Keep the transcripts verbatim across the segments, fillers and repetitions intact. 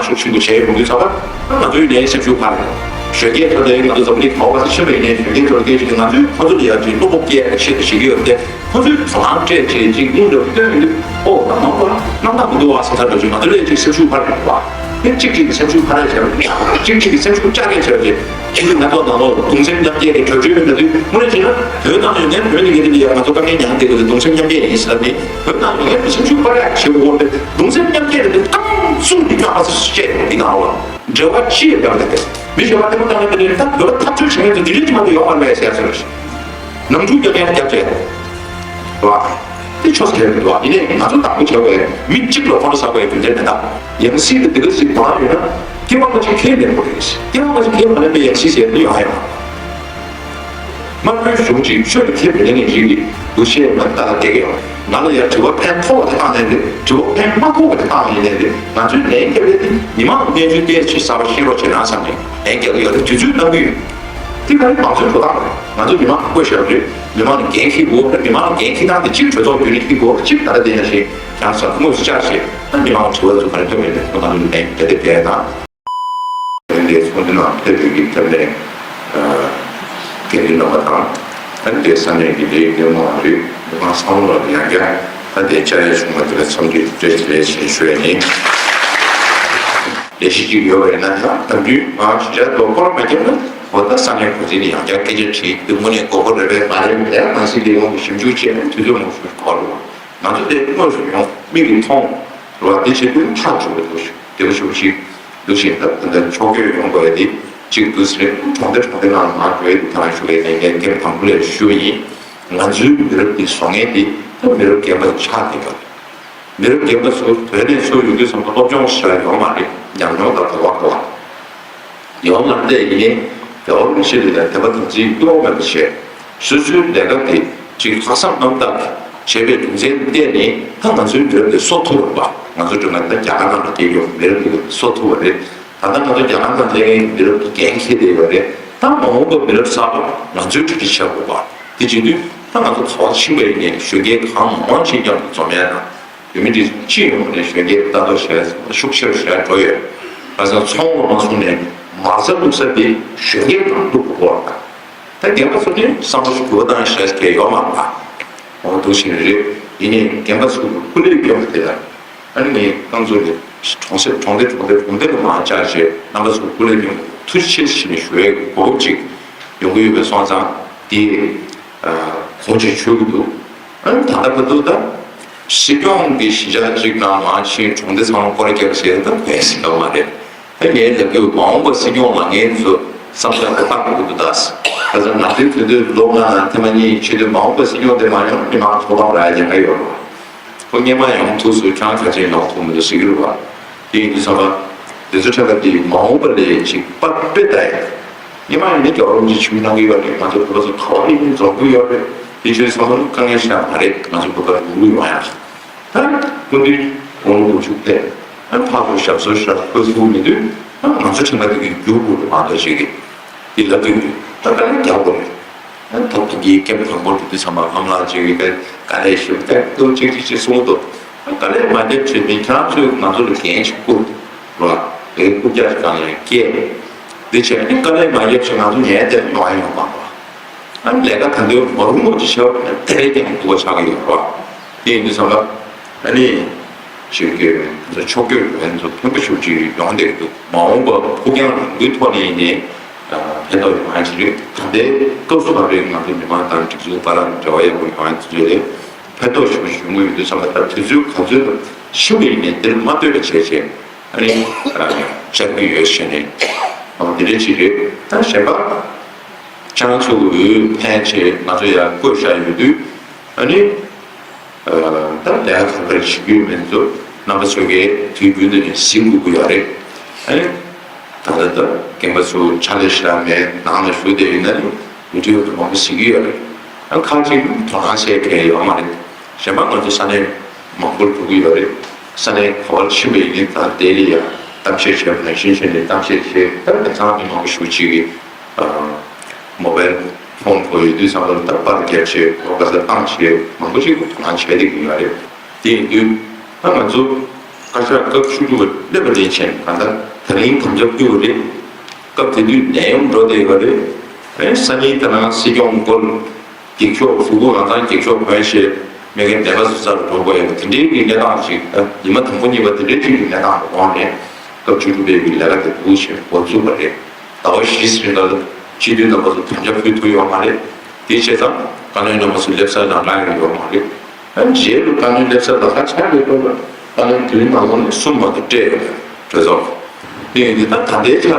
ཤུགས་ཆེན་པོ་བྱས་ཡོང་དུས་ཙམ་པ། ང་ཚོའི་ནས་སེམས་ཤུགས་འཕར་རེད། གཞོན་སྐྱེས་ཚོ་ལ་ང་ཚོ་འཛམ་གླིང་ག་པར་ཕྱིན་པ་ཡིན་ནའི་གཞོན་སྐྱེས་ཚོ་ལ་སྐད་ཆ་དེ་ང་ཚོས་ཁོ་ཚོ་ལ་ཡར་ཅིག་བློ་སྤོབས་སྐྱེ་ཆེད་དུ་བྱེད་ཀྱི་ཡོད་དེ། ཁོ་ཚོས་དོ་སྣང་སྤྲད་བྱས་ཅིག་སྙིང་རུས་སྟོན་མི་འདུག་ཨོ་ད་མང་པོ་རྣམ་དག་མི་འདུག་བ་བསམ་ཚར་འགྲོ་ཅིག་ང་ཚོ་ལ་ཅིག་སེམས་ཤུགས་འཕར་རེད་བ། དེ་གཅིག་གཅིག་གི་སེམས་ཤུགས་འཕར་རེད་བྱས་པ་གཅིག་གཅིག་གི་སེམས་ཤུགས་བཅག་རེད་བྱས་པ་དེ། དེ་ནི་ང་ཚོ་ནང་ལོགས་གདུང་སེམས་མཉམ་སྐྱེད་ཀྱི་གྲོས་ཆོད་མི་འདུག་དངོས་གནས་བྱས་ན་བོད་ནང་ཡོད་མཁན་བོད་ནས་ཡིན་ན་ཡང་ང་ཚོ་དཀའ་ངལ་མྱངས་བསྡད་དགོས་དེ་གདུང་སེམས་མཉམ་སྐྱེད་ཡིན་ཟེར་ནས་བོད་ནང་ཡོད་མཁན་སེམས་ཤུགས་འཕར་ཡག་བྱེད་དགོས་པ་དེ་གདུང་སེམས་མཉམ་སྐྱེད་དེ་རྐང་བཙུགས་ནས་ཀྱང་མ་ཟེར་བཤད་འདི་ནང་ལོགས་འབྲེལ་བ་ཅི་ཡོད་ཀྱང་རེད་དེ། མི་གཞན་པ་ལྟད་མོ་ལྟ་མཁན་དེ་ནས་ད་འདོད་པ་ཐག་གཅོད་བྱེད་མཁན་ཚོ་དེ་རིགས་ཀྱི་མ་གཏོགས་ཡོད་མ་རེད་པས་ཟེར་ཟེར་ཞིག་ནང་འཁྲུག་རྒྱག་མཁན་རྒྱབ་བྱས། བ། དེ་ཆོས་ཟེར་གྱི་འདུག་ཡིན་ནའི་ང་ཚོ་བདག་པོ་བྱས་པའི་མི་གཅིག་ལ་ཁོ་ན་ཟ་དགོས་རྒྱུ་མཚན་མེད་ད། ཡང་སྲིད་དེ་དེ་ག་ཟིག་བང་ཡོད་ན། སྐྱེ་བ་སྔ་ཕྱི་ཁས་ལེན་དགོས་རེད། སྐྱེ་བ་སྔ་ཕྱི་ཁས་མ་ལེན་པའི་ཡང་སྲིད་ཟེར་དེ་ཡོང་ཡ་ཡོང་། དམར་པོའི་གཞུང་གཅིག་ཆོས་ལ་ཁས་མི་ལེན་མཁན་ཅིག་གིས་འདུ་ཤེས་མ་ལྟ་བསྡད་ཀྱི་ཡོད། ང་ལ་ཡང་དྲི་བ་ཕན་ཐོགས་པ་དེ་བཏང་ནས་རེད། དྲི་བ་ཕན་མ་ཐོགས་པ་དེ་བཏང་ཡིན་ནས་རེད། ང་ཚོའི་ལན་རྒྱབ་ཡ་དེ་མི་མང་གི་གནས་ཚུལ་བལྟས་ཚུལ་གསར་པ་ཤེས་རོགས་བྱེད་ན་བསམ་ནས་ལན་རྒྱག་གི་ཡོད་རེད། དུས་ཚོད་གནང་གི་ཡོད། དེ་ག་རེ་མང་གཙོའི་འགྲོ་སྟངས་རེད། ང་ཚོ་མི་མང་ལ་བསྐོས་བཞག་རེད། མི་མང་ལ་འགན་འཁྱེར་དགོས་རེད། མི་མང་ལ་འགན་འཁྱེར་སྟངས་དེ་གཅིག་གྲོས་ཚོགས་བརྒྱུད་ནས་འཁྱེར་དགོས་རེད། གཅིག་ད་ལྟ་དེ་ཡང་ཞིག་ཡང་སོ་དངོས་སུ་བཅར་བྱས་ད་མི་མང་ལ་དྲི་བ་ཚོ་ག་རེ་ཐོན་མེད་པའི་ཐོག་ང་ཚོ་ལ་ལན་རྒྱག་དེ་བལྟས་དང་། དེ་ཚོགས་འདུ་ནང་ཕེབས་པའི་གི་ཐབས་ལས་འགན་འཛིན་རྣམ་པ་དང་། ད་དེ་ས་གནས་ཀྱི་ལས་ཡུན་མང་རིགས་མི་མང་ཚང་མ་ལ་ཡང་བསྐྱར་ད་དེ་བཅར་ཡ་བྱུང་བ་དེ་ལ་འཚམས་འདྲི་བཀྲ་ཤིས་བདེ་ལེགས་ཞེས་ཞུ་ཡ་ཡིན། ལས་གཞི་གཅིག་ཡོད་པ་ཡིན་ན་ཡང་ནམ་རྒྱུན་ང་ཞུ་བྱ་དོ་སྐོར་མ་བརྒྱབ་ན་འོ་ད་ས་གནས་འགོ་འཛིན་ནས་ཡང་བསྐྱར་སྐད་ཆ་དྲིས་དེ་དངོས་གནས་དགོས་མཁོ་རེད་པས་མ་རེད་པས་ནང་སྲིད་ལས་ཁུངས་ཀྱི་ཞིབ་འཇུག་བྱས་ནས་དུས་ཚོད་མང་པོ་ཞིག་འགོར་འདུག་ང་ཚོ་དེ་དངོས་སུ་ཡོང་མིག་གིས་མཐོང་རོགས་དེ་བྱེད་དུས་ཐག་ཆོད་པ་འདུག་ཞུ་བདེ་པོ་ཞུ་ཞིག་འདུག་བཞིན་ད་ད་ལྟ་ཕྱོགས་བསྐྱོད་ཡོང་དགོས་ཡ་དེ་གཅིག་འདུག་ཟེར་གྲོང་སྡེ་གྲོང་སྡེ་ནང་ལ་མར་འགྲོ་ཡ་དེ་ད་ཞུ་བའི་ལས་འགན་ཐེངས་དང་པོ་ལས་ཞུ་བ་ཡིན། ང་ཚོའི་མི་རབས་འདི་བཟོ་མཁན་དེ་ད་མི་རབས་རྒན་པ་ཆགས་བསྡད་པ་རེད། མི་རབས་རྒན་པ་ཚོ་བོད་ནས་ཚུར་ཡོང་དུས་ཙམ་པ་སློབ་སྦྱོང་ཞེ་དྲག་ཡོད་མ་རེད། ཉམས་མྱོང་དང་གོ་བ་གོ་བ་ཡོད་མ་རེད། དེ་ཡིན་ནའི་དེ་བ་རུ་ཆེ་རེད་ལ་དད་པ་དམ་ཚིག་གཡོ་མེད་པ་བྱས་སོ་སོའི་ལས་ཀ་དེ་ཅིག་ལྷག་བསམ་རྣམ་དག་གིས་བྱས་པའི་རྒྱུ་མཚན་བརྟེན་ནས་ད་ང་ཚོའི་མི་རབས་དེ་གསོ་ཐུབ་པ་ང་ཚོ་སྒྲོལ་མ་ད་རྒྱ་གར་ནང་ལ་སྐྱེས་ཡོད་མི་རབས་དེ་གསོ་ཐུབ་པ་རེད། ད་ལྟ་ང་ཚོ་རྒྱ་ནག་ནང་སླེབས་མཁན་མི་རབས་ཀྱི་འགན་འཁྱེར་བསྡད་ཡོད་རེད། ད་མ་འོངས་པ་མི་རབས་གསར་པ་ང་ཚོའི་གྲ་སྒྲིག་བྱེད་དགོས་པ། དེ་བྱེད་དུས་ད་ང་ཚོ་ག་པར་ཕྱིན་པ་ཡིན་ནའི་གཞོན་སྐྱེས་གང་མང་ཕྱིན་ཀྱང་འཛོམས་ཡ་དང་ཡུལ་མི་འདི་སྤྱི་ཡོངས་ནས་གཞོན་སྐྱེས་ལྟ་རྟོག་བྱས་ཤུགས་ཆེ་རུ་བྱས་འགྲོ་ཡོད། ཁ་སང་ཚོང་ལ་མ་སོང་ནས་མ་རྩ་བླུགས་ས་དེ་གཞོན་སྐྱེས་གང་བླུགས་དགོས་པ་དང་། ད་རྒན་པ་ཚོ་ནི་བསམ་བློ་ཞིག་འགྱུར་བ་བཏང་ཤེས་མཁན་ཡོད་མ་རེད། འོ་འདུག་བཞིན་རེད། ཡིན་ནའི་རྒན་པ་ཚོ་སྐུ་ལས་བསྐྱོན་པ་དེ་ལ། ཨ་ནི་ངས་རྐང་ཚོ་ནས་གྲོང་གསེབ་གྲོང་སྡེ་གྲོང་སྡེ་གྲོང་སྡེ་ལ་མར་བཅར་བྱས་རྣམ་པ་ཚོ་སྐུ་ལས་ཡོང་ཐུགས་རྗེ་ཆེ་ཞུ་བའི་གོ་སྐབས་ཅིག་ཡོང་གི་ཡོད་པའི་སོང་ཙང་དེ་གོང་ཆེ་ཆོད་ཀྱི་འདུག་ཨ་ནི་ད་ལྟ་བར་དུ་ད་སྲིད་སྐྱོང་གི་གཞིས་ཆགས་གཅིག་ནང་མར་ཕྱིན་གྲོང་སྡེ་ཚང་མ་སྐོར་ར་བརྒྱབ་བྱས་ད་གོ་ཡ་ཟིན་པ་མ་རེད། ད་ངས་ལབ་རྒྱུ་མ་འོངས་པ་སྲིད་སྐྱོང་ལ་ངས་ཚོ་བསམ་བློ་བཏང་དགོས་ཀྱི་འདུག་ད། ཁ་སང་ང་ཚོའི་དུས་ཚོད་ལོ་ལྔ་ནང་ཐེངས་མ་གཉིས་ཕྱི་དུས་མ་འོངས་པ་སྲིད་སྐྱོང་དེ་མ་ཡོང་མི་མང་ཚོགས་ཁང་རག་ཡ་ཉེན་ཁ་ཡོད་རེད། ཁོ་སྔོན་མ་ཡོང་ཐུབ་སུ་ཁྱང་ག་ཅན་ཡོང་ཐུབ་མི་འདུག་ཟེར་གྱི་རེད་བ། དེ་ཡིན་དུས་ཙམ་པ། དེ་ཚོ་ཁྲ་ཁ་དེ་མ་འོངས་པ་ལས་ཅིག་པ་དཔེ་ལྟ་ཡ། སྔོན་མ་ཡིན་ན་རྒྱལ་བ་རིན་པོ་ཆེ་ཆིབས་བསྒྱུར་གནང་གི་ཡོད་རེད། ང་ཚོ་བོད་པ་ཚོ་ག་བ་ནས་ཡིན་འཛོམས་ཀྱི་ཡོད་རེད། དེ་ཆོས་ཚང་མ་དཀའ་ངལ་ཞིག་མ་རེད། ང་ཚོ་བོད་པ་ལུག་ལུག་ཡོང་ཡ། ད་སྐུ་མདུན་དགུང་ལོ་དགུ་བཅུ་ཕེབས། ཨ་ཕར་ཚུར་ཞབས་སོར་ཞབས་སྐུ་གཟུགས་མི་འདུག་ཨ་ང་ཚོ་ཁྲིམས་ཁང་དེ་གི་རྒྱུ་དགོས་རེད་མ་གཏོགས་ཅིག་གི་དེ་ལབ་དུས་ད་དཀའ་ལས་རྒྱག་དགོས་རེད། ཨ་ད་ཕ་གིའི་སྐྱེམས་དང་པོ་འགྲོ་དུས་ཚང་མ་ཨ་མ་ལགས་ཅིག་གི་དཀའ་ལས་ཞིག་ཏག་ཏུ་ཅིག་ཅིག་ཅིག་གསུངས་འདུག་ཨ་དཀའ་ལས་མ་རྒྱབ་ཆེད་མི་ཁྱེད་རང་ཚོས་ང་ཚོ་ལ་འགན་ཞིག་བསྐུར་རོགས། དེ་རྐུབ་བཀྱག་ཅིག་གང་ཡང་སྐྱེས། འདི་བྱས་ནས་དཀའ་ལས་མ་རྒྱབ་ཆེད་ང་ཚོ་ཉལ་བསྡད་ཡོང་ཡ་ཡོང་མ་རེད། ཨ་ནི་ལས་ཀ་ད་འདོད་མ་རུང་བ་ཅིག་བྱས་པ་ན་དེ་རེད་ཀྱང་སྡུག་པ་ཆགས་ཀྱི་ཡོད་རེད་བ། དེ་ཡིན་དུས་ཙམ་པ། ཨ་ནི། ཞིག་གི་ང་ཚོ་ཕྱོགས་བསྐྱོད་ཡོད་མཁན་ཚོ་ཕན་པོ་ཞེ་པོ་ཅིག་ཡོང་བསྡད་ཀྱི་འདུག་མ་འོངས་པ་ཕུགས་རྒྱང་རིང་པོའི་ཐོག་ནས་ཡིན་ནའི། ཕན་ཐོགས་ཡོང་ཡ་ཅིག་རེད། ད་ལྟའི་སྐབས་སུ་བབས་པའི་ང་ཚོ་མི་མང་དང་སྒྲིག་འཛུགས་བར་ལ་འབྲེལ་བ་ཡག་པོ་ཡོང་ཡ་ཚོ་ལས་ཕན་ཐོགས་ཞེ་པོ་ཅིག་ཡོང་གི་ཡོད་དུས་ཙམ་པ་ད་དུས་ཚོད་ག་ཚོད་ཕྱིན་པ་ཡིན་ནའི་དེར་མ་ལྟོས་པ་བྱས་བྱས་ཨ་ནི། བཅར་གྱི་ཡོད་ཟེར་ནས། འོ་དེ་འདྲ་ཅིག་རེད། ད་གཞན་པ། ཁྱེད་རང་ཚོ་གི་འོས་འཕེན་ཆེད་ང་ཚོ་ཡར་བསྐོས་བཞག་ཡོད་དུས། ཨ་ནི། ད་ལས་ཀ་ག་འདྲ་བྱེད་ཀྱི་ཡོད་མེད་ཚོ་རྣམ་པ་ཚོ་གིས་དུས་རྒྱུན་དུ་ནས་གཟིགས་དགོས་ཀྱི་ཡོད་རེད། ཨ་ནི། ད་ལྟ་ད་རྒན་པ་ཚོ་ཕྱག་ལས་ཞེ་དྲག་མེད་ནང་ལ་བཞུགས་བསྡད་ཡོད་ན་ནི་མི་འདྲ་བ་མང་པོ་གཟིགས་ཀྱི་ཡོད་རེད། ཨ་ཁག་ཅིག་དོ་སྣང་བྱེད་མཁན་ཡོད་མ་རེད། གཞན་པ་ང་ཚོ་ས་གནས་མང་པོར་འགྲོ་གི་ཡོད་རེད། ས་གནས་ག་པར་ཕྱིན་པ་ཡིན་ནའི་ད་ལྟའི་ལ་ཡ་གཏམ་བཤད་བྱས་པ་ནང་བཞིན་བྱས་ནས་གཏམ་བཤད་བྱས་ད་དེང་སང་མི་མང་པོ་ཞེ་པོ་ཅིག་གིས། མོ་བེལ་ཕོན་ཁོ་ཡོད་དུས་ཙམ་པ་ལ་ད་པར་རྒྱབ་བྱས་ཁོ་ག་ས་བཏང་བྱས་མང་པོ་ཞིག་གིས་དོ་སྣང་བྱས་བསྡད་ཀྱི་ཡོད་རེད། དེ་ཡིན་དུས་ད་ང་ཚོ་ བཀའ་ཤག་སྐབས་བཅུ་དྲུག་པ་སླེབས་པ་ལས་ཕྱིན་གང་ལྟར་ད་རིང་དམ་བཅའ་ཕུལ་བ་རེད། སྐབས་དེ་དུས་ནད་ཡམས་འགྲོ་བསྡད་ཡོད་རེད། ཨེ་སང་ཉིན་ད་ནང་སྲིད་སྐྱོང་སྐོར་འགྱིག་ཤོག་གཟུགས་པོ་གང་ཚང་འགྱིག་ཤོག་གོན་བྱས་མེད་མཁན་ནད་པ་ཚོ་རྩར་འགྲོ་དགོས་ཡོད་པ་དེ་འདྲའི་གི་གནས་སྟངས་ཤིག་ཨ་ཉི་མ་དང་པོ་གཉིས་པ་དེ་འདྲའི་ཅིག་གི་གནས་སྟངས་ལ་དགོངས་ནས་སྐབས་བཅུ་དྲུག་པའི་གི་ལས་ཀ་དེ་འདུག་བྱས་འགོ་བཙུགས་པ་རེད། ཟླ་བ་བཞི་རིང་ལ་སྤྱི་འཐུས་རྣམ་པ་ཚོ་དམ་བཅའ་ཕུལ་ཐུབ་ཡོད་མ་རེད། དེ་བྱས་ཙང་བཀའ་བློན་རྣམ་པ་ཚོ་སླེབས་ས་ནང་ལ་ཡོད་མ་རེད། ཨ་རྗེས་ལ་བཀའ་བློན་སླེབས་ས་ལ་ཁ་ཆག་གི་སྟོབས་ལ་བཀའ་བློན་དུས་ནང་ལོགས་ནས་གསུམ་མ་གཏོགས་སྤྲད་ཡོད་པའི་གྲོས་ཚོགས། དེ་ཡིན་དུས་ད་ད་ལྟའི་ཆ་ལ་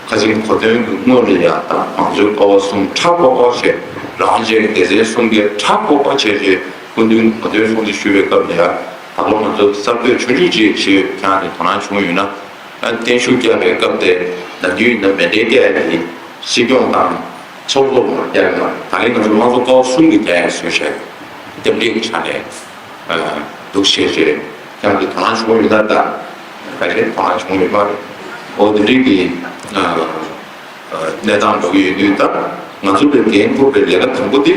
ཁ་ཆེམས་གོ་སྟོན་གྱི་སྔོན་ལ་ཡང་ད་མང་གཙོའི་ཀ་བ་གསུམ་ཁྲ་ཀོ་ཀོ་བྱས་རང་རྒྱལ་གྱི་སྡེ་ཚན་གསུམ་གྱི་ཁྲ་ཀོ་ཀོ་བྱས་རྗེས་སྐུ་མདུན་གོ་སྟོན་གསུང་ཆོས་ཞུ་བའི་སྐབས་ལ་ཡང་ད་ལོ་ང་ཚོ་གསར་གཏོད་ཆུང་ཆུང་ཅིག་བྱེད་ཡོད་ཀྱང་ནས་དོ་སྣང་བྱུང་ཡོད་ན། ཨ་བརྟན་བཞུགས་བསྐྱངས་པའི་སྐབས་དེ་ནམ་རྒྱུན་ཡིན་ན་མཎྜལ་བསྐྱལ་ཡ་དེ་སྲིད་སྐྱོང་དང་ཚོགས་གཙོ་ལ་བསྐྱལ་ཡ་དང་ད་རིང་ང་ཚོ་དམངས་གཙོ་ཀ་བ་གསུམ་གྱི་བསྐྱལ་ཡ་བཟོས་བཞག་ཡོད། རྒྱབ་འདེགས་ཀྱི་ཆ་ནས་ཨ་འདུག་བྱས་རྗེས་ཀྱང་དེ་དོ་སྣང་བྱུང་ཡོད་ན་ད་ག་རེ་དོ་སྣང་བྱུང་ཡོད་མ་རེད། འོ་དེ་འདྲའི་གི་ཨ་གནས་སྟངས་འགྲོ་གི་ཡོད་དུས་ད་ང་ཚོ་ལས་འགན་འཁུར་བའི་ལས་ཀ་དང་པོ་དེ་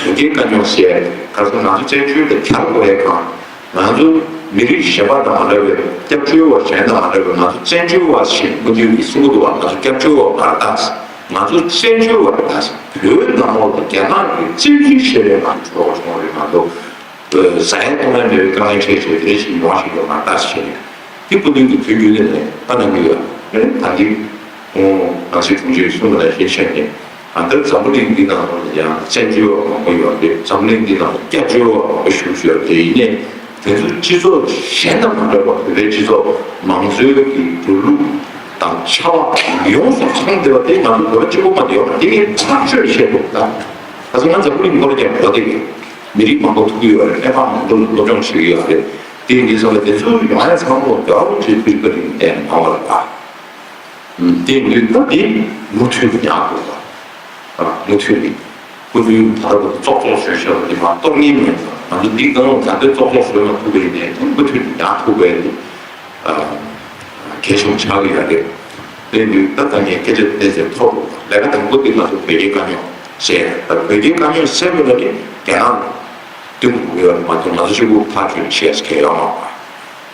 བོད་སྐད་དཀའ་རྙོག་སེལ་ག་ཚོད་ང་ཚོ་བཙན་བྱོལ་ལ་གྱར་དགོས་ཡས་གང་། ང་ཚོ་མི་རིགས་གཞན་པ་དང་མ་འདྲ་བའི་སྐྱབས་བཅོལ་བ་གཞན་དང་མ་འདྲ་བའི་ང་ཚོ་བཙན་བྱོལ་བ་ཞིག་སྐུ་མདུན་གྱིས་གསུང་གི་འདུག་བ། ང་ཚོ་སྐྱབས་བཅོལ་བ་མ་རེད་ད། ང་ཚོ་བཙན་བྱོལ་བ་རེད་ད། བོད་ནང་ལོགས་ལ་རྒྱ་ནག་གིས་བཙན་འཛུལ་བྱས་པའི་ང་ཚོ་གྲོགས་པོ་བྱུང་བ་རེད། ང་ཚོ་ཟ་ཡ་བཏུང་ཡ་མེད་པའི་དཀའ་ངལ་འཕྲད་བྱས་དེ་འདྲ་ཞིག་ཡོང་བ་ཞིག་ཡོད་མ་རེད་ད་ཟེར་ནས་དེ་སྐུ་མདུན་གྱིས་དུས་རྒྱུན་ནས་ནས་ལྟ་གནང་གི་ཡོད་རེད། ད་འདི་ཁོང་ནང་སྲིད་དྲུང་ཆེས་གསུངས་པ་ནང་བཞིན་བྱས་ནས། གང་ལྟར་འཛམ་བུ་གླིང་འདི་ནང་ལོགས་ལ་ཡང་བཙན་བྱོལ་བ་མང་པོ་ཡོད་རེད། འཛམ་བུ་གླིང་འདི་ནང་ལ་སྐྱབས་བཅོལ་བ་མང་པོ་བཞུགས་ཡོད་རེད། ཡིན་ནའི་དེ་ཚོ་སྤྱི་ཚོགས་གཞན་དང་མ་འདྲ་བར་བོད་པའི་སྤྱི་ཚོགས་མང་གཙོའི་གི་འགྲོ་ལུགས་དང་བྱ་བ་ཡོངས་སུ་ཚང་བསྡད་པ་དེ་ང་ཚོ་བོད་པ་གཅིག་པོ་མ་རེད། ཡོད་རེད། དེ་ངས་ཐག་ཆོད་བཤད་འདུག་ད་ད་ཚོ་ང་འཛམ་བུ་གླིང་སྐོར་ཀྱང་འགྲོ་བསྡད་ཡོད། མི་རིགས་མང་པོ་ཐུག་གི་ཡོད་རེད། ཀླད་པ་མང་པོ་སློབ་སྦྱོང་བྱེད་ཀྱི་ཡོད་རེད། དེ་ཡིན་དུས་ཙམ་པ་དེ་ཚོ་ཡོང་ཡ་ཚང་མ་རྒྱལ་བ་རིན་པོ་ཆེའི་ཐུགས་རྗེ་བཀའ་དྲིན་གྱིས་བསྟན་གནང་བ་རེད་པ། དེ་ཡིན་དུས་ད་དེ་མུ་མཐུད་དུ་ཡང་དགོས་པ། མུ་མཐུད་དུ་སྐུ་མདུན་ད་ལྟ་བར་དུ་ཙོག་ཙོག་བཟོས་བཞག་པ་དེ་མ་གཏོགས་ངེས་མེད། ང་ཚོ་འདི་གང་ལ་ད་ལྟའི་ཙོག་ཙོག་བཟོས་མ་ཐུབ་པ་ཡིན་ནའི་དེ་མུ་མཐུད་དུ་ཡང་ཐུབ་པའི་གལ་ཆེན་པོ་ཆགས་ཀྱི་ཡོད་རེད། དེ་ཡིན་དུས་ད་ད་ངས་སྐད་ཆ་བསྟན་ཚེ་ཐོག་ལས་ཀ་དང་པོ་དེ་ང་ཚོ་བོད་རྒྱའི་དཀའ་རྙོག་སེལ། ད་བོད་རྒྱའི་དཀའ་རྙོག་སེལ་དགོས་ན་དེ་རྒྱ་ནག་ལ་བསྟུན་དགོས་ཡོད་རེད་མ་གཏོགས་ང་ཚོ་གཅིག་པུ་ཐག་གཅོད་བྱས་ཀྱི་ཡོད་མ་རེད།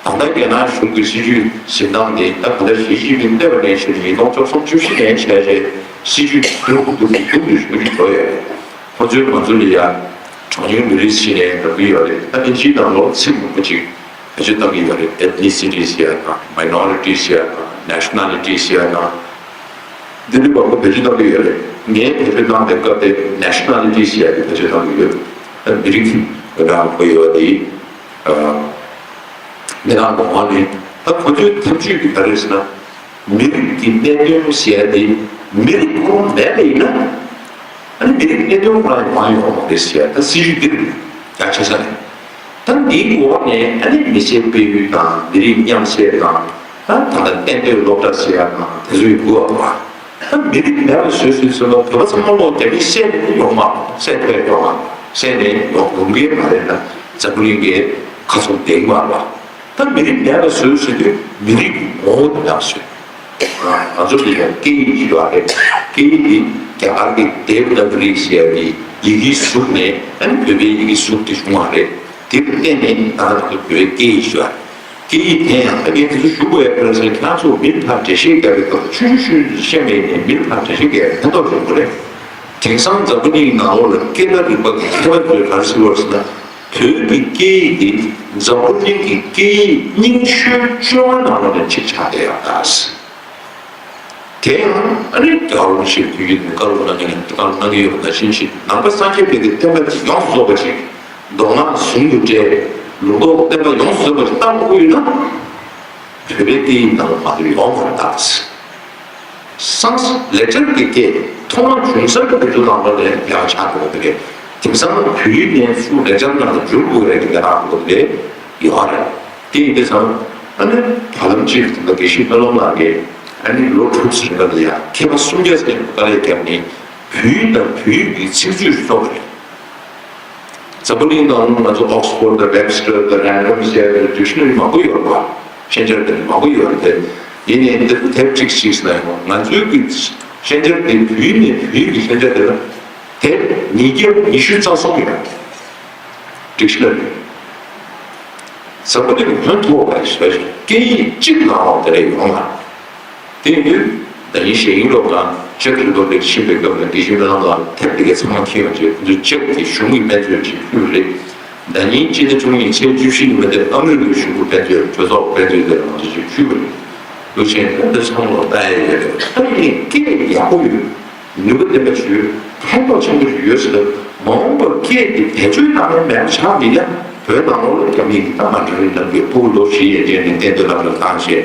ད་ལྟ་རྒྱ་ནག་གཞུང་གི་སྲིད་ཇུས་འཛིན་སྟངས་དེ་ད་ག་ལེར་ཞི་ཅིན་ཕིང་སླེབས་པ་ནས་བཟུང་ཉིས་སྟོང་བཅུ་གསུམ་བཅུ་བཞི་ནས་བྱས་རྗེས་སྲིད་ཇུས་སྡུག་སྡུག་སྡུག་ཏུ་ཞུ་གི་འགྲོ་ཡོད་རེད། ཁོ་ཚོས་ང་ཚོ་ལ་ཡ་གྲངས་ཉུང་མི་རིགས་ཕྱི་ནས་འགྲོ་གི་ཡོད་རེད། ད་ཨིན་ཇིའི་ནང་ལོགས་ཚིག་མང་པོ་ཅིག་བེད་སྤྱོད་གཏང་གི་ཡོད་རེད། Ethnicities་ཡ་དང་Minorities་ཡ་དང་Nationalities་ཡ་དང་འདི་འདྲ་མང་པོ་བེད་སྤྱོད་གཏང་གི་ཡོད་རེད། ངས་བེད་སྤྱོད་བཏང་པའི་སྐབས་དེ་Nationalities་ཡ་དེ་བེད་སྤྱོད་གཏང་གི་ཡོད། ད་མི་རིགས་འདྲ་མང་པོ་ཡོད་པ་དེ། མི་རང་གི་ངོས་ནས་ད་ཁོ་ཚོའི་ཐབས་ཇུས་དེ་ག་རེ་ཟེར་ན། མི་རིགས་ཀྱི་གནད་དོན་ཟེར་ཡ་དེ་མི་རིགས་ཁོ་རང་མེད་པ་ཡིན་ན། ཨ་ནི་མི་རིགས་གནད་དོན་ཁོ་རང་ཡོང་ཡོང་མ་རེད་ཟེར་ཡ་ད་སྲིད་ཇུས་འདི་རྒྱ་ཆེ་ས་རེད། ད་འདིའི་འོག་ནས་ཨ་ནི་མི་ཚེ་སྤེལ་ཡུལ་དང་མི་རིགས་མཉམ་བསྲེས་དང་ད་ད་ལྟ་གཏན་སྡོད་སློབ་གྲྭ་ཟེར་ཡ་དང་དེ་ཚོའི་དགོས་པ། ད་མི་རིགས་མེད་པ་བཟོས་བཟོས་ཚུལ་ལ་བོད་པ་ཚང་མ་ལོག་རྒྱ་མིས་བསད་ནས་ཡོང་མ་བསད་ཐུབ་ཡོང་མ་བསད་ནས་ཡོང་ཡོང་གི་མ་རེད། ད་འཛམ་བུ་གླིང་གི་ཁ་ཚུར་བསྡད་ཀྱི་མ་རེད་པ། ད་མི་རིགས་མེད་པ་བཟོས་ཟེར་དུས་མི་རིགས་ངོ་བོ་དེ་ཡང་བཟོས། ང་ཚོ་ལ་ཡང་སྐད་ཡིག་ཞིག་ཡོད་རེད། སྐད་ཡིག་འདི་རྒྱ་གར་གྱི་དེབ་ནག་རི་ཟེར་ཡ་གི་ཡི་གེའི་གཟུགས་ནས་ཨ་ནི་བོད་པའི་ཡི་གེའི་གཟུགས་དེ་བྱུང་བ་རེད། དེ་ལ་བརྟེན་ནས་ད་ང་ཚོ་བོད་པའི་སྐད་ཡིག་ཞིག་ཡོད་རེད། སྐད་ཡིག་དེ་ཡང་ད་ངས་དེ་ཚོ་ཞུ་དགོས་ཡ་ཁ་ལ་ཟེར་ཁྱེད་རང་ཚོ་མི་ལ་འགྲེལ་བཤད་རྒྱག་པའི་སྐབས་ཆུང་ཆུང་ཆུང་ཆུང་བཤད་མེད་ནས་མི་ལ་འགྲེལ་བཤད་རྒྱག་ཡ་ཕན་ཐོགས་ཡོང་གི་རེད། དེང་སང་འཛམ་བུ་གླིང་ནང་ལོགས་ལ་སྐད་བརྡ་རིག་པ་གི་མཁས་པ་ཚོས་ག་རེ་ཟེར་བ་ཟེར་ན། བོད་ཀྱི་སྐད་ཡིག་འདི་འཛམ་བུ་གླིང་གི་སྐད་ཡིག་རྙིང་ཤོས་བཅོ་ལྔ་ནང་ལོགས་ནས་གཅིག་ཆགས་བསྡད་ཡོད་ད། དེ་ཡང་ཨ་ནི་རྒྱལ་བ་རིན་པོ་ཆེའི་དུས་ཡུན་ནས་བཀའ་སློབ་གནང་མཁན་བཀའ་སློབ་གནང་གི་ཡོད་པ་ནང་བཞིན་ཞིག་ནང་པ་སངས་རྒྱས་པའི་གི་བསྟན་པ་འདི་ཡོངས་སུ་རྫོགས་པ་ཞིག་མདོ་སྔགས་ཟུང་དུ་འབྲེལ་ལུང་རྟོགས་བསྟན་པ་ཡོངས་སུ་རྫོགས་པ་ཞིག་བཏང་དགོས་ཡོད་ན། བོད་པའི་སྐད་ཡིག་ནང་ལ་མ་གཏོགས་ཡོང་མ་རེད་ད། སངས་ལེགས་སྦྱར་གྱི་སྐད་ཐོག་མ་བྱུང་ས་གི་དུས་ཚོད་ནང་ལོགས་ནས་ཡང་ཆགས་འགྲོ་གི་རེད། དེང་སང་བོད་ཡིག་ནས་ཚུར་ལེགས་སྦྱར་ནང་ལ་འགྱུར་དགོས་རེད་ཀྱི་གནས་སྟངས་འགྲོ་གི་རེད་ཡོད་རེད། དེ་ཡིན་དུས་ཙང་ཨ་ནི་བར་ལམ་གཅིག་དེ་འདྲ་དགེ་བཤེས་སྨོན་ལམ་ལགས་ཀྱིས་ཨ་ནི་ལོ་དྲུག་ཙམ་ལ་ཡང་མཁས་པ་སུམ་བརྒྱ་ཙམ་དཀའ་ལས་བརྒྱབ་ནས་བོད་ཡིག་དང་བོད་ཡིག་གི་ཚིག་མཛོད་བཙུགས་པ་རེད། འཛམ་བུ་གླིང་ནང་ང་ཚོ་Oxford་དང་Webster་དང་Random་ཟེར་ཡ་dictionary་མང་པོ་ཡོད་རེད་པ། ཤན་སྦྱར་དེ་མང་པོ་ཡོད་རེད་དེ། ཡིན་ནའི་འདི་དེབ་གཅིག་གཅིག་ཟེར་ན་ཡང་ང་ཚོའི་གི་ཤན་སྦྱར་དེ་བོད་ཡིག་ནས་བོད་ཡིག་གི་ཤན་སྦྱར་དེ་ལ་དེབ་ཉིས་བརྒྱ་ཉི་ཤུ་རྩ་གསུམ་ཡོད་རེད། dictionary། འཛམ་བུ་གླིང་ཧོན་ཐོར་བ་ཞིག་སྐད་ཡིག་གཅིག་ནང་ལོགས་དེ་རེད་ཡོང་ལ། དེ་ཡིན་དུས་ད་ཡིན་ཞེས་ཡིན་ལོག་དང་ཅེག་རི་པབ་ལིག་ཕྱིན་པའི་སྐབས་ལ་དགེ་བཤེས་སྨོན་ལམ་ལགས་ཐེབས་དེ་གའི་ཚང་མ་འཁྱེར་ཡོང་རྗེས་ཁོ་ཚོས་ཅེག་གི་གཞུང་གི་དཔེ་མཛོད་ཅིག་ཕུལ་བ་རེད། ཟླ་ཉིན་སྤྱི་ཟླ་བཅུ་གཉིས་ཚེས་བཅུ་བཞི་ཉིན་མོ་དེར་ཨ་མི་རི་ཀའི་གཞུང་གི་དཔེ་མཛོད་གྲོས་ཚོགས་དཔེ་མཛོད་དེར་ང་ཚོས་ཅིག་ཕུལ་བ་རེད། འདུག་ཕྱིན་ད་འདི་ཚང་མ་ལ་ལྟ་ཡ་ཡོད་རེད། ད་ཡིན་ནའི་སྐད་ཡག་པོ་ཡོད། ནུས་པ་ལྡན་པ་ཞིག་ཕན་ཐོགས་ཆེན་པོ་ཞིག་ཡོད་ཟེར་ན། མ་འོངས་པར་སྐད་འདི་བེད་སྤྱོད་གཏང་ཡ་མེད་པ་ཆགས་མི་ཡ། བོད་ནང་ལོགས་ལ་རྒྱ་མིས་ཀྱི་ད་མ་འདྲ་རིགས་ལབ་ཀྱི་ཕྲུ་གུ་ལོ་བཞི་ཡན་ཆད་ནས་གཏན་སྡོད་ལམ་ལ་བཏང་བྱས་རྒྱ་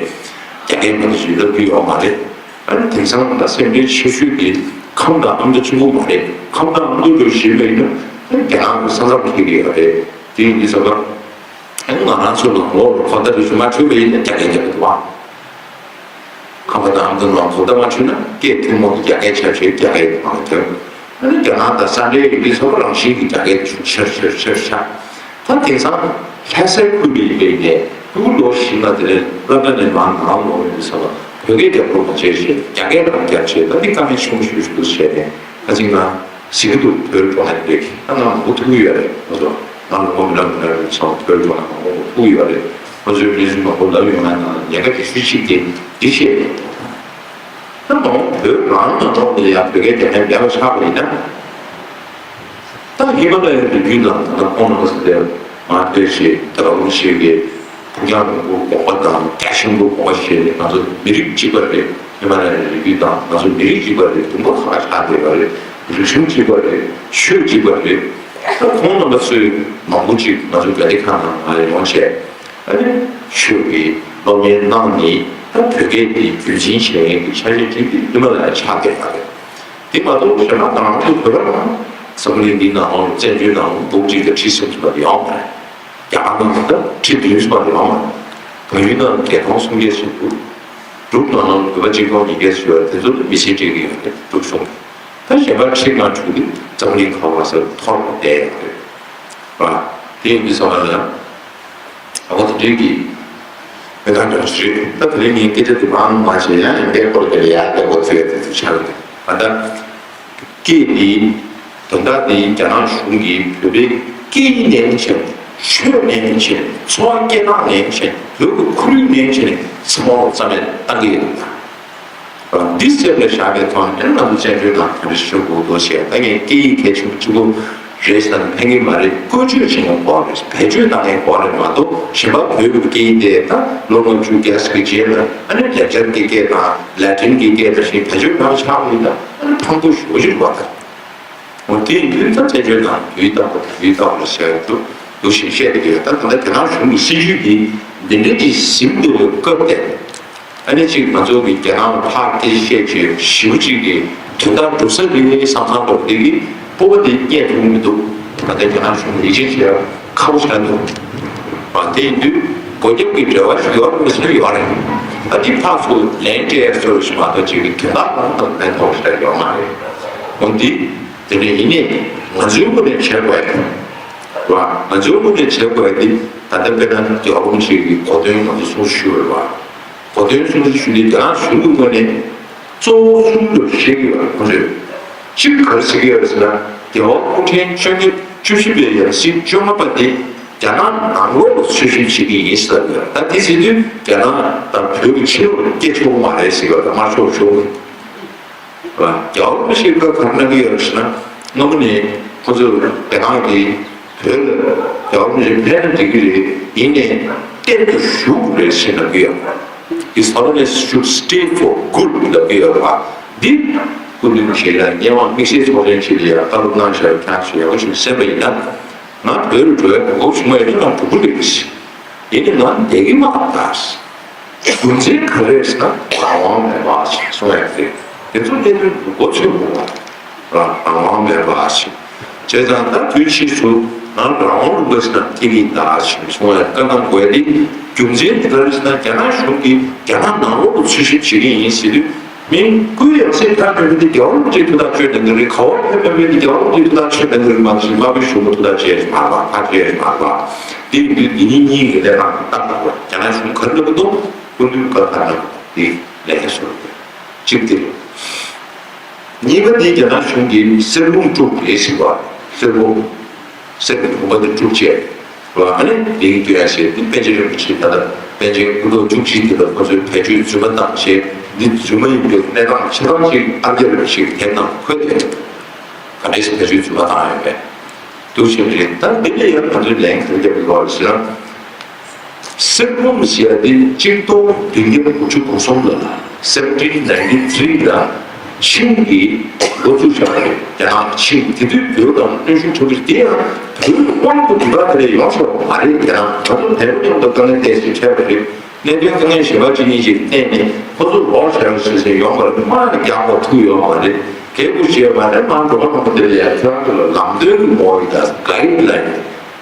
སྐད་མ་འདྲ་ཞིག་ལབ་རྒྱུ་ཡོད་མ་རེད། ཨ་ནི་དེང་སང་ད་སེམས་ཁྲལ་ཆེ་ཤོས་དེ་ཁམས་དང་ཨ་མདོ་གཅིག་པུ་མ་རེད། ཁམས་དང་ཨ་མདོ་འགྲོ་བཞིན་པ་ཡིན་ན་རྒྱ་ནག་གི་ས་མཚམས་འཁེལ་གྱི་ཡོད་རེད། དེ་ཡིན་དུས་ཙམ་པ། ཨ་ནི་ང་རང་ཚོ་ནང་ལོགས་ལ་གོ་བརྡ་རེ་ཞིག་མ་འཕྲོད་པ་ཡིན་ན་རྒྱ་སྐད་རྒྱབ་ཀྱི་འདུག་བ། ཁམས་པ་དང་ཨ་མདོ་ནང་གོ་བརྡ་མ་འཕྲོད་ན་སྐད་ཐུན་མོང་གི་རྒྱ་སྐད་ཆགས་བྱས་རྒྱ་སྐད་དེ་མང་ཐོན། ཨ་ནི་རྒྱ་ནག་དང་ས་འབྲེལ་ཡོད་དུས་ཚོ་རང་བཞིན་གྱི་རྒྱ་སྐད་དེ་ཆེར་ཆེར་ཆེར་ཆགས། ད་དེང་སང་ལྷ་སའི་ཁུལ་དུ་ཡིན་པའི་ནས་ཕྲུ་གུ་ལོ་བཞི་ལྔ་དེ་ནས་སློབ་གྲྭ་ནས་མར་ནང་ལོག་ཡོང་དུས་ཙམ་པ་བོད་སྐད་རྒྱབ་རོགས་མ་བྱས་ཞེས་རྒྱ་སྐད་རང་རྒྱབ་བྱས། ད་འདི་དཀའ་ངལ་ཆེན་པོ་ཞིག་ཏུ་བྱས་ནས་ཁ་ཅིག་ང་གཟིགས་ཀྱི་འདུག་བོད་འགྲོ་ན་རེད། ད་ང་མང་པོ་ཐུག་གི་ཡོད་རེད། ང་ཚོ་ང་ལ་ངོ་མི་ལབ་མི་ལབ་རེད་སོང་། བོད་འགྲོ་ན་མང་པོ་ཐུག་གི་ཡོད་རེད། ང་ཚོའི་མི་ཚོས་མང་པོ་ལབ་ཡོང་ན་ཉེན་ཁ་གལ་ཆེ་ཤོས་གཅིག་དེ་འདི་བཤད་རེད། ད་མང་པོ་བོད་རང་ནང་ཐོག་ནས་ཡང་བོད་སྐད་རྒྱག་མཁན་མེད་པ་ཆགས་པ་ཡིན་ན། ད་ཧི་མ་ལ་ཡའི་རི་རྒྱུད་ནང་ད་ལྟ་ཁོང་རྣམ་པ་ཚོ་དེར་མ་ལྟོས་ཤིག་ད་ག་རུང་ཞིག་གི་ཕུགས་རྒྱང་རིང་པོ་དགོངས་པ་དང་རྒྱ་ཆེན་པོ་དགོངས་པ་བཞེས་ནས་ང་ཚོ་མི་རིགས་གཅིག་པ་རེད། ཧི་མ་ལ་ཡའི་རི་རྒྱུད་དང་ང་ཚོ་མི་རིགས་གཅིག་པ་རེད། དུམ་བུ་ཁ་ཁ་ཆགས་བསྡད་ཡོད་རེད། རིག་གཞུང་གཅིག་པ་རེད། ཆོས་གཅིག་པ་རེད། ད་ཁོང་རྣམ་པ་ཚོས་མང་པོ་ཅིག་ང་ཚོ་དགའ་ལྡན་ཁང་ནང་ང་ཡོང་བྱས། ཨ་ནི་ཆོས་ཀྱི་སློབ་གཉེར་གནང་ནས་ད་བོད་སྐད་དེ་རྒྱུན་འཛིན་བྱེད་མཁན་གྱི་ཆ་ཤས་ཅིག་དེ་ཧི་མ་ལ་ཡ་ཆགས་བསྡད་པ་རེད། དེ་མ་གཏོགས་གཞན་པ་དང་ང་ཚོ་བོད་པ་རང་འཛམ་བུ་གླིང་འདིའི་ནང་ལོགས་བཙན་བྱོལ་ནང་ལོགས་འབུམ་གཅིག་དང་ཁྲི་སུམ་ཅུ་ལ་ཡོང་བ་རེད། རྒྱ་གར་ནང་ལ་ད་ཁྲི་བདུན་ཙམ་ལ་ཡོང་བ་རེད། བལ་ཡུལ་ནང་ལ་བརྒྱད་སྟོང་སུམ་བརྒྱ་ཙམ་འདུག་འབྲུག་ནང་ལོགས་བོད་པ་གཅིག་སྟོང་ཉིས་བརྒྱ་ཙམ་ཡོད་རེད། དེ་ཚོ་ལ་མི་སེར་སྤྲད་ཀྱི་ཡོད་རེད། འབྲུག་གཞུང་གིས། ད་གཞན་པ་ཁྲི་ལྔ་དྲུག་དེ་འཛམ་བུ་གླིང་ག་པར་ཟེར་འཐོར་བསྡད་ཡོད་རེད། ར། དེ་ཡིན་དུས་ཙམ་པ་ལ་ཡང་། ཨ་ཁོ་དེ་འདྲའི་གི་མི་གང་འདྲ་ཞིག་རེད། ད་དེ་རིང་ངས་སྐད་ཆ་དེ་མང་མང་བྱས་ཡང་ཡང་སྐད་སྐོར་དེ་ལ་ཡང་སྐད་སྐོར་ཚོས་དེ་ཚོ་ཆགས་རེད། ད་ལྟ་སྐད་འདི་དོན་དག་འདི་རྒྱ་ནག་གཞུང་གིས་བོད་པའི་སྐད་ཡིག་ནས་བྱས། ཆོས་ནས་བྱས། འཚོ་བ་སྐྱེལ་སྟངས་ནས་བྱས། བོད་ཀྱི་ཁོར་ཡུག་ནས་བྱས་ཚང་མ་རྩ་མེད་བཏང་གི་ཡོད་པ། འདི་སེམས་ལ་བཞག་པའི་ཐོག་ནས་ང་ཚོ་བཙན་བྱོལ་ནང་ག་རེ་ཞུ་དགོས་འདུག་ཞེས། ད་ངས་སྐད་ཡིག་གལ་ཆེན་པོ་གཅིག་པུ་རེད་ཟེར་ན་ཕན་གྱི་མ་རེད། བཀོལ་སྤྱོད་བྱེད་མཁན་སྐོར་རེད། བེད་སྤྱོད་བཏང་མཁན་སྐོར་རེད་མ་གཏོགས། གཞན་པ་བོད་ཀྱི་སྐད་ཡིག་དེ་ད་ལོ་ལྔ་བཅུ་བརྒྱ་ཙམ་གྱི་རྗེས་ལ་ཨ་ནི་ལེགས་སྦྱར་གྱི་སྐད་དང་ལེ་ཊིན་གྱི་སྐད་དང་བཞིན་བེད་སྤྱོད་གནང་ཆགས་པ་ཡིན་ན་ཨ་ནི་ཕངས་པོ་ཞེ་པོ་ཅིག་རེད་པ། ད་འོ་དེ་ཡིན་དུས་ད་བཙན་བྱོལ་ནང་ཡུལ་ལྟ་བུ་དང་ཡུལ་ལྟ་བུ་ལ་ཟེར་འདུག་འདུག་ཞེས་བཤད་དེ་ཡོད། ད་ད་ལྟ་རྒྱ་ནག་གཞུང་གི་སྲིད་ཇུས་ཀྱིས་འདི་འདྲ་ཅིག་ཟིན་འདུག་པའི་སྐབས་དེ། ཨ་ནི་ཅིག་ང་ཚོ་གི་རྒྱ་ནག་ལ་ཕར་སྐད་ཆ་བཤད་བྱས་ཞེ་པོ་ཅིག་གི་དོན་དག་འགྲུབ་ས་རེད་བསམ་བསམ་འདུག་དེ་གི་སྤོབས་པ་དེ་རྙེད་ཐུབ་མི་འདུག་ད་ལྟ་རྒྱ་ནག་གཞུང་ལ་ཡིད་ཆེས་བྱེད་ཡ་ཁག་པོ་ཆགས་འདུག་ཨ་དེ་ཡིན་དུས་སྒོ་རྒྱབ་ཀྱི་འབྲེལ་བ་ཞིག་ཡོད་མི་སྲིད་ཡོད་རེད། ཨ་དེ་ཕར་ཚུར་ལན་སྤྲད་ཚོད་ཞིག་མ་གཏོགས་ཅིག་གི་དོན་དག་གང་དང་ཕན་ཐོགས་ཞིག་ཡོད་མ་རེད། འོ་དེ་དེ་འདྲ་ཡིན་ནའི་ང་ཚོའི་ངོས་ནས་བྱེད་དགོས་ཡ་རེད། ང་ཚོའི་ངོས་ནས་བྱེད་དགོས་ཡ་དེ་ད་ལྟ་དཔེར་ན་རྒྱལ་བ་རིན་པོ་ཆེ་གི་གོ་སྟོན་ང་ཚོ་གསུང་ཞུས་པ་རེད་བ། གོ་སྟོན་གསུང་ཞུ་ཞུ་དུས་རྒྱ་ནག་གཞུང་གི་ངོས་ནས་གཙོ་བོ་གསུམ་དུ་བཤད་ཀྱི་ཡོད་རེད། ཁོ་ཚོས་གཅིག་ག་རེ་ཟེར་གྱི་ཡོད་རེད་ཟེར་ན། རྒྱལ་བ་སྐུ་ཕྲེང་བཅོ་བརྒྱད་བཅུ་བཞི་པའི་ཡང་སྲིད་བཅོ་ལྔ་པ་དེ་རྒྱ་ནག་ནང་ལོགས་ལ་འཚོལ་ཞིབ་བྱེད་ཀྱི་ཡིན་ཟེར་ཡོད། ད་དེ་ཟེར་དུས་རྒྱ་ནག་དང་བོད་ཀྱི་ཕྱི་ལོགས་ལ་སྐད་ཆོག་མ་རེད་ཟེར་ཡོད་རེད། དམར་ཤོག་གཞུང་གིས། རྒྱལ་བ་རིན་པོ་ཆེས་བཀའ་ག་རེ་གནང་གི་ཡོད་རེད་ཟེར་ན། སྔ་མོ་ནས་ཁོ་ཚོས་རྒྱ་ནག་གིས་བོད་ལ་རྒྱལ་བ་རིན་པོ་ཆེ་ཕེབས་ན་འགྲིག་གི་རེད། ཡིན་ནའི་གཏན་དུ་བཞུགས་དགོས་རེད་ཟེར་ལབ་ཀྱི་ཡོད། His Holiness should stay for good ལབ་ཀྱི་ཡོད་པ་འདི། སྐུ་མདུན་ཞལ་ལ་སྙན་དབང་དམིགས་བསལ་ཚོགས་ཆེན་ཞིག་ལ་ཡང་བཀའ་སློབ་གནང་བཞག་པའི་ཁྱེད་ཚོས་ཡག་པོ་ཞིག་གསན་པ་ཡིན་ན། ང་བོད་ལ་འགྲོ་ཡ་གོ་སྐབས་བྱུང་བ་ཡིན་ན་ང་འགྲོ་གི་རེད། ཡིན་ནའི་ང་བསྡད་ཀྱི་མ་རེད། རྒྱུ་མཚན་ག་རེ་རེད་ཟེར་ན་རང་དབང་མེད་པ་ཞིག་གསུང་ཡ་རེད། དེ་ཚོ་གནད་དོན་མགོ་ཚོས་དགོས་པ། རང་དབང་མེད་པ་ཞིག་བྱས་ཙང་ད་དུས་ཕྱིས་སུ་ང་རང་དབང་ལུང་པ་ཟེར་ན་སྐྱེ་གི་ཡིན་ད་ཞིག་གསུང་ཡ་བཀའ་གནང་དགོས་ཡ་དེ། རྒྱུ་མཚན་དེ་ག་རེ་ཟེར་ན་རྒྱ་ནག་གཞུང་གིས་རྒྱ་ནག་ནང་ལོགས་ལ་འཚོལ་ཞིབ་བྱེད་ཀྱི་ཡིན་ཟེར་དུས། མི་སྐུའི་ཡང་སྲིད་ཕེབས་མེད་པའི་རྒྱལ་བ་རིན་པོ་ཆེའི་ཐུགས་ཐག་གཅོད་གནང་གི་རེད། ག་བ་ཕེབས་མེད་པའི་རྒྱལ་བ་རིན་པོ་ཆེའི་ཐུགས་ཐག་གཅོད་གནང་གི་རེད་མ་གཏོགས་དམར་པོའི་གཞུང་གི་ཐུགས་ཐག་གཅོད་ཡས་མ་རེད་པ། ཐག་གཅོད་ཡས་མ་རེད་པ། དེ་ཡིན་དུས་འདི་གཉིས་གཉིས་ཀྱི་ལས་ཀ་ཏག་ཏག་རེད། རྒྱ་ནག་གཞུང་ག་རེ་ལབ་ཀྱི་འདུག་སྐུ་མདུན་བཀའ་ཁག་གནང་གི་འདུག་དེ་ལས་ཀ་སོ་རེད། གཅིག་དེ་རེད། གཉིས་པ་དེ་རྒྱ་ནག་གཞུང་གིས་གསེར་བུམ་དཀྲུགས་རེད་ཟེར་བ། གསེར་བུམ། གསེར་གྱི་བུམ་པ་དེ་དཀྲུགས་བྱས། བ། ཨ་ནི་དེའི་དུས་ཡང་ཞེས་འདི་པཎ་ཆེན་རིན་པོ་ཆེ་ད་ལྟ་པཎ་ཆེན་སྐུ་ཐོག་བཅུ་གཅིག་དེ་ལ་ཁོ་ཚོས་བེད་སྤྱོད་རྫུན་མ་བཏང་ཞེས། འདི་རྫུན་མ་ཡིན་པའི་གནས་སྟངས་ཆ་ཚང་ཅིག་ཨར་རྒྱབ་ཞིག་དེབ་ནང་འཁོད་དེ། ག་འདྲས་བེད་སྤྱོད་རྫུན་མ་བཏང་ཡོད་པས་འདུག་ཞེས་རེད། ད་འདི་ལ་ཡང་ང་ཚོས་ལན་གང་རྒྱབ་དགོས་པ་ཞེ་ན། གསེར་བུམ་ཞེས་པ་འདི་གཅིག་སྟོང་བདུན་བརྒྱ་དགུ་བཅུ་གོ་གསུམ་ལ་seventeen ninety three ལ་ཆིང་གིས་འགོ་བཙུགས་བཞག་པ་རེད། རྒྱ་ནག་ཆིང་དེ་དུས་བོད་དང་གནོན་ཤུགས་ཐོབ་པ་དེ་ཡང་བོད་དབང་དུ་འདི་ག་དེ་ལས་ཡོང་ཆོག་པ་མ་རེད། རྒྱ་ནག་ང་ཚོ་བལ་པོ་མཉམ་དུ་དཀའ་ངལ་འཕྲད་བཞིན་འཕྲད་པ་རེད། གནད་དོན་དཀའ་ངལ་གཞན་པ་གཅིག་གཉིས་ཤིག་བསྟན་ནས་ཁོ་ཚོ་ལོག་བྱས་པ་ཞིག་ཟེར་ཡོང་བ་རེད། དམག་ནི་རྒྱག་དགོས་ཐུག་ཡོད་མ་རེད། གད་སྐུ་བྱས་པ་ནི་དམག་འགྲོ་བ་མང་པོ་དེ་ལ་ཡང་ཁྱེད་རང་ཚོ་ལ་ལམ་སྟོན་གྱི་ངོ་བོ་ཡིན་ད་ག་ཡིན་ལ་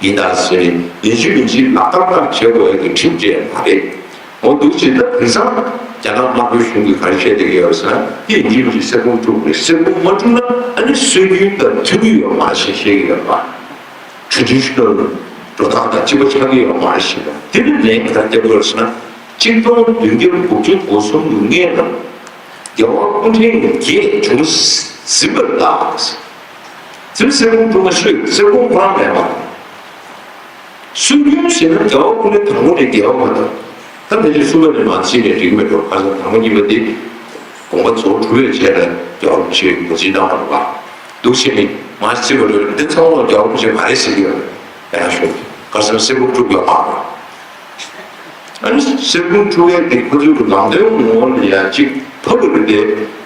ཡིན་ད་ཟེར་ནས་ཡིན་གཅིག་མིན་གཅིག་ལག་བསྟར་བཏང་བྱེད་དགོས་ཡ་གི་ཁྲིམས་བཅས་མ་རེད། འོ་འདུག་ཅེས་ད་དེང་སང་རྒྱ་ནག་དམར་པོའི་གཞུང་གིས་ག་རེ་བཤད་བསྡད་ཀྱི་ཡོད་ཟེར་ན། དེ་ཡིན་གཅིག་མིན་གཅིག་གསེར་བུམ་དཀྲུགས་དགོས་རེད། གསེར་བུམ་མ་དཀྲུགས་ན་ཨ་ནི་སྲོལ་རྒྱུན་དང་མཐུན་གྱི་ཡོད་མ་རེད་ཞེས་བཤད་ཀྱི་ཡོད་པ། Traditional འགྲོ་སྟངས་དང་གཅིག་པ་ཆགས་ཀྱི་ཡོད་མ་རེད་ཞེས་པ། དེ་ནི་ལན་ག་རེ་རྒྱབ་དགོས་ཟེར་ན། གཅིག་སྟོང་བདུན་བརྒྱ་དགུ་བཅུ་གོ་གསུམ་གྱི་སྔོན་ལ་རྒྱལ་བ་སྐུ་ཕྲེང་བརྒྱད་བྱུང་ཟིན་པར་གདའ། དེ་གསེར་བུམ་དཀྲུགས་ན་སུས། གསེར་བུམ་ཁོ་རང་མེད་པ། སྲོལ་རྒྱུན་ཟེར་ན་རྒྱལ་བ་སྐུ་ཕྲེང་དང་པོ་ནས་རྒྱལ་བ་མ་དང་། ད་ཕལ་ཆེར་གསུམ་པ་ནས་མར་བརྩིས་ནས་འགྲིག་མི་འགྲོ། ཁ་སང་དང་པོ་གཉིས་པ་འདི་དགོངས་པ་རྫོགས་གྲུབ་པའི་རྗེས་ལ་རྒྱལ་བ་རིན་པོ་ཆེས་ངོས་འཛིན་གནང་བ་རེད་པ། འདུག་ཕྱིན་ནས་མར་བརྩིས་པ་རེད། འདི་ཚང་མ་རྒྱལ་བ་རིན་པོ་ཆེ་མ་རེད་ཟེར་གྱི་ཡོད་རེད། ཡང་ཞུ། ཁ་སང་གསེར་བུམ་དཀྲུགས་ཡོད་མ་རེད། ཨ་ནི་གསེར་བུམ་དཀྲུགས་ཡས་དེ་ཁོ་ཚོའི་གི་ལམ་སྟོན་ངོ་བོ་ལ་ཡང་གཅིག་ཕབ་པ་རེད་དེ།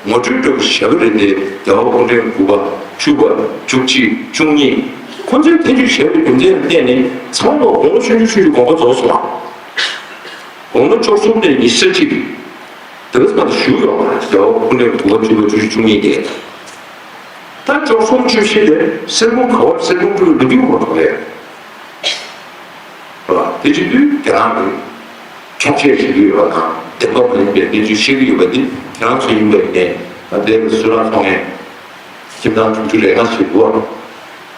ངོ་སྤྲོད་སྤྲོད་པ་བྱས་པ་རེད་དེ། རྒྱལ་བ་སྐུ་ཕྲེང་དགུ་པ་བཅུ་པ་བཅུ་གཅིག་བཅུ་གཉིས་ཁོ་ཚོས་ཐེ་བྱུས་བྱས་པའི་རྒྱུ་མཚན་ལ་བརྟེན་ནས་ཚང་མ་དགུང་ལོ་ཆུང་ཆུང་ཆུང་ཆུང་དགོངས་པ་རྫོགས་སོང་བ། དགུང་ལོ་བཅུ་གསུམ་ནས་ཉི་ཤུ་རྩ་གཅིག་དེ་ག་ཙམ་དུ་བཞུགས་ཡོད་པ་རེད། རྒྱལ་བ་སྐུ་ཕྲེང་དགུ་པ་བཅུ་པ་བཅུ་གཅིག་བཅུ་གཉིས་དེ། ད་བཅུ་གསུམ་བཅུ་བཞི་དེ་གསེར་བུམ་ག་བར་གསེར་བུམ་དཀྲུགས་ལོ་རྒྱུས་མ་གཏོགས་རེད། རེད་བ། དེ་བྱེད་དུས་རྒྱ་ནག་གི་འཁྱོག་བཤད་བྱེད་ཀྱི་ཡོད་པ་དང་བདེན་པ་མ་ཡིན་པའི་གནས་ཚུལ་བཤད་ཀྱི་ཡོད་པ་འདི་ཁྱེད་རང་ཚོ་ཡིན་པ་ཡིན་ནའི། ད་དེ་གི་སུ་ར་ཚོང་ངན་ཁྱིམ་ཚང་དྲུག་ཅུ་རེ་ལྔ་ཞིག་འདུག་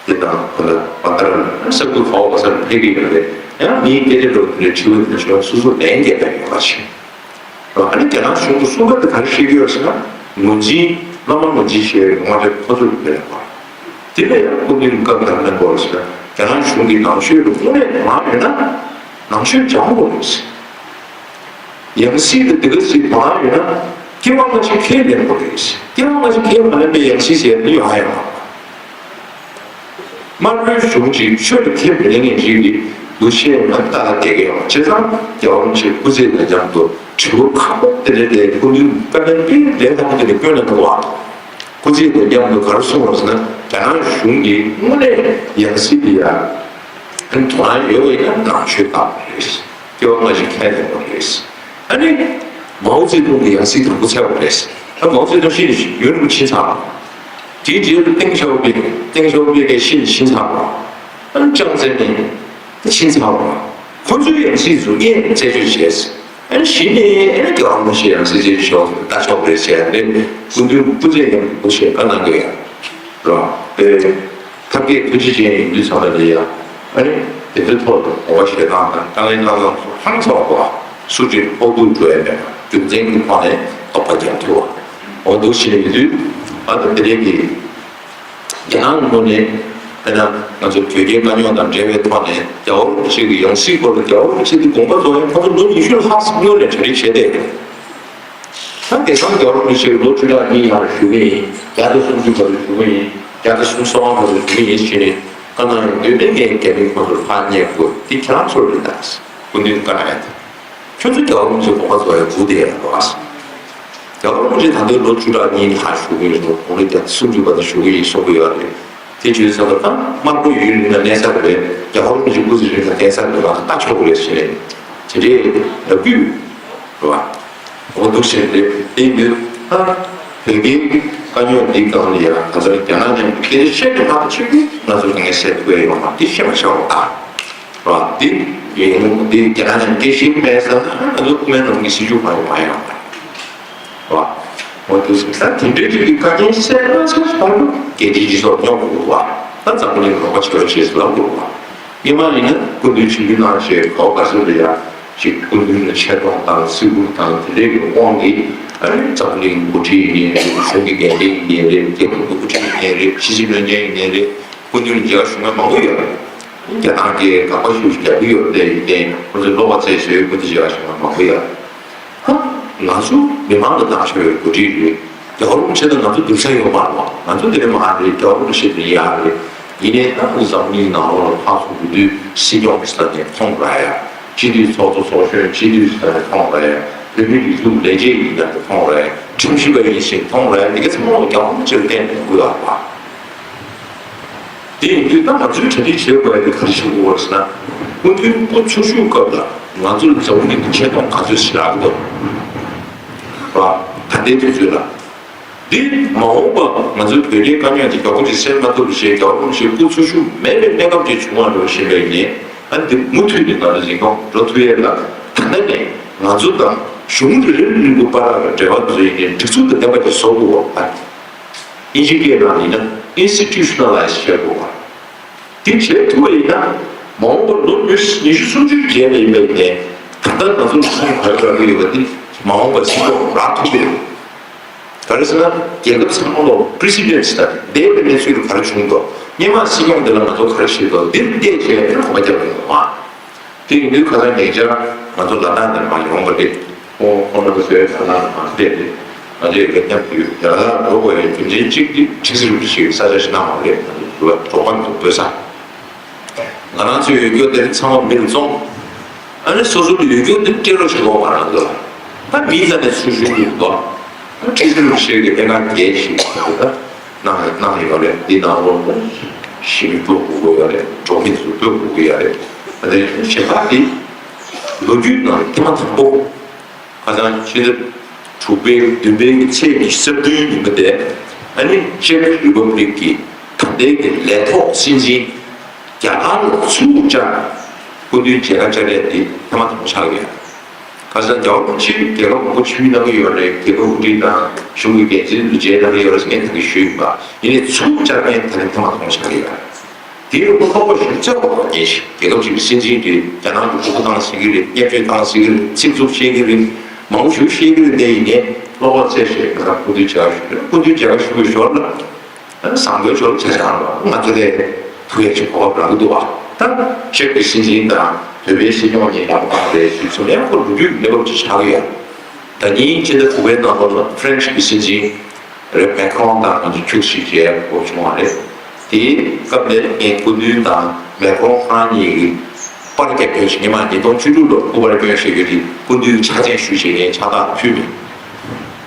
དེ་དང་ཁོ་ལ་མ་ལྟར་ས་ཁུལ་ག་བ་ག་སར་ཕེབས་ཀྱི་ཡོད་རེད། ཡང་མིའི་སྐད་ཆ་འགྲོ་དུས་ནས་དྲི་བ་དེ་ཚོ་སོ་སོ་ལན་རྒྱག་པའི་ཡོད་པ་ཞིག་ཨ་ནི་རྒྱ་ནག་གཞུང་གི་གསུང་སྐད་དེ་ག་རེ་བཤད་ཀྱི་ཡོད་ཟེར་ན། ངོས་འཛིན། བླ་མ་ངོས་འཛིན་བྱས་པའི་ངོ་སྤྲོད་ཁོ་ཚོར་ཕེབས་པ། དེ་ལས་ཡང་སྐུ་མདུན་སྐབས་དང་ལེན་སྐོར་ཟེར་ན། རྒྱ་ནག་གཞུང་གིས་ནང་ཆོས་ལ་དངོས་གནས་དོ་སྣང་ཡོད་ན་ནང་ཆོས་སྦྱང་དགོས་རེད་ཟེར། ཡང་སྲིད་དེ་འདི་ག་ཟིག་དོ་སྣང་ཡོད་ན་སྐྱེ་བ་སྔ་ཕྱི་ཁས་ལེན་དགོས་རེད་ཟེར། སྐྱེ་བ་སྔ་ཕྱི་ཁས་མ་ལེན་པའི་ཡང་སྲིད་ཟེར་ཡ་དེ་ཡོང་ཡ་ཡོད་མ་རེད། དམར་པོའི་གཞུང་གིས་ཆོས་ལ་ཁས་མི་ལེན་མཁན་ཞིག་གིས་འདུ་ཤེས་མ་ལྟ་བསྡད་ཀྱི་ཡོད། བྱས་ཙང་རྒྱལ་བ་རིན་པོ་ཆེའི་སྐུ་ཚེ་དང་མཉམ་དུ་དྲི་བ་ཁག་པོ་དེ་འདྲ་དེ་སྐུ་མདུན་བཀའ་ལན་དཔེ་ལན་ཁག་པོ་དེ་འདྲ་བསྐྱོན་གནང་འདུག་བ། སྐུ་ཚེ་དང་མཉམ་དུ་ག་རེ་གསུངས་པ་ཟེར་ན། རྒྱ་ནག་གཞུང་གིས་དངོས་གནས་ཡང་སྲིད་དེ་ཡ་དོ་སྣང་ཡོད་པ་ཡིན་ན་ནང་ཆོས་ལྟ་དགོས་རེད། སྐྱེ་བ་སྔ་ཕྱི་ཁས་ལེན་དགོས་རེད། ཨ་ནི་མའོ་ཙེ་ཏུང་གི་ཡང་སྲིད་དང་པོ་འཚོལ་བ་རེད། ཨ་མའོ་ཙེ་ཏུང་ཤི་ནས་ཡུན་རིང་ཕྱིན་ཚར་བ། དེའི་རྗེས་ལ་ཏེང་ཞའོ་ཕིང་། ཏེང་ཞའོ་ཕིང་གིས་ཤི་ནས་ཕྱིན་ཚར་བ། ཨ་ནི་ཅང་ཙེ་མིན་ཕྱིན་ཚར་བ། ཁོ་ཚོའི་ཡང་སྲིད་ཚོ་ངས་རྩད་གཅོད་བྱས། ཨ་ནི་གཞི་ནས་ཨ་ནི་རྒྱལ་བ་རིན་པོ་ཆེ་ཡང་སྲིད་ཅིག་ཞོག་ལྟ་ཆོག་རེད་ཟེར་ནས་སྐུ་མདུན་སྐུ་ཚེ་ཡང་དུ་ཞེས་བཀའ་གནང་གི་ཡོད་རེད། ཐབས་མཁས་ཐུགས་རྗེ་ཅན་ཡིན་དུས་ཚང་མ་ལ་ཡ། ཨ་ནི་དེ་ཚོའི་ཐོག་ཏུ་དགོངས་པ་བཞེས་སྟངས་དང་དཀའ་ངལ་སྣ་ཚོགས་སུ་ཧང་སངས་པ་སུ་གཅིག་ཕོག་ཐུག་འགྲོ་ཡ་མེད་པ་རྒྱུ་མཚན་གྱི་ཐོག་ནས་རྟོགས་པ་རྒྱག་ཐུབ་པ། འོ་འདུག་བྱས་ཡོད་དུས་ཨ་ད་དེ་རིང་གི་རྒྱ་ནག་ངོས་ནས་དཔེར་ན་ང་ཚོ་དོལ་རྒྱལ་དཀའ་རྙོག་དང་འབྲེལ་བའི་ཐོག་ནས་རྒྱལ་བ་རིན་པོ་ཆེ་གི་ཡང་སྲིད་སྐོར་ལ་རྒྱལ་བ་རིན་པོ་ཆེ་གི་དགོངས་པ་རྫོགས་ཡང་ཁོང་ཚོ་ལོ་ཉི་ཤུ་ལྷག་སྔོན་ནས་གྲ་སྒྲིག་བྱས་ཏེ། ད་དེང་སང་རྒྱལ་བ་རིན་པོ་ཆེ་ལོ་བཅུ་ཕྲག་གཉིས་ཡར་བཞུགས་ཀྱི་ཡིན། བརྒྱ་དང་སུམ་ཅུ་བར་དུ་བཞུགས་ཀྱི་ཡིན། བརྒྱ་དང་སུམ་ཅུ་སོ་ལྔ་བར་དུ་བཞུགས་ཀྱི་ཡིན་ཞེས་ནས་བཀའ་གནང་ཡོང་དུས་ནས་ངས་རྒྱ་མི་ཁོང་ཚོར་ཕར་སྙད་དགོས་འདི་ཁྱེད་རང་ཚོར་རེད་ད། སྐུ་མདུན་བཀའ་གནང་ཡ་དེ། ཁྱོད་ཚོ་རྒྱལ་བ་རིན་པོ་ཆེ་དགོངས་པ་རྫོགས་ཡ་སྒུག་བསྡད་ཡ་རེད་བ། རྒྱལ་བ་རིན་པོ་ཆེ་ད་ལྟའི་ལོ་བཅུ་ཕྲག་གཉིས་ལྷག་བཞུགས་ཀྱི་ཡོད་རེད། དགུང་ལོ་བརྒྱ་དང་སུམ་ཅུ་བར་དུ་བཞུགས་ཀྱི་ཡིན་གསུང་གི་ཡོད་རེད། དེ་བྱས་ཙང་ད་དམར་པོ་ཡུན་རིང་ལ་གནས་ས་རེད། རྒྱལ་བ་རིན་པོ་ཆེ་སྐུ་ཚེ་རིང་ལ་གནས་ས་རེད་བ། ལྟ་ཆོག་གི་རེད་ཟེར་ནས་དེ་འདྲའི་ལབ་རྒྱུ་རེད་བ། འོ་འདུག་ཟེར་རེད། དེ་ཡིན་དུས་ད་བོད་ཀྱི་དཀའ་རྙོག་འདིའི་སྒང་ལ་ཡང་ད་ལྟ་རྒྱ་ནག་ནས་སྐད་ཆ་བཤད་ཀྱི་མ་གཏོགས་ཆོས་ཀྱི་ང་ཚོ་དཀའ་ངལ་སེལ་ཐུབ་ཡ་ཡོད་མ་རེད། འདི་ཤེས་པ་བྱ་དགོས་ད། རེད་བ། འདི་ཡིན་འདི་རྒྱ་ནག་ནས་སྐད་ཆ་མེད་ཟེར་ན་ང་ཚོ་སྐུ་ངལ་ནང་གི་སྲིད་ཇུས་མ་ཡོང་མ་ཡོང་བ་རེད་བ། འོ་འདུག་ཟེར། ད་དེ་འདྲའི་རིགས་ཀྱི་དཀའ་རྙོག་སེལ་མ་ཚར་བར་དུ་རྒྱལ་སྤྱིའི་སྤྱི་ཚོགས་སྙོམས་དགོས་བ། ད་འཛམ་བུ་གླིང་རོགས་པ་བྱེད་རོགས་བྱེད་ཟེར་ལབ་དགོས་བ། སྔོན་མ་ཡིན་ན་སྐུ་མདུན་ཆིབས་བསྒྱུར་གནང་བྱས་ག་བ་ག་ཚོད་ལ་ཡ་ཅིག་སྐུ་མདུན་ལ་ཆེ་མཐོང་དང་བརྩི་བཀུར་དང་དེ་འདྲའི་གི་དབང་གིས་ཨ་ནི་འཛམ་བུ་གླིང་འགོ་ཁྲིད་ཡིན་ནའི་རེད། གཞུང་གི་འགན་འཛིན་ཡིན་ནའི་རེད། རྒྱལ་ཁབ་ཀྱི་དབུ་ཁྲིད་ཡིན་ནའི་རེད། ཕྱི་སྲིད་བློན་ཆེན་ཡིན་ནའི་རེད། སྐུ་མདུན་ལ་མཇལ་ཁ་ཞུ་མཁན་མང་པོ་ཡོད་རེད། རྒྱ་ནག་གིས་དགག་པ་ཤུགས་ཆེ་རྒྱག་གི་ཡོད་པ་དེ་ཡིན་ཏེ། ཁོ་ཚོས་བློ་ཁ་བཙལ་བྱས་སྐུ་མདུན་མཇལ་ཁ་ཞུ་མཁན་མང་པོ་ཡོད། ཧ། ང་ཚོ་མི་མང་ལ་བཏང་ཆོག་པའི་གོ་སྒྲིག་རེད། རྒྱལ་བ་རིན་པོ་ཆེ་དང་ང་ཚོ་སྡུར་ས་ཡོད་མ་རེད་པ། ང་ཚོ་དེ་འདྲ་མ་རེད། རྒྱལ་བ་རིན་པོ་ཆེ་དེ་ཡག་རེད། ཡིན་ནའི་ད་ཁོང་འཛམ་གླིང་ནང་ལོགས་ལ་ཕར་ཚུར་འགྲོ་དུས་སྲིད་སྐྱོང་གི་ས་ནས་མཐོང་ར་ཡ། སྤྱི་འཐུས་ཚོགས་གཙོ་ཚོགས་གཞོན་སྤྱི་འཐུས་ས་ནས་མཐོང་ར་ཡ། བོད་མིའི་སྒྲིག་འཛུགས་ལས་བྱེད་ཡིན་ན་མཐོང་ར་ཡ། ཁྲིམས་ཞིབ་པ་ཡིན་ཞིང་མཐོང་ར་ཡ། དེ་ག་ཚང་མ་རྒྱལ་བ་རིན་པོ་ཆེ་ལ་བརྟེན་ནས་ཡོང་གི་ཡོད་རེད་པ། དེ་ཡིན་དུས་ད་ང་ཚོའི་གྲ་སྒྲིག་བྱེད་དགོས་ཡ་དེ་ག་རེ་བྱེད་དགོས་རེད་ཟེར་ན། སྐུ་མདུན་སྐུ་འཚོ་བཞུགས་སྐབས་ལ་ང་ཚོ་ལ་འཛམ་བུ་གླིང་གི་ཆེ་མཐོང་ག་ཚོད་ཞིག་རག་གི་འདུག་པ། ད་ལྟའི་དུས་ཚོད་ལ། འདི་མ་འོངས་པ་ང་ཚོའི་བོད་རྒྱའི་དཀའ་རྙོག་དེ་མགྱོགས་པོ་ཅིག་སེལ་མ་ཐུབ་པ་བྱས། རྒྱལ་བ་རིན་པོ་ཆེ་སྐུ་འཚོ་བཞུགས་མེད་པའི་གནས་སྐབས་ཅིག་བྱུང་བ་འགྲོ་བཞིན་པ་ཡིན་ནའི། ཨ་ནི་འདི་མུ་མཐུད་ནས་ང་ཚོ་འཛིན་སྐྱོང་འགྲོ་ཐུབ་ཡས་ལ། ད་ལྟ་ནས་ང་ཚོ་དང་གཞུང་རེ་རེ་རེ་གི་བར་ལ་འབྲེལ་བ་དེ་ཚོ་ཡིན་ནའི་སྒྲིག་འཛུགས་དང་ལྡན་པ་ཅིག་བཟོ་དགོས་པ། ཨིན་ཇི་སྐད་ནང་ཡིན་ན་institutionalize་བྱེད་དགོས་པ། དེ་བྱེད་ཐུབ་པ་ཡིན་ན། མ་འོངས་པར་ལོ་ཉི་ཤུ་ཉི་ཤུ་སུམ་ཅུའི་རྗེས་ལ་ཡིན་པ་ཡིན་ནའི། ད་ལྟ་ང་ཚོ་ཚོང་བར་འགྲོ་གི་ཡོད་པ་འདི་མ་འོངས་པར་སྲིད་སྐྱོང་རག་ཐུབ་ཀྱི་རེད། ག་རེ་ཟེར་ན། རྒྱལ་ཁབ་ཚང་མ་ལོ་precedence་དང་འདས་པའི་གནས་ཚུལ་ག་རེ་བྱུང་འདུག་སྔོན་མ་སྲིད་སྐྱོང་འདི་ལ་ང་ཚོ་ག་རེ་བྱས་འདུག་འདིར་བལྟས་བྱས་ནས་གོ་བ་རྒྱབ་དགོས་འདུག་ཨ། དེ་ཡིན་དུས་ཁ་སང་ཉེ་ཆར་ང་ཚོ་ལ་དྭགས་ནས་མར་ཡོང་བ་རེད། ཁོང་ཁོང་རྣམ་པ་ཚོའི་ལ་དྭགས་ནས་མར་ཕེབས་ཏེ་ང་ཚོ་ཡི་གེ་མཉམ་དུ་ཡོད། ཡ་ལ་དྭགས་འགྲོ་དགོས་ཡའི་རྒྱུ་མཚན་གཅིག་དེ་ཁྲི་ཟུར་ཞིག་ས་ཆ་ཞིག་གནང་བ་རེད། ང་ཚོ་འགྲོ་བ་འགྲོ་དགོས་ས། ང་རང་ཚོའི་ཡོད་རྒྱུ་དེ་ཚང་མ་མི་ལ་བཙོང་། ཨ་ནི་སོ་སོ་ལ་ཡོད་རྒྱུ་དེ་སྤྲད་རོགས་བྱེད་དགོས། ང་རང་ཚོ་ལ་ད་མི་ལ་ནས་ཚུར་ཞུ་དགོས་འདུག་ཁྲི་ཟུར་ཞིག་གི་ལས་ཀ་རྒྱས་ཤིག་ད། གནང་གནང་ཡོད་རེད། འདི་ནང་ལོགས་ལ་ཞི་མི་སྤྲོ་དགོས་ཀྱི་ཡོད་རེད། འགྲོ་མི་ཚོ་སྤྲོ་དགོས་ཀྱི་ཡོད་རེད། ཨ་ནི་ཞེ་དྲག་འདི་ལོ་རྒྱུས་ནང་ཐེངས་མ་དང་པོ། ཁ་སང་ཕྱི་ཟླ་དྲུག་པའི་བདུན་པའི་ཚེས་ཉི་ཤུ་རྩ་བདུན་ཉིན་མོ་དེ། ཨ་ནི་ཅེཀ་རི་པབ་ལིག་གི་ད་ལྟའི་གི་ལས་ཐོག་སྲིད་འཛིན་རྒྱ་གར་ལ་ཚུར་བཅར་སྐུ་མདུན་མཇལ་ཁ་བཅར་ཡས་འདི་ཐེངས་མ་དང་པོ་ཆགས་ཡོད། ཁ་སང་རྒྱལ་བ་རིན་པོ་ཆེ་རྒྱལ་ཁབ་མང་པོ་ཕྱིར་གནང་གི་ཡོད་རེད། རྒྱལ་ཁབ་དབུ་ཁྲིད་དང་གཞུང་གི་འགན་འཛིན་ཚོ་མཇལ་གནང་གི་ཡོད་རེད་ཟེར་ངས་ད་གིན་ཞུས་ཡིན་པ། ཡིན་ནའི་ཚུར་བཅར་མཁན་ད་རིང་ཐེངས་མ་དང་པོ་ཆགས་ཀྱི་ཡོད་རེད། དེའི་ཐོག་ལ་ཁོ་ཞིག་བཅར་བ་ཉེ་ཞིག་རྒྱལ་ཁབ་ཅིག་གི་སྲིད་འཛིན་དེ་རྒྱ་ནག་གི་ཕྲུ་གུ་བཏང་སྲིད་ཀྱི་རེད། བརྙས་བཅོས་བཏང་སྲིད་ཀྱི་རེད། ཚིག་རྩུབ་བཤད་ཀྱི་རེད། མང་པོ་ཞིག་བཤད་ཀྱི་རེད། དེ་ཡིན་ནའི་བློ་ཁོག་བཙལ་བྱས་ང་རང་སྐུ་མདུན་མཇལ་ཁ་ཞུ་རེད། སྐུ་མདུན་མཇལ་ཁ་ཞུ་བའི་ཞོར་ལ། བཟང་པོའི་ཕྱོགས་ལ་ཆ་བཞག་རོགས། ང་ཚོ་ལས་ཐུགས་ཡ་ཆེ་གོ་སྐབས་རག་གི་འདུག་བ། ད་ཅེཀ་གི་སྲིད་འཛིན་དང་བོད་པའི་སྲིད་སྐྱོང་གཉིས་ཡག་པོ་གནང་རེད་ཞུས་སོང་། ཡང་ཁོ་ལོ་རྒྱུས་ཀྱི་གནས་བབ་ཅིག་ཆགས་ཀྱི་ཡོད། ད་ཉིན་ཕྱི་ཟླ་དྲུག་པའི་ནང་ལོགས་ལ་ཧྥ་རན་སི་གི་སྲིད་འཛིན་རེད། མེ་ཁོང་དང་ང་ཚོ་ཁྱུག་ཞིག་མཇལ་དགོས་བྱུང་བ་རེད། དེའི་སྐབས་ནས་ངས་སྐུ་མདུན་དང་མེ་ཁོང་ཁོ་རང་གཉིས་ཀྱི་པར་རྒྱག་སྐྱོན་ཞིག་ཉི་མ་ཉིས་སྟོང་བཅུ་དྲུག་ལོར་སྐུ་པར་སྐྱོན་ཞིག་ཡོད་དེ། སྐུ་མདུན་ཕྱག་མཆན་ཞུས་བྱས་ངས་ཕྱག་རྟགས་ཕུལ་མེད།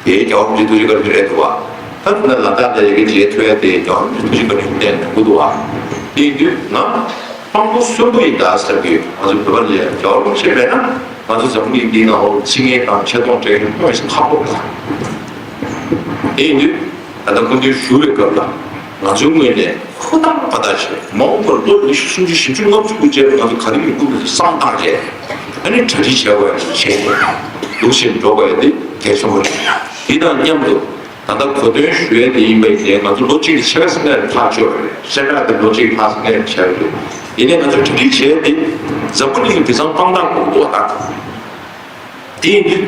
དེའི་རྒྱལ་བ་རིན་པོ་ཆེ་ཐུགས་རྗེ་བཀའ་དྲིན་རེད་འདུག་བ། ད་ད་ལ་དྭགས་ལ་ཡི་གེ་མཇལ་ཐུབ་ཡ་དེ་རྒྱལ་བ་རིན་པོ་ཆེ་ཐུགས་རྗེ་བཀའ་དྲིན་བརྟེན་གནང་གི་འདུག་བ། དེ་ཡིན་དུས་ང་དཔང་པོ་གསོན་པོ་ཡིན་ད་ཟེར་གི། ང་ཚོ་བོད་པ་ལ་ཡ་རྒྱལ་བ་རིན་པོ་ཆེ་མེད་ན་ང་ཚོ་འཛམ་བུ་གླིང་འདིའི་ནང་ལོགས་ཚིག་ངན་དང་ཆེ་མཐོང་སྤྲད་མཁན་དངོས་སུ་ཁག་པོ་རེད། དེ་ཡིན་དུས་ད་ལྟ་སྐུ་མདུན་བཞུགས་པའི་སྐབས་ལ་ང་ཚོའི་ངོས་ནས་ཧུར་ཐག་པ་ཐག་བྱས། མ་འོངས་པར་ལོ་ཉི་ཤུ་སུམ་ཅུ་བཞི་བཅུ་ལྔ་བཅུ་གི་རྗེས་ལ་ང་ཚོ་ག་རེ་ཡོང་གི་མིན་བསམ་བཏང་བྱས། ཨ་ནི་གྲ་སྒྲིག་བྱས་པ་བྱས་ནས་ལུགས་བཞིན་འགྲོ་དགོས་ཡ་དེ་གལ་ཆེན་པོ་རེད། དེ་དང་མཉམ་དུ་ད་ལྟ་གོ་སྟོན་ཞུ་ཡ་དེ་ཡིན་པ་ཡིན་ནའི་ང་ཚོ་ལོ་གཅིག་ལ་ཕྱེད་ཀ་ཙམ་ལས་ཐག་གཅོད་པ་རེད། ཤ་ཁྲག་དེ་ལོ་གཅིག་ལྷག་ཙམ་ལས་བྱས་པ་རེད། ཡིན་ནའི་ང་ཚོ་གྲ་སྒྲིག་བྱས་ཏེ་འཛམ་བུ་གླིང་དེང་སང་དཔང་རྟགས་དགོས་འདུག་བ། ད་དེ་ཡིན་དུས་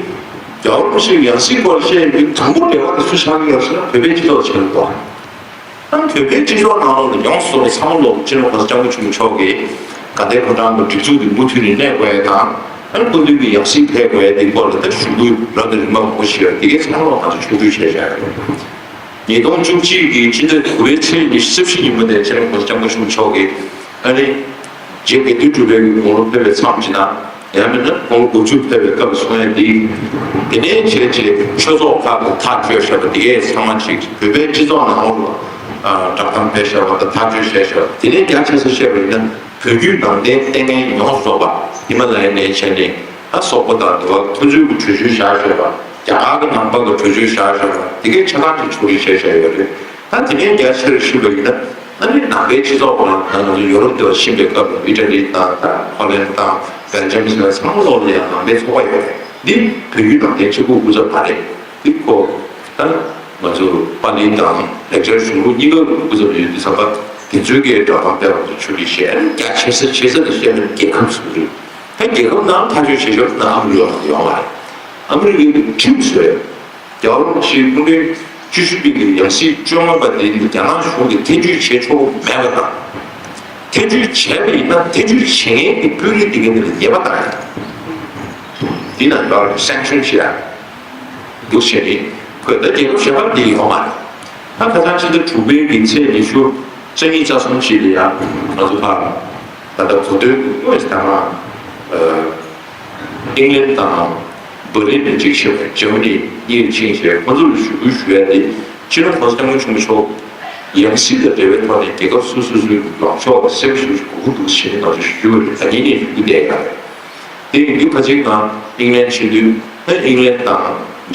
རྒྱལ་བ་རིན་པོ་ཆེའི་ཡང་སྲིད་སྐོར་བཤད་ཡོང་དུས་དང་པོ་འབྲེལ་བ་དེ་སུ་ཆགས་ཀྱི་ཡོད་ཟེར་ན་བོད་པའི་སྤྱི་ཚོགས་ཆགས་ཀྱི་འདུག་བ། ཨ་ནི་བོད་པའི་སྤྱི་ཚོགས་ནང་ལོགས་ལ་ཡོངས་སུ་རྫོགས་པ་ཚང་མ་ལོག་སྤྱི་ནོར་གོང་ས་སྐྱབས་མགོན་ཆེན་པོ་མཆོག་གིས་དགའ་ལྡན་ཕོ་བྲང་གི་སྒྲིག་འཛུགས་འདི་མུ་མཐུད་ནས་གནས་དགོས་ཡ་དང་། ཨ་ནི་སྐུ་མདུན་གྱི་ཡང་སྲིད་ཕེབས་དགོས་ཡ་འདིའི་སྐོར་ལ་ད་ཞུ་སྐུལ་རབ་དང་རིམ་པ་མང་པོ་ཞིག་ཡོད། དེ་གའི་ཚང་མ་ལོག་ང་ཚོ་ཕྱོགས་བསྡུས་བྱས་བཞག་ཡོད། ཉིས་སྟོང་བཅུ་གཅིག་གི་ཕྱི་ཟླ་དགུ་པའི་ཚེས་ཉི་ཤུ་རྩ་བཞི་ཉིན་མོ་དེ་སྤྱི་ནོར་གོང་ས་སྐྱབས་མགོན་ཆེན་པོ་མཆོག་གིས་ཨ་ནི་རྗེ་དགེ་འདུན་གྲུབ་པའི་དགུང་ལོ་ཕེབས་པའི་མཚམས་ཅིག་དང་། ཡང་མིན་ན་དགུང་ལོ་དགུ་བཅུ་ཕེབས་པའི་སྐབས་སུ་སོང་ཡ་འདི། དེ་ནས་བྱས་རྗེས་ཆོས་ཚོགས་ཁག་གི་ཐག་གཅོད་བྱས་པ་དེ་གས་ཚང་མ་ཅིག་བོད་པའི་སྤྱི་ཚོགས་ནང་ལ་བསྒྲགས་གཏམ་སྤེལ་བྱས་པ་དང་ཐག་གཅོད་བྱས་བྱས་པ། དེ་ནས་རྒྱ་ཆེ་ས་བཤད་པ་ཡིན་ན་བོད་བརྒྱུད་ནང་བསྟན་ལྟས་ངན་ཡོངས་སུ་རྫོགས་པ་ཧི་མ་ལ་ཡའི་ནས་བྱས་ནས་ད་སོག་པོ་དང་དེ་བ་ཁོ་ཚོའི་གྲོས་ཆོད་བཞག་བྱས་པ། རྒྱ་གར་གྱི་ནང་པ་གི་གྲོས་ཆོད་བཞག་བྱས་པ་དེ་གས་ཆ་ཚང་ཅིག་ཕྱོགས་སྒྲིག་བྱས་བྱས་ཡོད་རེད། ད་དེ་ནས་རྒྱ་ཆེར་ཕྱིན་པ་ཡིན་ན། ཨ་ནི་ནང་པའི་སྤྱི་ཚོགས་ཁོ་རང་ད་ང་ཚོ་ཡོ་རོབ་དེ་བ་ཕྱིན་པའི་སྐབས་ལ་ཨི་ཊ་ལི་དང་ད་ཧོ་ལན་དང་བྷེལ་ཇམ་ཟེར་བ་ཚང་མ་ལོག་ལ་ཡང་ནང་པའི་ཚོགས་པ་ཡོད་རེད། འདི་བོད་བརྒྱུད་ནང་བསྟན་གཅིག་པུ་སྐུ་ཚབ་མ་རེད། འདི་ཁོ་ད་ང་ཚོ་པཱ་ལི་དང་ལེགས་སྦྱར་གཞུང་ལུགས་གཉིས་ཀ་སྐུ་ཚབ་ཡོད་དུས་ཙམ་པ་དེ་ཚོའི་གི་བསྒྲགས་གཏམ་སྤེལ་བ་ཚོ་ཆོས་རིག་བཤད། ཨ་ནི་རྒྱ་ཆེ་ས་ཆེ་ས་ལ་བཤད་ན་རྒྱལ་ཁབ་ཟེར་གི་རེད། ད་རྒྱལ་ཁབ་ནང་ཐག་གཅོད་བྱེད་ཆོག་ན་ཨ་མི་རི་ཀ་ཡོང་བ་རེད། ཨ་མི་རི་ཀའི་ཁྲིམས་བཟོས། རྒྱལ་བ་རིན་པོ་ཆེའི་སྐུ་ཕྲེང་བཅུ་བཞི་པའི་གི་ཡང་སྲིད་བཅོ་ལྔ་པ་དེ་རྒྱ་ནག་གཞུང་གིས་ཐེ་བྱུས་བྱེད་ཆོག་གི་མེད་པ་དང་། ཐེ་བྱུས་བྱས་པ་ཡིན་ན་ཐེ་བྱུས་བྱེད་མཁན་གྱི་དཔོན་རིགས་དེ་ག་དེ་ལ་ཉེས་པ་བཏང་ཡ། འདི་ན་ཡོད་རེད། སེང་ཤོན་བྱེད་ཡ། འདུག་བྱས་ནས་ཁོས་ད་རྒྱལ་ཁབ་གཞན་པར་འདི་ཡོད་མ་རེད། ད་ཁ་སང་ཕྱི་ཟླ་དྲུག་པའི་གི་ཚེས་ཉི་ཤུ་རྩ་གཉིས་རྩ་གསུམ་ཞིག་ལ་ཡ་ང་ཚོ་ཕར་ད་ལྟ་གོ་ཐོས་ཀྱི་ཨོས་ད་ང་ཨིང་ལན་དང་། བྷར་ལིན་ནས་གཅིག་བྱས། འཇར་མ་ནི་གཉིས་ཕྱིན་བྱས། ཁོ་ཚོར་ཞུ་སྐུལ་ཞུ་ཡ་དེ་སྤྱི་ནོར་༸གོང་ས་༸སྐྱབས་མགོན་ཆེན་པོ་མཆོག་ཡང་སྲིད་དང་འབྲེལ་བའི་ཐོག་ནས་རྒྱལ་ཁབ་སོ་སོ་སོའི་ལངས་ཕྱོགས་ལ་གསལ་པོ་ཞིག་དགོས་ཀྱི་འདུག་ཟེར་ནས་ང་ཚོས་ཞུ་གི་རེད། ད་ཉིན་ནས་ཞུ་གི་བསྡད་ཡོད་རེད། དེ་ཡིན་དུས་ཁ་ཅིག་ང་ཨིང་ལན་ཕྱིན་དུས་ད་ཨིང་ལན་དང་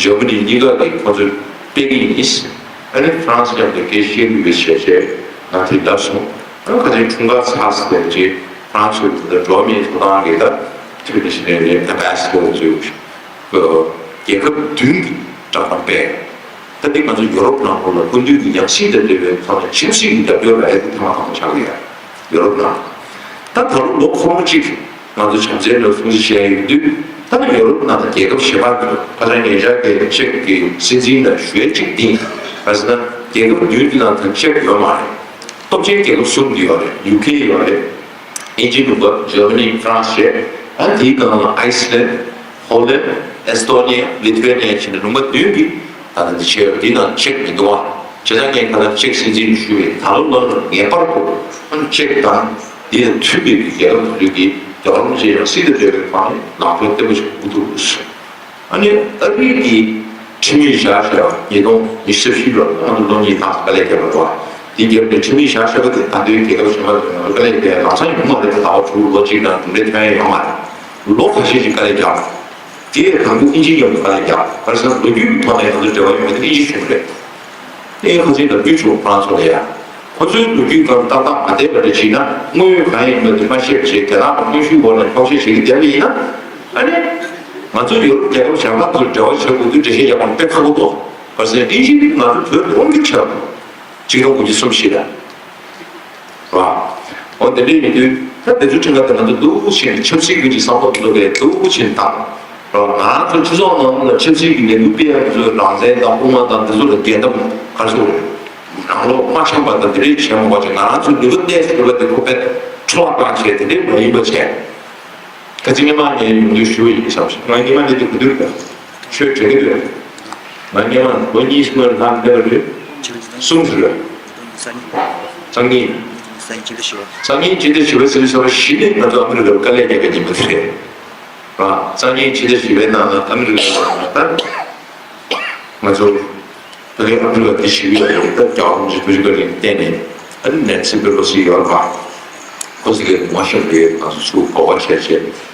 འཇར་མ་ནི་གཉིས་ཀ་གིས་ཁོ་ཚོས་སྤེལ་གི་ཡིན། ཨ་ནི་ཧྥ་རན་སི་མཉམ་དུ་སྐད་ཆ་བཤད་ཀྱི་ཡོད་ཟེར་བྱས་ང་དེ་ལབ་སོང་། ཨ་ཁ་ཅིག་འཁྲུངས་སྐར་ཚར་ཟེར་བྱས་ཧྥ་རན་སི་དེ་འགྲོ་བ་མིའི་ཐོབ་ཐང་གི་ད་ཐུགས་རྗེ་ཆེ་ནས་ཨེམ་བྷེ་སི་ཌར་ཚོས། རྒྱལ་ཁབ་བདུན་གྱི་བསྒྲགས་གཏམ་སྤེལ། ད་འདི་ང་ཚོ་ཡོ་རོབ་ནང་ལོགས་ལ་སྐུ་མདུན་གྱི་ཡང་སྲིད་དང་འབྲེལ་བའི་ཐོག་ནས་ཆབ་སྲིད་ཀྱི་རྒྱབ་སྐྱོར་རག་ཡ་དེ་ཐེངས་མ་དང་པོ་ཆགས་ཀྱི་ཡོད། ཡོ་རོབ་ནང་། ད་ད་ལོ་ལོ་འཁོར་མོ་གཅིག་ང་ཚོ་བྱམས་བརྩེའི་ལོ་སྲུང་བརྩི་བྱས་ཡོད་དུས། ད་ཡོ་རོབ་ནང་ལ་རྒྱལ་ཁབ་གཞན་པ་གི་ཁ་སང་ཉེ་ཆར་གྱི་ཅེཀ་གི་སྲིད་འཛིན་ལ་ཞུ་ཡ་གཅིག་འདི། ག་ཟེར་ན་རྒྱལ་ཁབ་བདུན་གྱི་ནང་ད་ཅེཀ་ཡོད་མ་རེད། སྟོབས་ཆེན་རྒྱལ་ཁབ་གསུམ་འདི་ཡོད་རེད། ཡུ་ཁེ་ཡོད་རེད། དབྱིན་ཇི་ལུང་པ། འཇར་མ་ནི། ཧྥ་རན་སི་བྱས། ཨ་དེའི་སྒང་ལ་ཨའི་སི་ལན། ཧོ་ལན། ཨེ་སི་ཐོ་ནི་ཡ། ལི་ཐུ་ཝེ་ནི་ཡ་བྱས་ནས་ལུང་པ་བདུན་གྱིས་ད་ལྟ་འདི་བྱས་ཡོད། འདི་ནང་ཅེཀ་མི་འདུག་ཨ། བྱས་ཙང་ངས་ཁ་སང་ཅེཀ་སྲིད་འཛིན་ལ་ཞུས་པས་ད་ལོ་ལོ་ལ་ངེས་པར་དུ་ཨ་ནི་ཅེཀ་དང་འདི་དང་མཐུན་པའི་རྒྱལ་ཁབ་དེ་ཚོ་གིས་རྒྱལ་བ་རིན་པོ་ཆེ་ཡང་སྲིད་དང་འབྲེལ་བའི་ཐོག་ནས་ལངས་ཕྱོགས་བརྟན་པོ་ཞིག་འགོ་ཐུག་དགོས། ཨ་ནི་ཨ་རི་གི་ཁྲིམས་ཡིག་བཞག་བཞག་ཉིས་སྟོང་ཉི་ཤུ་རྩ་བཞི་ལོར་ང་ཚོ་ལོ་གཉིས་ཐག་དཀའ་ལས་བརྒྱབ་པ་རེད་བ། དེ་རྒྱབ་ནས་ཁྲིམས་ཡིག་བཞག་བཞག་པ་དེ་ད་དུང་རྒྱལ་ཁབ་གཞན་པ་ཚོས་ང་ཚོ་དཀའ་ལས་བརྒྱབ། ལམ་སང་ཡོང་མ་རེད། ཟླ་བ་དྲུག་ལོ་གཅིག་ནང་གྲུབ་འབྲས་ཐོན་ཡ་ཡོད་མ་རེད། ལོ་ཁ་ཤས་ཤིག་དཀའ་ལས་བརྒྱབ། དེ་ཡང་དང་པོ་དབྱིན་ཇིའི་མཉམ་དུ་དཀའ་ལས་བརྒྱབ། ག་རེ་ཟེར་ན་ལོ་རྒྱུས་ཀྱི་ཐོག་ནས་ང་ཚོ་འབྲེལ་བ་ཡོད་མེད་དེ་དབྱིན་ཇི་གཞུང་རེད། དེ་ཡང་ཁོ་ཚོའི་ལོ་རྒྱུས་བྱུང་ཧྥ་རན་སི་ལ་ཡ། ཁོ་ཚོའི་ལོ་རྒྱུས་སྒང་ཏག་ཏག་མ་བསྡད་པ་འདྲ་བྱས་ན་དངོས་ཡོད་གང་ཡིན་མིན་དེ་མ་ཤེས་པ་བྱས། རྒྱ་ནག་གི་གནོན་ཤུགས་འོག་ནས་འཁྱོག་བཤད་བྱེད་ཀྱི་བསྡད་པ་ཡིན་ན། ཨ་ནི། ང་ཚོ་ཡུ་རོབ་རྒྱལ་ཁབ་གཞན་པ་ཚོར་འབྲེལ་བ་བྱེད་དགོས་དུས་འགྲེལ་བཤད་རྒྱག་པ་དཔེ་ཁག་པོ་འདུག་ག་རེ་ཟེར་ན་དབྱིན་ཇི་ནི་ང་ཚོ་བོད་དུ་དབང་སྒྱུར་བྱས་པ། གཅིག་སྟོང་དགུ་བརྒྱ་སུམ་ཅུ་ཞེ་ལྔ། རེད་བ། འོ་དེ་འདྲ་ཡིན་དུས་ད་དེ་ཚོ་ཁྲིམས་ཁང་དེ་ང་ཚོ་སྡུག་ཆེན་ཆབ་སྲིད་ཀྱི་བསམ་བློ་འདུག་གས་སྡུག་ཆེན་དང་། རེད་བ། ང་རང་ཚོ་སྤྱི་ཚོགས་ནང་ལ་ཆབ་སྲིད་ཀྱི་ལས་འགུལ་སྤེལ་ཡག་ཚོའི་རང་བཙན་དང་དབུ་མ་དང་དེ་ཚོ་ལ་འགལ་གཏམ་ག་རེ་ཟེར་དགོས་རེད། རང་བློ་མ་འཆམ་པ་དང་དེ་འདྲ་བྱས་མ་དགོས་ཅིག་ང་རང་ཚོའི་ནུས་པ་གནས་སུ་ཡོད་པ་དེ་ཁོ་པས་འཕྲོ་བརླག་བཏང་བྱས་དེ་འདྲ་མ་ཡིན་པ་བྱས། ད་ཅི་སྔོན་མ་ངས་ཡོང་དུས་ཞུ་བ་ཡིན་བསམ་ཞིང་། ང་སྔོན་མ་འདི་དུས་ག་དུས་ཀྱང་ཆོས་དྲན་གྱི་འདུག་ང་སྔོན་མ་ལོ་གཉིས་སྔོན་ལྷག་འདས་པ་རེད། གསུམ་རེད། སང་ཉིན། སང་ཉིན་སྤྱི་ཟླ་བཞི་པ་ཟེར་བའི་ཚེས་བཞི་ནས་ང་ཚོ་ཨ་མི་རི་ཀར་དཀའ་ལས་རྒྱག་པའི་ཉིན་མོ་དེ་རེད། ར། སང་ཉིན་སྤྱི་ཟླ་བཞི་པའི་ནང་ལ་ཨ་མི་རི་ཀ་ལ་ད་ང་ཚོ། ད་ལན་ཨ་མི་རི་ཀ་འདི་ཞིག་ཡོད་རེད། ད་རྒྱལ་བ་རིན་པོ་ཆེ་བོད་རྒྱ་གར་ལ་བརྟེན་ནས་ཨ་ནི་ནན་སི་པེ་ལོ་སི་ཡོད་རེད་པ། ཁོ་ཚོ་གིས་ངོ་ཤེས་རེད། ང་ཚོ་ཚུར་གོ་བ་བྱས་བྱས་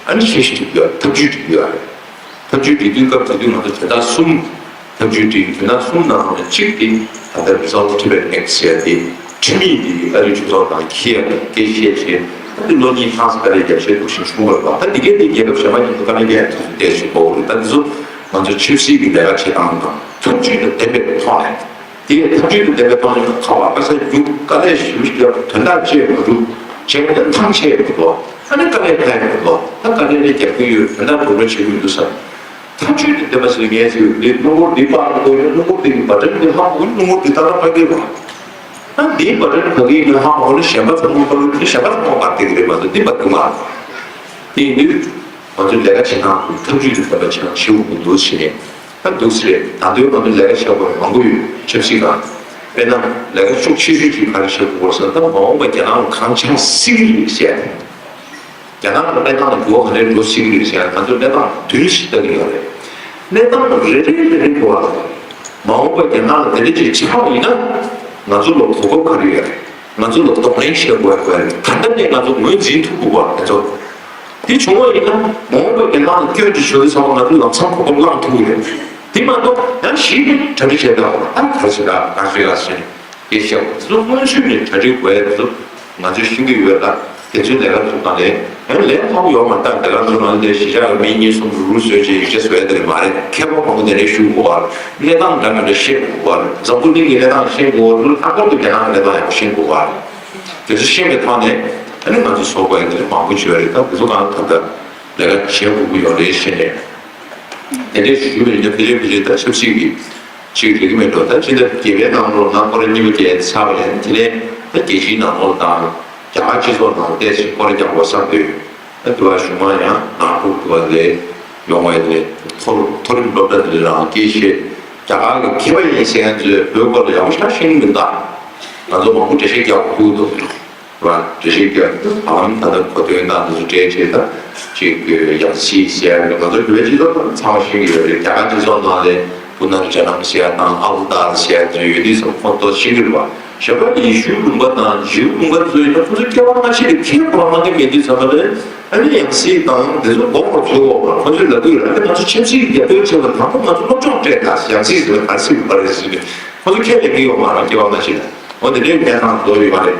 ཨ་ནི་ཆེ་ཞིག་བྲིས་ཡོད། ཐབས་ཇུས་བྲིས་ཡོད་རེད། ཐབས་ཇུས་བྲིས་དུས་སྐབས་དེ་དུས་ང་ཚོ་དོན་དག་གསུམ་ཐབས་ཇུས་བྲིས། དོན་དག་གསུམ་ནང་ནས་གཅིག་དེ་ད་ལྟ་Resolve Tibet Act ཟེར་ཡ་དེ། ཁྲིམས་ཡིག་འདི་ཨ་རིའི་གྲོས་ཚོགས་ནང་འཁྱེར་ཡག་སྐད་ཆ་བཤད་བྱས། ཨ་ནི་ལོ་གཉིས་ཐང་ས་དཀའ་ལས་རྒྱབ་བྱས་འདུག་ཞིང་གསུངས་པ་རེད་པ། ད་འདི་གའི་འདི་རྒྱལ་ཁབ་གཞན་པ་ཉིད་དུ་དཀའ་ལས་རྒྱག་ཐུབ་ཚུལ་བལྟས་ཚུལ་གོ་གི་རེད། ད་འདི་ཚོ་ང་ཚོ་ཆབ་སྲིད་ཀྱི་ལས་ཀ་བྱེད་སྟངས་དང་ཐབས་ཇུས་དང་ལྡན་པའི་ཐོག་ནས། དེ་ཡང་ཐབས་ཇུས་དང་ལྡན་པའི་ཐོག་ནས་ཁ་བ་ཁ་ས་རྒྱུག་དཀའ་ལས་ཞེ་པོ་ཞིག་རྒྱབ། དོན་དག་བྱེད་མ་འགྲུབ། བྱས་ན་ཐང་ཆད་ཡོང་གི་འདུག་ཨ་ནི་དཀའ་ལས་ཁག་ཡོང་གི་འདུག་ད་དཀའ་ལས་ནི་རྒྱག་གི་ཡོད། དོན་དག་འགྲུབ་རོགས་བྱེད་དགོས་འདུག་བསམ། ཐབས་ཇུས་དང་ལྡན་པ་ཟེར་ངས་ཟེར་འདི་སྣུམ་འཁོར་འདི་སྤར་དགོས་ཡོད། སྣུམ་འཁོར་འདི་གི་བ་ཊན་འདི་ལྷག་དགོས། སྣུམ་འཁོར་འདི་ཏག་ཏག་སྤར་གི་རེད་པ། ཨ་འདིའི་བ་ཊན་ག་གི་ཡིན་ན་ཧ་གོ་ནས་གཞན་པ་ཚང་མ་སྤར་གི་འདུག་གཞན་པ་ཚང་མ་སྤར་བསྡད་ཀྱི་རེད་མ་གཏོགས་འདི་སྤར་གི་མ་རེད། དེ་ཡིན་དུས་ང་ཚོས་ལས་ཀ་བྱེད་སྟངས་ཐབས་ཇུས་དང་ལྡན་པ་བྱེད་སྟངས་བྱེད་དགོས་ཀྱི་འདུག་ཟེར་ནས། ད་འདུག་ཟེར། ད་དུང་ང་ཚོ་ལས་ཀ་བྱེད་དགོས་མང་པོ་ཡོད། ཆབ་སྲིད་སྒང་། དཔེར་ན་ལས་ཀ་ཤུགས་ཆེ་ཤོས་ཅིག་ག་རེ་བྱེད་དགོས་ཟེར་ན། ད་མ་འོངས་པ་རྒྱ་ནག་ལ་གང་འཆང་སྲིད་ཀྱི་རེད་ཟེར། རྒྱ་ནག་གི་གནས་སྟངས་ལ་འགྱུར་བ་ག་འདྲ་འགྲོ་སྲིད་ཀྱི་རེད་ཟེར་ན། ང་ཚོ་གནས་སྟངས་བདུན་ཞིག་ལྟ་གི་ཡོད་རེད། གནས་སྟངས་རེ་རེ་རེ་རེ་འགྱུར་བ། མ་འོངས་པ་རྒྱ་ནག་ལ་དེ་འདྲ་ཅིག་ཆགས་པ་ཡིན་ན། ང་ཚོ་ལ་གོ་སྐབས་ག་རེ་ཡོད་རེད། ང་ཚོ་ལ་གདོང་ལེན་བྱེད་དགོས་དགོས་རེད། ད་ལྟ་ནས་ང་ཚོ་ངོས་འཛིན་ཐུབ་དགོས་པ་དེ་ཚོ། དེ་བྱུང་བ་ཡིན་ན་མ་འོངས་པ་རྒྱ་ནག་ལ་སྐྱོན་ཅིག་བྱུང་དུས་ཙམ་པ་ང་ཚོ་ལམ་སང་གོ་སྐབས་བླངས་ཐུབ་ཀྱི་རེད། དེ་མ་གཏོགས་ཡང་གཞི་ནས་གྲ་སྒྲིག་བྱས་ད་ཨ་ག་རེ་བྱེད་ད་ག་རེ་བྱེད་ད་ཟེར་ནས་སྐད་ཆ་བཤད་པ་དེ་ཚོ་སྔོན་ཚུད་ནས་གྲ་སྒྲིག་དགོས་ཡ་དེ་ཚོ་ང་ཚོས་ཤེས་ཀྱི་ཡོད་ལ། དེ་ཚོའི་ལས་ཀ་ཚོ་ད་ལས་ཡང་ལས་སླ་པོ་ཡོད་མ་རེད། ད་ལས་ཀ་ཚོ་ནང་ལས་གཞིས་ཆགས་ཀྱི་མི་གཉིས་གསུམ་རུ་རུ་བཟོས་བྱས་ཡིག་ཆ་བཟོ་ཡ་དེ་རེད་མ་རེད། མཁས་པ་མང་པོ་དེ་འདྲ་ཞུ་དགོས་པ་རེད། གནས་སྟངས་འདྲ་མི་འདྲ་ཤེས་དགོས་པ་རེད། འཛམ་བུ་གླིང་གི་གནས་སྟངས་ཤེས་དགོས་པ་རེད། ལྷག་པར་དུ་རྒྱ་ནག་གི་གནས་སྟངས་ཡག་པོ་ཤེས་དགོས་པ་རེད། དེ་ཚོ་ཤེས་པའི་ཐོག་ནས་ཨ་ནི་ང་ཚོ་བཟོ་དགོས་ཡ་དེ་མང་པོ་ཡོད་རེད། ད་དེ་ཚོ་གང་ད་ལྟ་ལས་ཀ་བྱེད་དགོས་ཀྱི་ཡོད་རེད་ཟེར་ནས། དེ་འདྲའི་ཞུ་བའི་ཉོ་ཕི་རེ་ཕི་རེ་ད་ཆབ་སྲིད་ཀྱི་ཅིག་རེད་ཀྱི་མེད་འགྲོ། ད་ཕྱི་ཟླ་བརྒྱད་པའི་ནང་ལོགས་ན་སྐོར་ར་གཉིས་པ་བརྒྱད་ཚར་བ་ཡིན། དེ་ནས་ད་རྒྱལ་སྤྱིའི་ནང་ལོགས་དང་ རྒྱ་གར་སྤྱི་ཚོགས་ནང་བལྟས་ཚེ་སྐོར་ར་རྒྱག་དགོས་བསམ་འདུག་ཨ་དེ་བ་གཞུང་མང་ཡང་ནང་ཁུལ་དུ་བ་ལས་ཡོང་བའི་ལས་མཐོ་མཐོ་རིམ་སློབ་གྲྭ་འདི་རང་སྐད་བཤད་རྒྱ་གར་གྱི་མཁས་པ་ཡིན་ཟེར་མཁན་ཚོས་བོད་སྐོར་ལ་ཡག་པོ་ཞེ་དྲག་ཤེས་ཀྱི་མི་འདུག་ང་ཚོ་མང་པོ་འགྲེལ་བཤད་རྒྱག་དགོས་འདུག་ར་འགྲེལ་བཤད་རྒྱག་ཨང་ད་ལྟ་གོ་དོན་དང་འདི་ཚོ་འགྲེལ་བྱེད་ད་ཅིག་ཡང་སྲིད་ཟེར་ཡ་ང་ཚོ་བོད་སྤྱི་ཚོགས་ཚང་མ་ཤེས་ཀྱི་ཡོད་རེད། རྒྱ་གར་སྤྱི་ཚོགས་ནང་ལས་པུ་ནར་ཇ་ནམ་ཟེར་ཡ་དང་ཨ་བུ་ཏཱར་ཟེར་ཡ་ཚོ་ཡོད་དུས་ཙམ་ཁོང་ཚོ་ཤེས་ཀྱི་རེད་བ། ཞོགས་པ་ཡེ་ཤུའི་ལུང་པ་དང་ཇིའུ་ལུང་པ་ཚོ་ཡིན་ན་ཁོ་ཚོ་སྐྱེ་བ་སྔ་ཕྱི་ལ་ཁས་གོ་བ་གནང་གི་མེད་དུས་ཙམ་པ་ལ་ཨ་ནི་ཡང་སྲིད་དང་དེ་ཚོ་མགོ་སྐོར་ཚུགས་འོག་ལ་ཁོ་ཚོས་ལབ་དུས་ཨ་ནི་ང་ཚོ་ཆབ་སྲིད་ཀྱི་རྒྱབ་སྐྱོར་བྱེད་པ་དང་པོ་ང་ཚོ་སློབ་སྦྱོང་སྤྲད་དང་ཡང་སྲིད་ཟེར་བ་ག་རེ་ཟེར་གི་པ་རེད་ཟེར་གི་ཁོ་ཚོ་ཁས་ལེན་གི་ཡོད་མ་རེད། སྐྱེ་བ་སྔ་ཕྱི་ལ་འོ་དེ་འདྲའི་གནས་སྟངས་བཟོ་ཡོད་མ་རེད།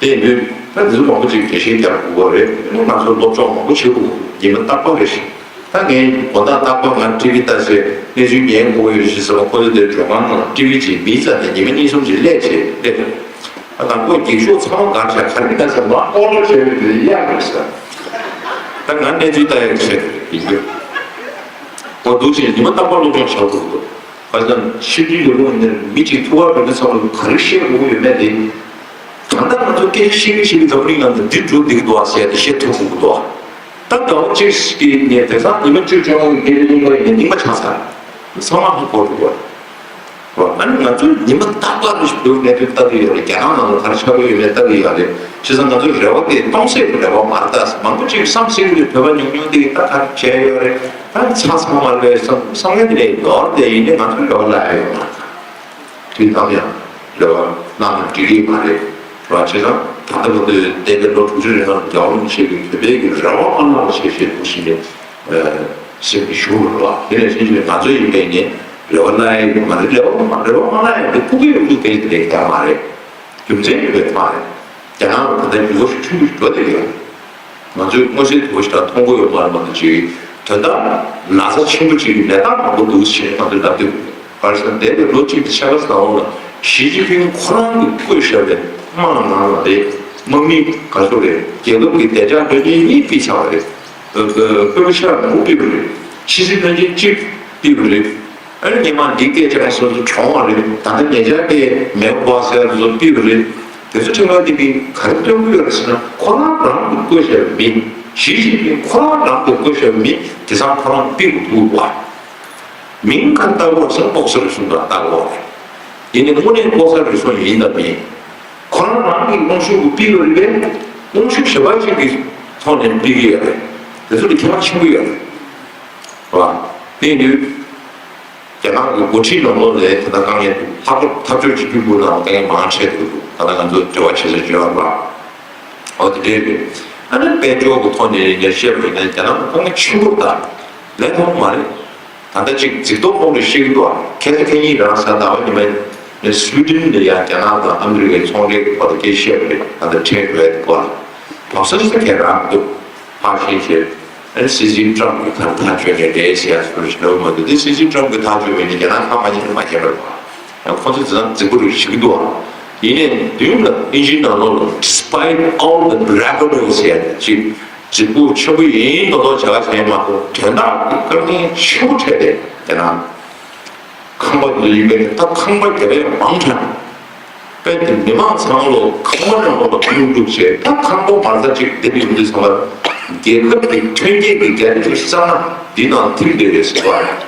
དེ་ཡིན་དུས་ད་དེ་ཚོ་མང་པོ་ཅིག་འགྲེལ་བཤད་རྒྱག་དགོས་པ་རེད། ཨ་ནི་ང་ཚོ་སློབ་སྦྱོང་མང་པོ་བྱེད་དགོས་ཉི་མ་རྟག་པར་རེ་བཞིན། ད་ངས་དགོང་དག་རྟག་པར་ང་ཊི་ཝི་ལྟ་བྱས་གནས་ཚུལ་ཉན་དགོས་ཡོད་ཞེས་ཟེར་བ་ཁོ་ཚོ་དེ་མགྲོན་ཁང་ནང་ཊི་ཝི་ཅིག་མིའི་རྩ་ནས་ཉི་མ་གཉིས་གསུམ་ཅིག་སླེབས་བྱས་སླེབས་སོང་། ཨ་དང་པོ་འགྱིག་ཤོག་ཚང་མ་འགག་བྱས་ག་རེ་ལྟ་ཟེར་ང་ཨོ་ལོ་བྱས་ཡོད་དེ་གཡག་རེད་ཟེར། ད་ང་གནས་ཚུལ་ལྟ་ཡག་བྱས་ཡིན་དགོས། འོ་འདུག་ཅིང་ཉི་མ་རྟག་པར་སློབ་སྦྱོང་བྱ་དགོས་འདུག་བྱས་ཙང་ཕྱི་དུས་ཀྱི་ལུང་ནས་མི་གཅིག་ཐུག་པར་འགྲོ་དུས་ཙམ་ལ་ག་རེ་བཤད་དགོས་ཀྱི་ཡོད་མེད་དེ། ད་ལྟ་ང་ཚོ་སྐད་ཆ་བཤད་ཀྱི་བཤད་ཀྱི་འཛམ་བུ་གླིང་ནང་དུ་འདི་འགྲོ་བསྡད་ཀྱི་འདུག་ཨ་ཟེར་ཏེ་བཤད་ཐུབ་ཀྱི་འདུག་ད་དགའ་བོ་གཅིག་གིས་ངས་དེང་སང་ཉི་མ་བཅུ་བཅོ་ལྔ་གི་སྐད་ཆ་གླེང་གི་ཡིན་ན་རྙིང་པ་ཆགས་ཚར། ཚང་མ་ཧ་གོ་འགྲོ་གི་རེད། ཨ་ནི་ང་ཚོས་ཉི་མ་རྟག་པར་རེ་ཞིག་འདུག་གནད་དོན་ལྟ་གི་ཡོད་རེད། རྒྱ་ནག་ནང་ལ་ག་རེ་ཆགས་ཀྱི་ཡོད་མེད་ལྟ་གི་ཡོད་རེད། བྱས་ཙང་ང་ཚོའི་རེ་བ་དེ་སྟོང་ཟད་ཀྱི་རེ་བ་མ་རེད། ད་མང་པོ་ཅིག་བསམ་སྲིད་ཀྱི་བོད་པ་ཉུང་ཉུང་དེ་ད་ག་རེ་བྱས་ཡོད་རེད། ད་ཚང་ཚང་མ་ལོས་བསམ་བསམ་ངན་དེ་ལས་ནོར་དེ་ཡིན་ནི་ང་ཚོའི་རེ་བ་ལ་ཡོད་མ་རེད། དུས་ནམ་ཡང་རེ་བ་བླངས་ན་འགྲིག་གི་མ་རེད། རེད་བ། བྱས་ཙང་ད་ལྟ་བར་དུ་འདས་པའི་ལོ་དྲུག་ཅུ་རིང་ལ་རྒྱལ་བ་རིན་པོ་ཆེ་གིས་བོད་པའི་གི་རེ་བ་མ་བླངས་པ་བྱས་བྱས་འདུག་ཟེར་ནས་སེམས་ཀྱི་ཞུ་རུ་རེད་བ། དེ་ནས་ཕྱིན་ཆད་ང་ཚོ་ཡིན་པས་ནི་རེ་བ་བླངས་ཡ་ཡོད་མ་རེད། རེ་བ་མ་རེ་བ་མ་བླངས་ཡ་དེ་ཁུག་གི་ཡོད་རྒྱུ་དེ་དེ་ཡག་མ་རེད། རྒྱུ་མཚན་ཡོད་པའི་ཐོག་ནས་རྒྱ་ནག་ལ་ད་ལྟ་འགྱུར་བ་ཤུགས་ཆེན་པོ་ཞིག་འགྲོ་བསྡད་ཡོད། ང་ཚོས་མངོན་གསལ་དོད་པོ་ཞིག་མཐོང་གི་ཡོད་མ་རེད་མ་གཏོགས་ཅིག་དོན་དག་ན་ཚ་ཆེན་པོ་ཅིག་གི་ནད་རྟགས་མང་པོ་འདུག་ཞེས་ང་ཚོས་ལབ་དུས་ག་རེ་ཟེར་ན་འདས་པའི་ལོ་གཅིག་གི་ཕྱེད་ཀ་ཙམ་འོག་ལ་ཞི་ཅིན་ཕིང་ཁོ་རང་གིས་བསྐོས་བཞག་པའི་དམག་ནང་ལ་རེད། དམག་མི་ག་ཚོད་རེད། རྒྱལ་ཁབ་ཀྱི་བདེ་འཇགས་བློན་ཆེན་གཉིས་ཕུད་ཚར་བ་རེད། སྤོས་ཆ་མང་པོ་ཕུད་པ་རེད། ཕྱི་སྲིད་བློན་ཆེན་གཅིག་ཕུད་པ་རེད། ཨ་ནི་སྔོན་མ་འདི་སྐད་ཆ་སོ་སོ་གྲོངས་པ་རེད། ད་ལྟ་ཉེ་ཆར་གྱི་མེའོ་པ་ཟེར་བ་ཚོ་ཕུད་པ་རེད། དེ་ཚོ་ཁྲིམས་ཁང་དེ་གིས་ག་རེ་སྟོན་གྱི་ཡོད་རེད་ཟེར་ན་ཁོ་རང་རང་གིས་བསྐོས་བཞག་པའི་མི་ཞི་ཅིན་ཕིང་ཁོ་རང་རང་གིས་བསྐོས་བཞག་པའི་མི་དེང་སང་ཁོ་རང་ཕུད་དགོས་འདུག་བ། མིང་ག་རེ་བཏགས་དགོས་ཟེར་ན་ལྐོག་ཟ་རུལ་སུངས་ག་རེ་བཏགས་དགོས་རེད། ཡིན་ནའི་དངོས་གནས་ལྐོག་ཟ་རུལ་སུངས་ཡིན་དང་མིན། ཁོ་རང་རང་གི་དབང་ཤུགས་ཀྱིས་ཕུད་ཀྱི་རེད་པས། དབང་ཤུགས་གཞན་པ་ཞིག་གི་ཐོག་ནས་ཕུད་ཀྱི་ཡོད་རེད། དེ་ཚོ་ལ་ཁྱད་པར་ཆེན་པོ་ཡོད་རེད། རེད་བ། དེ་ཡིན་དུས། རྒྱ་ནག་གི་འགོ་ཁྲིད་ནང་ལོགས་ལ་ད་ལྟ་དཀའ་ངལ་འདུག་ལྷག་པར་འཐབ་ཕྱོགས་གཅིག་གྱུར་པུའུ་ནང་དཀའ་ངལ་མང་ཆེ་འདུག་ད་ལྟ་ང་ཚོ་འབྲེལ་བ་བྱེད་ས་བརྗོད་པ་འོ་དེ་འདྲའི་རེད། ཨ་ནི་དཔལ་འབྱོར་གྱི་ཐོག་ནས་ཡང་བཤད་པ་ཡིན་ན་རྒྱ་ནག་དཀའ་ངལ་ཆེན་པོ་དང་ལས་ཐོག་མ་རེད། ད་ལྟ་ཅིག་རྫིག་མདོག་ཁོག་ནས་བཤད་ཀྱི་འདུག་ཁ་སང་ཁ་ཉིན་རང་གཟའ་ཟླ་བ་ཉི་མ་ནས་སུའི་ཌེན་ལ་ཡང་རྒྱ་ནག་དང་ཨ་མི་རི་ཀའི་ཚོང་འབྲེལ་གྱི་སྐོར་ལ་སྐད་ཆ་བཤད་པ་རེད། ད་ལྟ་ཁྲལ་འགྲོ་ཡ་དེ་སྐོར་ལ་དོགས་ཟོན་ཞིག་ཁྱེད་རང་འདུག་ཕར་ཕྱིན་བྱས། ཨ་ནི་སྲིད་འཛིན་ཀྲམ་གྱིས་ག་རེ་ཐག་གཅོད་ནས་རེད་ཟེར་ཡ་ཟུར་ཞིག་ལབ་མ་འདུག་དེ་སྲིད་འཛིན་ཀྲམ་གྱིས་ཐག་གཅོད་མེད་ན་རྒྱ་ནག་ཁ་མ་ཉན་མ་ཉན་པ་རེད་པ། ཡང་ཁོ་ཚོས་དེ་ཙམ་རྫིག་པོ་རེད་ཞུ་གི་འདུག་ཨ། ཡིན་ནའི་མདུན་ལ་དབྱིན་ཇིའི་ནང་ལོགས་ལ་despite all the bravado ཟེར་ཡ་ཅིག་རྫིག་པོ་ཆེན་པོ་ཡིན་མདོག་མདོག་བྱ་བ་བྱས་མ་གཏོགས་དོན་དག་གི་དཀའ་ངལ་ཆེན་པོ་འཕྲད་དེ་རྒྱ་ནག་ཁང་པ་འདི་ཡིན་པས་ད་ཁང་པ་བརྒྱབ་པས་མང་དྲགས། དཔེ་དེ་མི་མང་ཚང་མ་ལོ་ཁང་པ་ནང་ལོགས་ལ་ཁུག་འདུག་བྱས་ད་ཁང་པ་མ་རྩ་གཅིག་བསྡད་ཡོང་དུས་ཚང་མ་རྒྱལ་ཁབ་ཀྱི་ཐོན་སྐྱེད་ཀྱི་རྒྱ་ཆེ་ཤོས་བསམ་ན་འདི་ནང་ཐིམ་བསྡད་རེད་ཟེར་བ་རེད།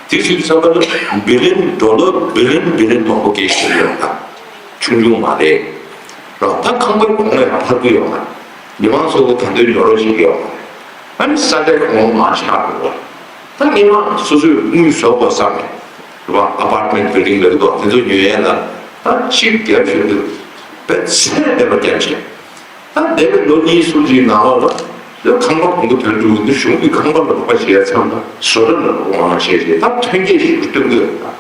དེ་ཚོའི་བསམ་པ་ལ་བི་ལིན་ཌོ་ལར་བི་ལིན་བི་ལིན་མང་པོ་སྐྱེལ་བཞིན་ཡོད་ད། ཆུང་ཆུང་མ་རེད། རོགས་ད་ཁང་པའི་གོང་ནས་འཕར་རྒྱུ་ཡོད་མ་རེད། མི་མང་ཚོ་གི་ད་དུང་ཉོ་རོགས་བྱེད་ཀྱི་ཡོད་མ་རེད། ཨ་ནི་ས་ཆ་གང་མང་ཆགས་འགྲོ་བ། ད་སྔོན་མ་སོ་སོས་དངུལ་བཟོ་དགོས་བསམ་ནས་རེད་བ། ཨ་པར་ཊི་མེན་ཊི་བིལ་ཌིང་ལབ་ཀྱི་འདུག་དེ་ཚོ་ཉོ་ཡས་ལ་ད་ཆིབས་རྒྱབ་བཞིན་འདུག་དཔེ་ཚད་ལྡན་པ་རྒྱབ་བྱས། ད་འདས་པའི་ལོ་གཉིས་གསུམ་གྱི་ནང་ལོགས་ལ་ད་ཁང་པ་གོང་དུ་ཐོན་འགྲོ་གི་འདུག་གཞུང་གི་ཁང་པ་ལ་རོགས་པ་བྱེད་ཡས་མཚམས་ལ་བཟོ་གྲྭ་ལ་རོགས་པ་མང་བྱས་བྱས་ད་ཐོན་སྐྱེད་ཞིག་སྟོན་གྱི་ཡོད་ད།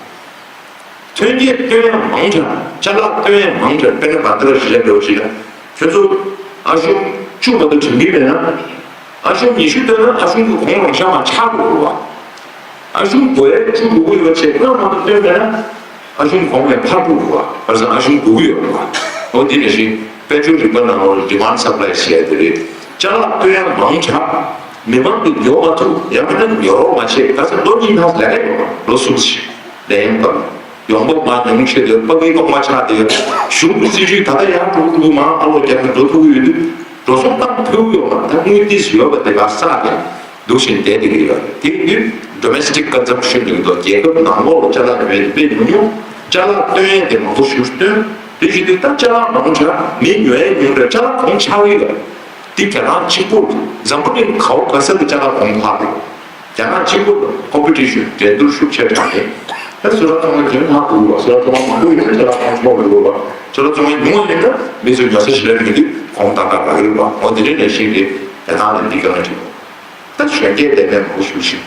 ཐོན་སྐྱེད་སྟོན་ཡ་མང་དྲགས། ཅ་ལག་སྟོན་ཡ་མང་དྲགས། དཔེར་ན་བར་ཐག་ཞིག་ལ་འགྲོ་ཞིག་ལ་ཁྱོད་ཚོ་ཨ་ཞུང་བཅུ་མ་གཏོགས་དྲན་གྱི་མེད་ན། ཨ་ཞུང་ཉི་ཤུ་སྟོན་ན་ཨ་ཞུང་གི་གོང་རང་ཤ་མ་ཆག་འགྲོ་བ། ཨ་ཞུང་བགོ་ཡ་བཅུ་དགུ་དགུ་ཡོད་བྱས་ལྔ་མ་གཏོགས་སྟོན་མེད་ན་ཨ་ཞུང་གོང་ནས་འཕར་འགྲོ་བ། བར་སང་ཨ་ཞུང་དགུ་དགུ་ཡོད་བ། འོ་འདི་ནང་བཞིན་དཔལ་འབྱོར་རིག་པ་ནང་ལོགས་ལ་ཌི་མཱན་ཌི་སབ་ལའི་ཟེར་ཡ་དེ་རེད། ཅ་ལག་སྟོན་ཡ་མང་དྲགས། མི་མང་གིས་ཉོ་མ་ཐུབ། ཡང་མིན་ན་ཉོ་རོགས་མ་བྱས། ག་ཚོད་ལོ་གཉིས་ནང་ལས་ཀ་ཡོད་མ་ལོ་གསུམ་ཞིག་ལས་ཡོང་གམ། ཡོང་འབབ་མང་ཉུང་ཆེ་དེ་ཕ་གིའི་ཐོག་མ་ཆགས་ཏེ་ཡོད། གཞུང་གི་སྲིད་ཇུས་ད་ལྟ་ཡང་འགྲོ་གི་འདུག་མང་ཨ་ལོ་རྒྱབ་ནས་འགྲོ་ཐུབ་ཀྱི་ཡོད་དུས་འགྲོ་སོང་བཏང་ཐུབ་ཀྱི་ཡོད་མ་རེད། ད་དངུལ་ཏིས་ཡོད་པ་དེ་ག་བསགས་ཏེ་འདུག་བཞིན་བསྡད་བསྡད་ཀྱི་ཡོད་རེད། དེ་ཡིན་དུས་domestic consumption ལབ་ཀྱི་འདུག་རྒྱལ་ཁབ་ནང་ལོགས་ལ་ཅ་ལག་ཉོ་ཡ་དེ་དཔེ་ཉུང་ཉུང་། ཅ་ལག་བཏོན་ཡ་དེ་མང་པོ་ཞིག་བཏོན། དེ་བཞིན་དུ་ད་ཅ་ལག་མང་དྲགས་མི་ཉོ་ཡ་ཉུང་དྲགས་ཅ་ལག་གོང་ཆག་གི་ཡོད། དེ་རྒྱ་ནག་གཅིག་པུ་འཛམ་བུ་གླིང་ག་བ་ག་ས་ལ་ཅ་ལག་གོང་འཕར་རེད། རྒྱ་ནག་གཅིག་པུ་ལ་ཀོམ་པི་ཊི་ཤན་འགྲན་བསྡུར་ཤུགས་ཆེ་དྲགས་ནས། ད་སོ་ལ་ཚོང་ཁང་རྒྱུན་ལྷག་འདུག་བ། སོ་ལ་ཚོང་ཁང་མང་པོ་ཡོད་ན་ཅ་ལག་གོང་མཐོ་བ་འདུག་བ། སོ་ལ་ཚོང་ཁང་ཉུང་བ་ཡིན་ན་མི་ཚོས་ཉོ་ས་ཞེ་དྲག་མེད་དུས་གོང་ཏག་ཏག་རག་གི་རེད་བ། འོ་དེ་འདྲའི་ནས་ཤིག་རེད། རྒྱ་ནག་ལ་འདི་དཀའ་ངལ་འཕྲད། ད་གཞོན་སྐྱེས་དེ་འདྲ་མང་པོ་ཞིག་ཞིག་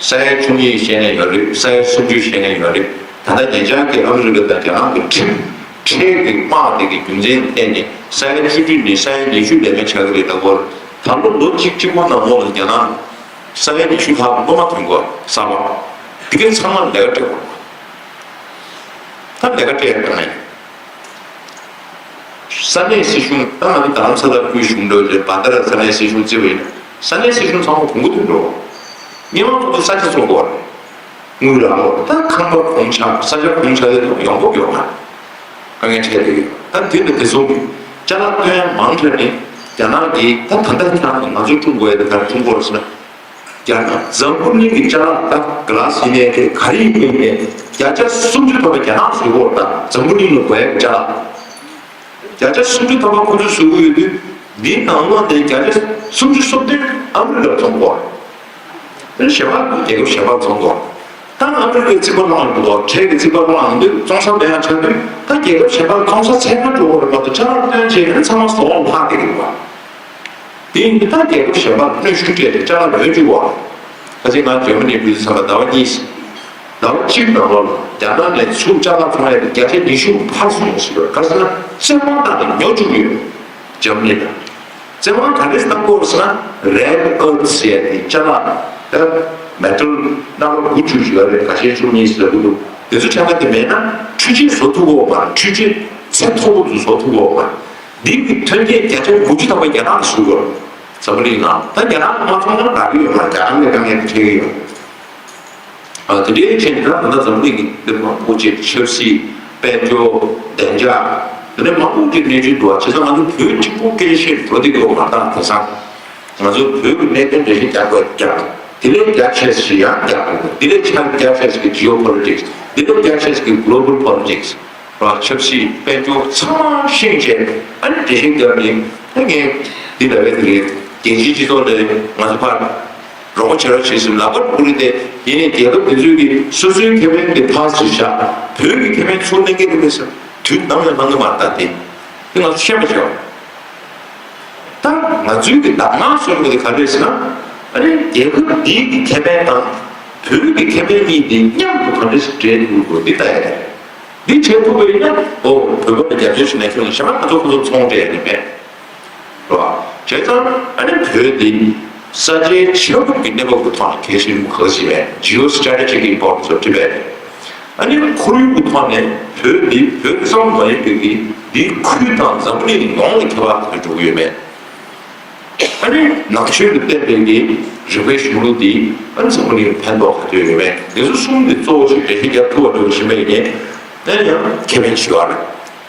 ས་ཡ་བཅུ་གཉིས་བཤད་མཁན་ཡོད་རེད། ས་ཡ་སུམ་ཅུ་བཤད་མཁན་ཡོད་རེད། ད་ལྟ་ཉེ་ཆར་གྱི་ཨ་མི་རི་ཀ་དང་རྒྱ་ནག་གི་ཁྲིམས་ཁྲལ་གྱི་དམག་དེ་གི་རྒྱུ་མཚན་བརྟེན་ནས་ས་ཡ་བཅུ་བདུན་ནས་ས་ཡ་ཉི་ཤུ་ལས་མེད་ཆགས་ཀྱི་རེད། ད་སྐོར་ད་ལོ་ལོ་གཅིག་གཅིག་པོ་ནང་ལོགས་ལ་རྒྱ་ནག་ས་ཡ་ཉི་ཤུ་ལྷག་སློབ་མ་ཐོན་དགོས་གསར་པ། དེ་གའི་ཚང་མ་ལས་ཀ་སྤྲད་དགོས། ད་ལས་ཀ་སྤྲད་ཡ་གང་ཡིན། ས་གནས་སྲིད་གཞུང་ད་ང་ཚོ་རྡ་རམ་ས་ལ་ཁུལ་གཞུང་འབྲེལ་བའི་བྷ་དྷ་ར་ས་གནས་སྲིད་གཞུང་བརྩི་བ་ཡིན་ན། ས་གནས་སྲིད་གཞུང་ཚང་མ་གོང་བུ་དུ་འགྲོ། ཉེ་མ་ཁོ་ཚོ་ས་ཆ་བཙོང་དགོས་རེད། དངུལ་རག་ལོ་ད་ཁང་པ་གོང་ཆག་ས་ཆ་གོང་ཆག་དེ་ཡོང་སྒོ་ཡོང་མ་དཀའ་ངལ་འཕྲད་དེ་ཡོད། ད་དེ་འདྲ་དེ་ཚོ་གི་ཅ་ལག་བཏོན་ཡ་མང་དྲགས་ནས་རྒྱ་ནག་གིས་ད་ད་ལྟ་ཁྱེད་རང་ང་ཚོས་སྲུང་དགོས་ཡ་དེ་ག་རེ་སྲུང་དགོས་རེད་ཟེར་ན། རྒྱ་ནག་འཛམ་བུ་གླིང་གི་ཅ་ལག་ད་ག་ལ་ཟིན་ནས་དེ་ག་རེ་ཡིན་ནས་བརྒྱ་ཆ་སུམ་ཅུ་ཐམ་པ་རྒྱ་ནག་བཟོས་ཡོད་ད། འཛམ་བུ་གླིང་ལ་དགོས་ཡ་གི་ཅ་ལག་བརྒྱ་ཆ་སུམ་ཅུ་ཐམ་པ་ཁོ་ཚོས་བཟོ་གི་ཡོད་དུས་འདིའི་ནང་ལོགས་ནས་བརྒྱ་ཆ་སུམ་ཅུ་སོ་བདུན་ཨ་མི་རི་ཀར་བཙོང་གོ། དེ་གཞན་པ་རྒྱལ་ཁབ་གཞན་པར་བཙོང་གོ། ད་ཨ་མི་རི་ཀའི་རྩིས་པ་བླངས་ཡོང་གོ། ཁྲལ་གྱི་རྩིས་པ་བླངས་ཡོང་དུས་བཙོང་ས་མེད་ཡ་ཆགས་དུས་ད་རྒྱལ་ཁབ་གཞན་པར་བཙོང་ས་ཚད་མ་འགྲོ་གོ་རེད་མ་གཏོགས་ཅ་ལག་བཏོན་བྱས་ཚང་མ་ཟོག་ལྷག་བསྡད་ཀྱི་རེད་བ། དེ་ཡིན་དུས་ད་རྒྱལ་ཁབ་གཞན་པར་གནོན་ཤུགས་སྤྲད་དེ་ཅ་ལག་ཉོས་བཅུག་གོ། ཁ་སང་ང་འཇར་མ་ནི་འགྲུལ་བཞུད་ཚར་བ་ཟླ་བ་གཉིས། ཟླ་བ་གཅིག་ནང་ལོགས་ལ་རྒྱ་ནག་ནས་ཚུར་ཅ་ལག་ཚོང་ཡ་དེ་བརྒྱ་ཆ་ཉི་ཤུ་འཕར་སོང་ཟེར་བ། ག་ཟེར་ན་བཙན་དབང་བཏང་ནས་ཉོ་བཅུག་ཡོད། འཇར་མ་ནི་དང་། བཙན་དབང་ག་འདྲས་བཏང་གོ་ཟེར་ན་རེར་ཨར་ཐི་ཟེར་ཡ་དེ་ཅ་ལག་ད་མེ་ཊལ་རྣམ་པ་དགུ་བཅུ་ཞིག་ཡོད་རེད། ཁ་ཤས་བཅུ་གཉིས་ཟེར་གི་འདུག་དེ་ཚོ་ཆ་ཚང་དེ་མེད་ན་འཕྲུལ་ཆས་བཟོ་ཐུབ་ཀྱི་ཡོད་མ་རེད། འཕྲུལ་ཆས་ཚད་མཐོ་པོ་ཚོ་བཟོ་ཐུབ་ཀྱི་ཡོད་མ་རེད། འདི་གི་ཐོན་སྐྱེད་བརྒྱ་ཆ་དགུ་བཅུ་ཐམ་པ་རྒྱ་ནག་ལ་བཟོ་དགོས། འཛམ་བུ་གླིང་ནང་ད་རྒྱ་ནག་མ་ཚོང་ན་རག་གི་ཡོད་མ་རེད། རྒྱ་ནག་ལས་དཀའ་ངལ་དེ་འཕྲད་ཀྱི་ཡོད། ཨ་དེ་འདྲའི་ཆེད་དུ་ད་ད་ལྟ་འཛམ་བུ་གླིང་གི་འདི་མང་པོ་ཅིག་ཆབ་སྲིད་དཔལ་འབྱོར་བདེ་འཇགས་དེ་འདྲ་མང་པོ་ཅིག་གནས་ཚུལ་འདུག་བ། བྱས་ཙང་ང་ཚོ་བོད་གཅིག་པུ་སྐད་ཆ་བཤད་འགྲོ་བསྡད་ཀྱི་ཡོད་མ་རེད། ད་དེང་སང་ང་ཚོ་བོད་ཀྱི་གནད་དོན་འགྲེལ་བཤད་རྒྱག་དགོས་རྒྱག་དེ་ལས་རྒྱ་ཆེ་ཞིག་ཡང་རྒྱག་དགོས། དེ་ལས་ཆ་རྒྱ་ཆེ་ཞིག་གི་Geopolitics། དེ་ལས་རྒྱ་ཆེ་ཞིག་གི་Global Politics། ར་ཆབ་སྲིད་དཔལ་འབྱོར་ཚང་མ་ཤེས་བྱས་ཨ་ནི་འགྲེལ་བཤད་རྒྱབ་ནས་ཨ་ངས་འདི་ལབ་ཡ་དེ་རེད། རྒྱལ་སྤྱིའི་སྤྱི་ཚོགས་ལ་ང་ཚོ་ཕར་རོགས་པ་བྱེད་རོགས་བྱེད་ཟེར་ལབ་པ་དགོས་རེད་དེ། ཡིན་ནའི་རྒྱལ་ཁབ་དེ་ཚོས་ཀྱི་སོ་སོའི་ཁེ་ཕན་དེ་ཕར་ཕྱིར་བཞག་བོད་ཀྱི་ཁེ་ཕན་ཚུར་གནང་གི་རེད་པས་ཟེར་དུས་ནམ་ཡང་གནང་གི་མ་རེད། ད་དེ་དེ་ང་ཚོ་ཤེས་པ་བྱས་པ། ད་ང་ཚོའི་གི་གདམས་ངག་ཟེར་དགོས་དེ་ག་རེ་རེད་ཟེར་ན། ཨ་ནི་རྒྱལ་ཁབ་འདིའི་གི་ཁེ་ཕན་དང་བོད་ཀྱི་ཁེ་ཕན་གཉིས་དེ་མཉམ་དུ་ག་འདྲ་ཞིག་འབྲེལ་ཐུབ་དགོས་འདི་ལྟ་ཡ་རེད། འདི་བྱེད་ཐུབ་པ་ཡིན་ན་ཨོ་བོད་པ་ལ་རྒྱབ་སྐྱོར་ཞུ་ན་ཁྱོད་ལ་གཞན་པ་ང་ཚོ་ཁོ་ཚོ་ཚོང་སྤྲད་ཡ་རེད་པས། རེད་བ། བྱས་ཙང་ཨ་ནི་བོད་འདི་ས་ཆའི་ཆ་ཁུབ་ཀྱི་གནས་བབ་ཀྱི་ཐོག་ནས་གལ་ཆེན་པོ་ག་ཚོད་ཅིག་རེད། Geostrategic importance of Tibet། ཨ་ནི་ཁོར་ཡུག་གི་ཐོག་ནས་བོད་འདི་བོད་ཙམ་མ་ཡིན་པའི་གི་འདིའི་ཁུལ་དང་འཛམ་བུ་གླིང་ཡོངས་ལ་ཁྱད་པར་ག་ཚོད་འགྲོ་གི་ཡོད་མེད། ཨ་ནི་ནང་ཆོས་ལ་བརྟེན་པའི་གི་རིག་པའི་གཞུང་ལུགས་འདི་ཨ་ནི་འཛམ་བུ་གླིང་ལ་ཕན་ཐོགས་ག་ཚོད་ཡོད་མེད། འདི་ཚོ་གསུམ་འདི་གཙོ་བོ་ཞིག་འགྲེལ་བཤད་རྒྱག་ཐུབ་པ་འགྲོ་བཞིན་པ་ཡིན་ནའི་ཨ་ནི་ཡང་ཁེ་ཕན་ཆེ་བ་རེད།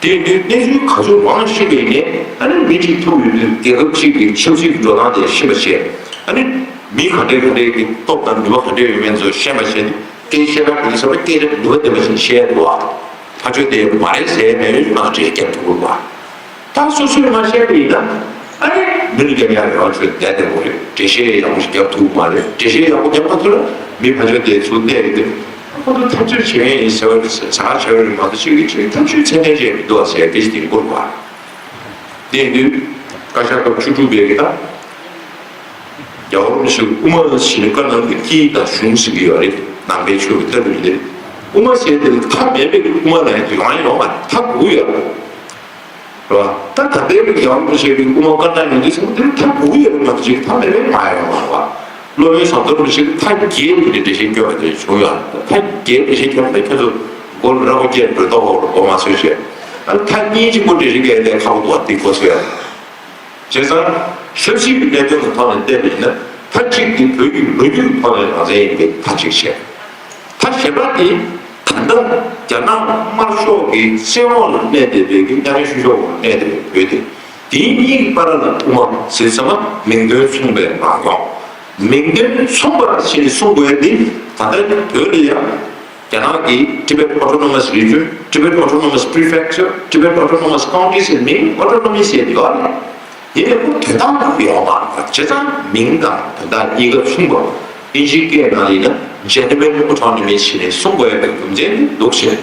དེ་ཡིན་དུས་གནས་ཚུལ་ག་ཚོད་མང་ཤེས་པ་ཡིན་ནའི་ཨ་ནི་མི་གཅིག་ཐུག་ཡོད་དུས་རྒྱལ་ཁབ་གཅིག་གི་ཆབ་སྲིད་ཀྱི་འགྲོ་སྟངས་དེ་ཤེས་པ་བྱས། ཨ་ནི་མི་ག་འདྲའི་ག་འདྲའི་གི་སྟོབས་དང་ནུས་པ་ག་འདྲའི་ཡོད་མེད་ཚོ་ཤེས་པ་བྱས་ཏེ། སྐད་ཆ་བཤད་པ་དེ་ཚོ་སྐད་ཆ་ནུས་པ་ལྡན་པ་ཞིག་བཤད་འདུག་བ། ཕར་ཕྱོགས་དེ་མ་རེད་ཟེར་མེད་ཡོད་མ་རེད་རྒྱབ་ཐུབ་དགོས་པ། ད་སོ་སོས་མ་བཤད་པ་ཡིན་ན་ཨ་ནི་མི་ལ་རྒྱབ་ཡག་རེ་བ་ཚོས་བསྡད་བསྡད་དགོས་རེད། འགྲེལ་བཤད་ཡག་པོ་ཞིག་རྒྱབ་ཐུབ་མ་རེད། འགྲེལ་བཤད་ཡག་པོ་རྒྱབ་མ་ཐུབ་ན་མི་ཕར་ཕྱོགས་དེ་ཚུར་བལྟས་ཡོད་དུས་ཁོ་ཚོ་འཐབ་རྩོད་བྱེད་མཁན་ཡིན་ཟེར་བ་རེད་ཟེར་ཚ་བྱ་བ་རེད་མ་གཏོགས་ཅིག་གིས་ཅིག་འཐབ་རྩོད་ཚད་ལྡན་ཅིག་མི་འདུག་བ་ཟེར་དེ་ཞིག་དེ་འགོར་བ། དེ་ཡིན་དུས་བཀའ་ཤག་སྐབས་བཅུ་དྲུག་པའི་གི་ད། རྒྱལ་བ་རིན་པོ་ཆེ་དབུ་མ་ཞེས་པའི་བཀའ་གནང་གི་དཀྱིལ་དང་གཞུང་ཟེར་གྱི་ཡོད་རེད། ནང་པའི་ཆོས་ཀྱི་ལྟ་གྲུབ་དེ། དབུ་མ་ཟེར་དེ་ལ་མཐའ་མེད་པའི་དབུ་མ་ལ་ཡང་ཡོང་ཡ་ཡོང་མ་རེད། མཐའ་དགུ་ཡོད་རེད། རེད་བ། ད་ད་ལྟའི་རྒྱལ་བ་རིན་པོ་ཆེ་གི་དབུ་མ་བཀའ་གནང་ཡོང་དུས་ཙམ་དེ་མཐའ་དགུ་ཡོད་རེད་མ་གཏོགས་ཅིག་མཐའ་མེད་པའི་མ་ཡོང་བ་རེད་བ། སློབ་དཔོན་ཟམ་གདོང་རིན་པོ་ཆེ་གི་མཐའ་བརྒྱད་དེ་འདྲའི་འགྲེལ་བཤད་བསྐྱོན་པ་དེ་བྱུང་ཡོད་རེད། མཐའ་བརྒྱད་འགྲེལ་བཤད་བསྐྱོན་པ་དེ་ཁྱོད་ཚོ་མགོ་ལ་ར་མགོ་བཀལ་འགྲོ་ལྟོགས་ཧོ་ལ་མགོ་མ་ཚོས་བྱས། ཨ་ནི་མཐའ་གཉིས་གཅིག་པོ་འགྲེལ་བཤད་བསྐྱོན་ཡ་དེ་ཁག་པོ་འདུག་བ། དེ་མགོ་ཚོས་ཡ་རེད། བྱས་ཙང་ཆབ་སྲིད་ཀྱི་གནད་དོན་གྱི་ཐོག་ནས་བལྟས་པ་ཡིན་ན་མཐའ་གཅིག་དེ་བོད་ཀྱི་ལོ་རྒྱུས་ཀྱི་ཐོག་ནས་རང་བཙན་ཡིན་པའི་མཐའ་གཅིག་བྱས། ད་གཞན་པ་དེ་ད་ལྟ་རྒྱ་ནག་དམར་ཤོག་གི་བཙན་འོག་ལ་གནས་བསྡད་པའི་གི་གཉའ་གནོན་བཤུ་གཞོག་འོག་གནས་བསྡད་པའི་བོད་དེ། དེའི་གཉིས་ཀྱི་བར་ལ་དབུ་མ་ཟེར་ཚང་མ་མིང་དོན་མཚུངས་པའི་ངང་ཡོང་། མིང་དོན་མཚུངས་པ་ཞིག་གསུང་དགོས་ཏེ། ད་ལྟ་བོད་ལ་ཡང་རྒྱ་ནག་གི་Tibet Autonomous Region, Tibet Autonomous Prefecture, Tibet Autonomous County ཟེར་མིང་autonomy ཟེར་ཡོད་རེད། དེ་ལས་ཁོ་དོན་དག་ཡོད་མ་རེད། བྱས་ཙང་མིང་དང་དོན་དག་གཉིས་ཀ་མཚུངས་པ། ཨིན་ཇིའི་སྐད་ནང་ཡིན་ན་genuine autonomy ཞེས་ནས་གསུང་དགོས་པའི་རྒྱུ་མཚན་འདུག་ཟེར།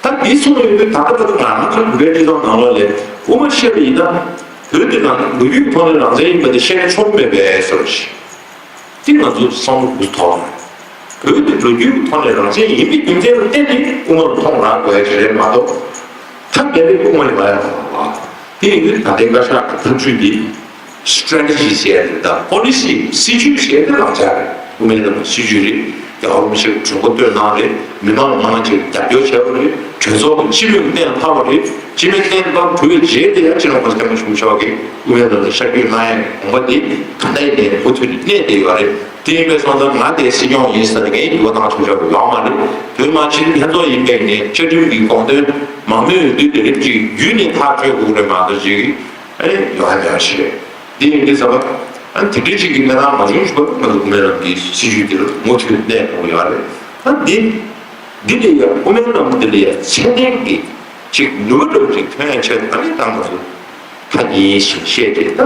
ད་འདི་གསུངས་ཡོད་དུས་ད་ལྟ་ད་ང་རང་ཚོ་བོད་པའི་སྤྱི་ཚོགས་ནང་ལོགས་ལ་དབུ་མ་བཤད་པ་ཡིན་ན་བོད་དེ་ནང་ལོ་རྒྱུས་ཐོག་ནས་རང་བཙན་ཡིན་པ་དེ་བཤད་ཆོག་མེད་པའི་བཟོ་འདྲ་ཞིག་དེ་ང་ཚོ་བསམ་བློ་འདུག་ཐོག་བོད་དེ་ལོ་རྒྱུས་ཐོག་ནས་རང་བཙན་ཡིན་པའི་རྒྱུ་མཚན་ལ་བརྟེན་ནས་དབུ་མ་ལ་མཐོང་རག་དགོས་ཀྱི་རེད་མ་གཏོགས། ཐབས་མེད་པའི་དབུ་མ་ཡིན་པ་ཡང་མ་རེད། དེ་ཡིན་དུས་ད་ལྟའི་བཀའ་ཤག་གི་ཐབས་ཇུས་འདི་strategy ཟེར་ཡ་དེ་དང་policy སྲིད་ཇུས་ཟེར་ཡ་དེ་རང་འཇགས་རེད། དབུ་མའི་ལམ་སྲིད་ཇུས་རེད། རྒྱལ་བ་རིན་པོ་ཆེ་གི་གྲོས་འགོ་བཏོན་གནང་རེད། མི་མང་ལ་མང་ཆེ་རྒྱབ་སྐྱོར་བྱས་པ་རེད། གྲོས་ཚོགས་ཀྱི་སྤྱི་མོས་གཏན་ཕབ་པ་རེད། སྤྱི་མོས་གཏན་ཕབ་གྲུབ་པའི་རྗེས་དེ་ཡང་སྤྱི་ནོར་གོང་ས་སྐྱབས་མགོན་ཆེན་པོ་མཆོག་གིས་དབུ་མའི་ལམ་ལ་ཤར་བསྐྱོད་གནང་ཡ་དགོངས་པ་དེ་ད་ལྟ་ཡིན་ནའི་མུ་མཐུད་ནས་གནས་བསྡད་ཡོད་རེད། དེ་ཡིན་པའི་སོང་ཙང་ང་དེ་སྲིད་སྐྱོང་ཡིན་ཟེར་ནས་ངས་འགྱུར་བ་བཏང་ཆོག་ཆོག་ཡོད་མ་རེད། བོད་མི་མང་སྤྱི་འཐུས་ལྷན་ཚོགས་ཡིན་པའི་ནས་བཅའ་ཁྲིམས་ཀྱི་དགོངས་དོན་མང་མོས་འདུས་དེ་རིགས་ཅིག་བརྒྱུད་ནས་ཐག་གཅོད་དགོས་རེད་མ་གཏོགས་ཅིག་ཨ་ནི་ཡོང་ཡ་མེད་པ་ཞིག་རེད། འདི་ཡིན་དུས་ཙམ་པ་ཨ་ནི་དེ་འདྲའི་ཅིག་གི་གནས་སྟངས་མ་བྱུང་ཞིག་པ་ང་ཚོ་དབུ་མའི་ལམ་གྱི་སྲིད་བྱུས་འདི་ལ་མུ་མཐུད་གནས་དགོས་ཡོད་རེད། ཨ་འདི་འདི་ལ་ཡ་དབུ་མའི་ལམ་འདི་ལ་ཡ་ཚད་ལྡན་གྱི་ཅིག་ནུས་པ་འདྲ་བོ་ཅིག་ཐོན་ཡ་ཆེད་ཨ་ནི་ད་ང་ཚོ། ཐ་སྙད་ཞིག་བཤད་དེ་ད་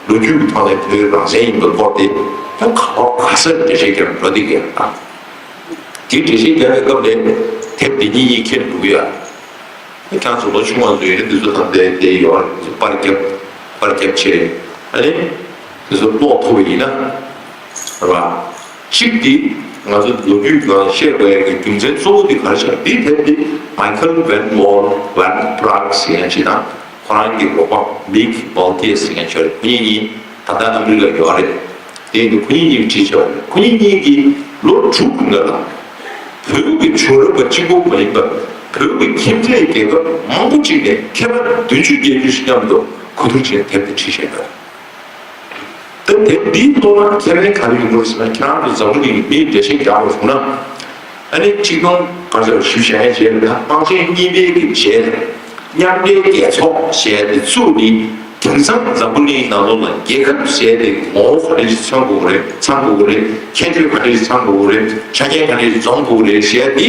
ལོ་རྒྱུས་ཀྱི་ཐོག་ནས་བོད་རང་བཙན་ཡིན་པའི་སྐོར་དེ་ད་ག་བ་ག་ས་འགྲེལ་བཤད་རྒྱབ་འགྲོ་དེ་གས་ད། དེ་འགྲེལ་བཤད་རྒྱབ་པའི་སྐབས་ལས་དེབ་འདི་གཉིས་གཉིས་ཁྱེར་འདུག་ཡ། ཁྱེད་རང་ཚོ་ལོ་ཆུང་བ་ཚོ་ཡིན་ན་འདི་ཚོ་ད་ལྟའི་དེ་ཡོད་རེད། པར་རྒྱབ་པར་རྒྱབ་བྱས་ཨ་ནི་འདི་ཚོ་ཀློག་ཐུབ་པ་ཡིན་ན་རེད་བ། གཅིག་འདི་ང་ཚོ་ལོ་རྒྱུས་སྒང་བཤད་དགོས་ཡ་གི་རྒྱུ་མཚན་གཙོ་བོ་འདི་ག་རེ་ཆགས། འདི་དེབ་འདི་Michael Van Wall Van Praag ཟེར་མཁན་ཅིག་དང་། ཁོ་རང་གི་རོགས་པ་Mick Balthier ཟེར་མཁན་ཅིག་ཡོད་རེད། ཁོ་གཉིས་གཉིས་ད་ལྟ་ཨ་མི་རི་ཀར་ཡོད་རེད། དེ་ཡིན་དུས་ཁོ་གཉིས་གཉིས་བྲིས་བྱས་པ་རེད། ཁོ་གཉིས་གཉིས་ཀྱིས་ལོ་དྲུག་གི་སྔོན་ལ་བོད་ཀྱི་བྱུང་རབས་པ་གཅིག་པོ་མ་ཡིན་པར་བོད་ཀྱི་ཁྱིམ་མཚེས་རྒྱལ་ཁབ་མང་པོ་ཅིག་ནས་མཁས་པ་བདུན་ཅུ་བརྒྱད་ཅུ་ཞིག་མཉམ་དུ་གོ་བསྡུར་བྱས་དེབ་དེ་བྲིས་བཞག་ཡོད་རེད། ད་དེབ་འདིའི་ཐོག་ལ་ཁས་ལེན་ག་རེ་ཡོང་གི་རེད་ཟེར་ན། ཁྱེད་རང་ཚོ་འཛམ་བུ་གླིང་མིའི་འགྲེལ་བཤད་རྒྱག་པར་བྱུང་ན། ཨ་ནི་ཆིག་སྟོང་དགུ་བརྒྱ་བཞི་བཅུ་ཞེ་ལྔའི་རྗེས་ལ་དམག་ཆེན་གཉིས་པའི་གི་རྗེས་ལ་མཉམ་འབྲེལ་རྒྱལ་ཚོགས་ཞེས་དེ་བཙུགས་ནས། དེང་སང་འཛམ་བུ་གླིང་ནང་ལོགས་ལ་རྒྱལ་ཁབ་ཞེས་དེ་ངོ་བོ་ག་འདྲ་ཞིག་ཚང་དགོས་རེད། ཚང་དགོས་རེད། ཁྱད་ཆོས་ག་འདྲ་ཞིག་ཚང་དགོས་རེད། ཆ་རྐྱེན་ག་འདྲ་ཞིག་འཛོམས་དགོས་རེད་ཞེས་དེ་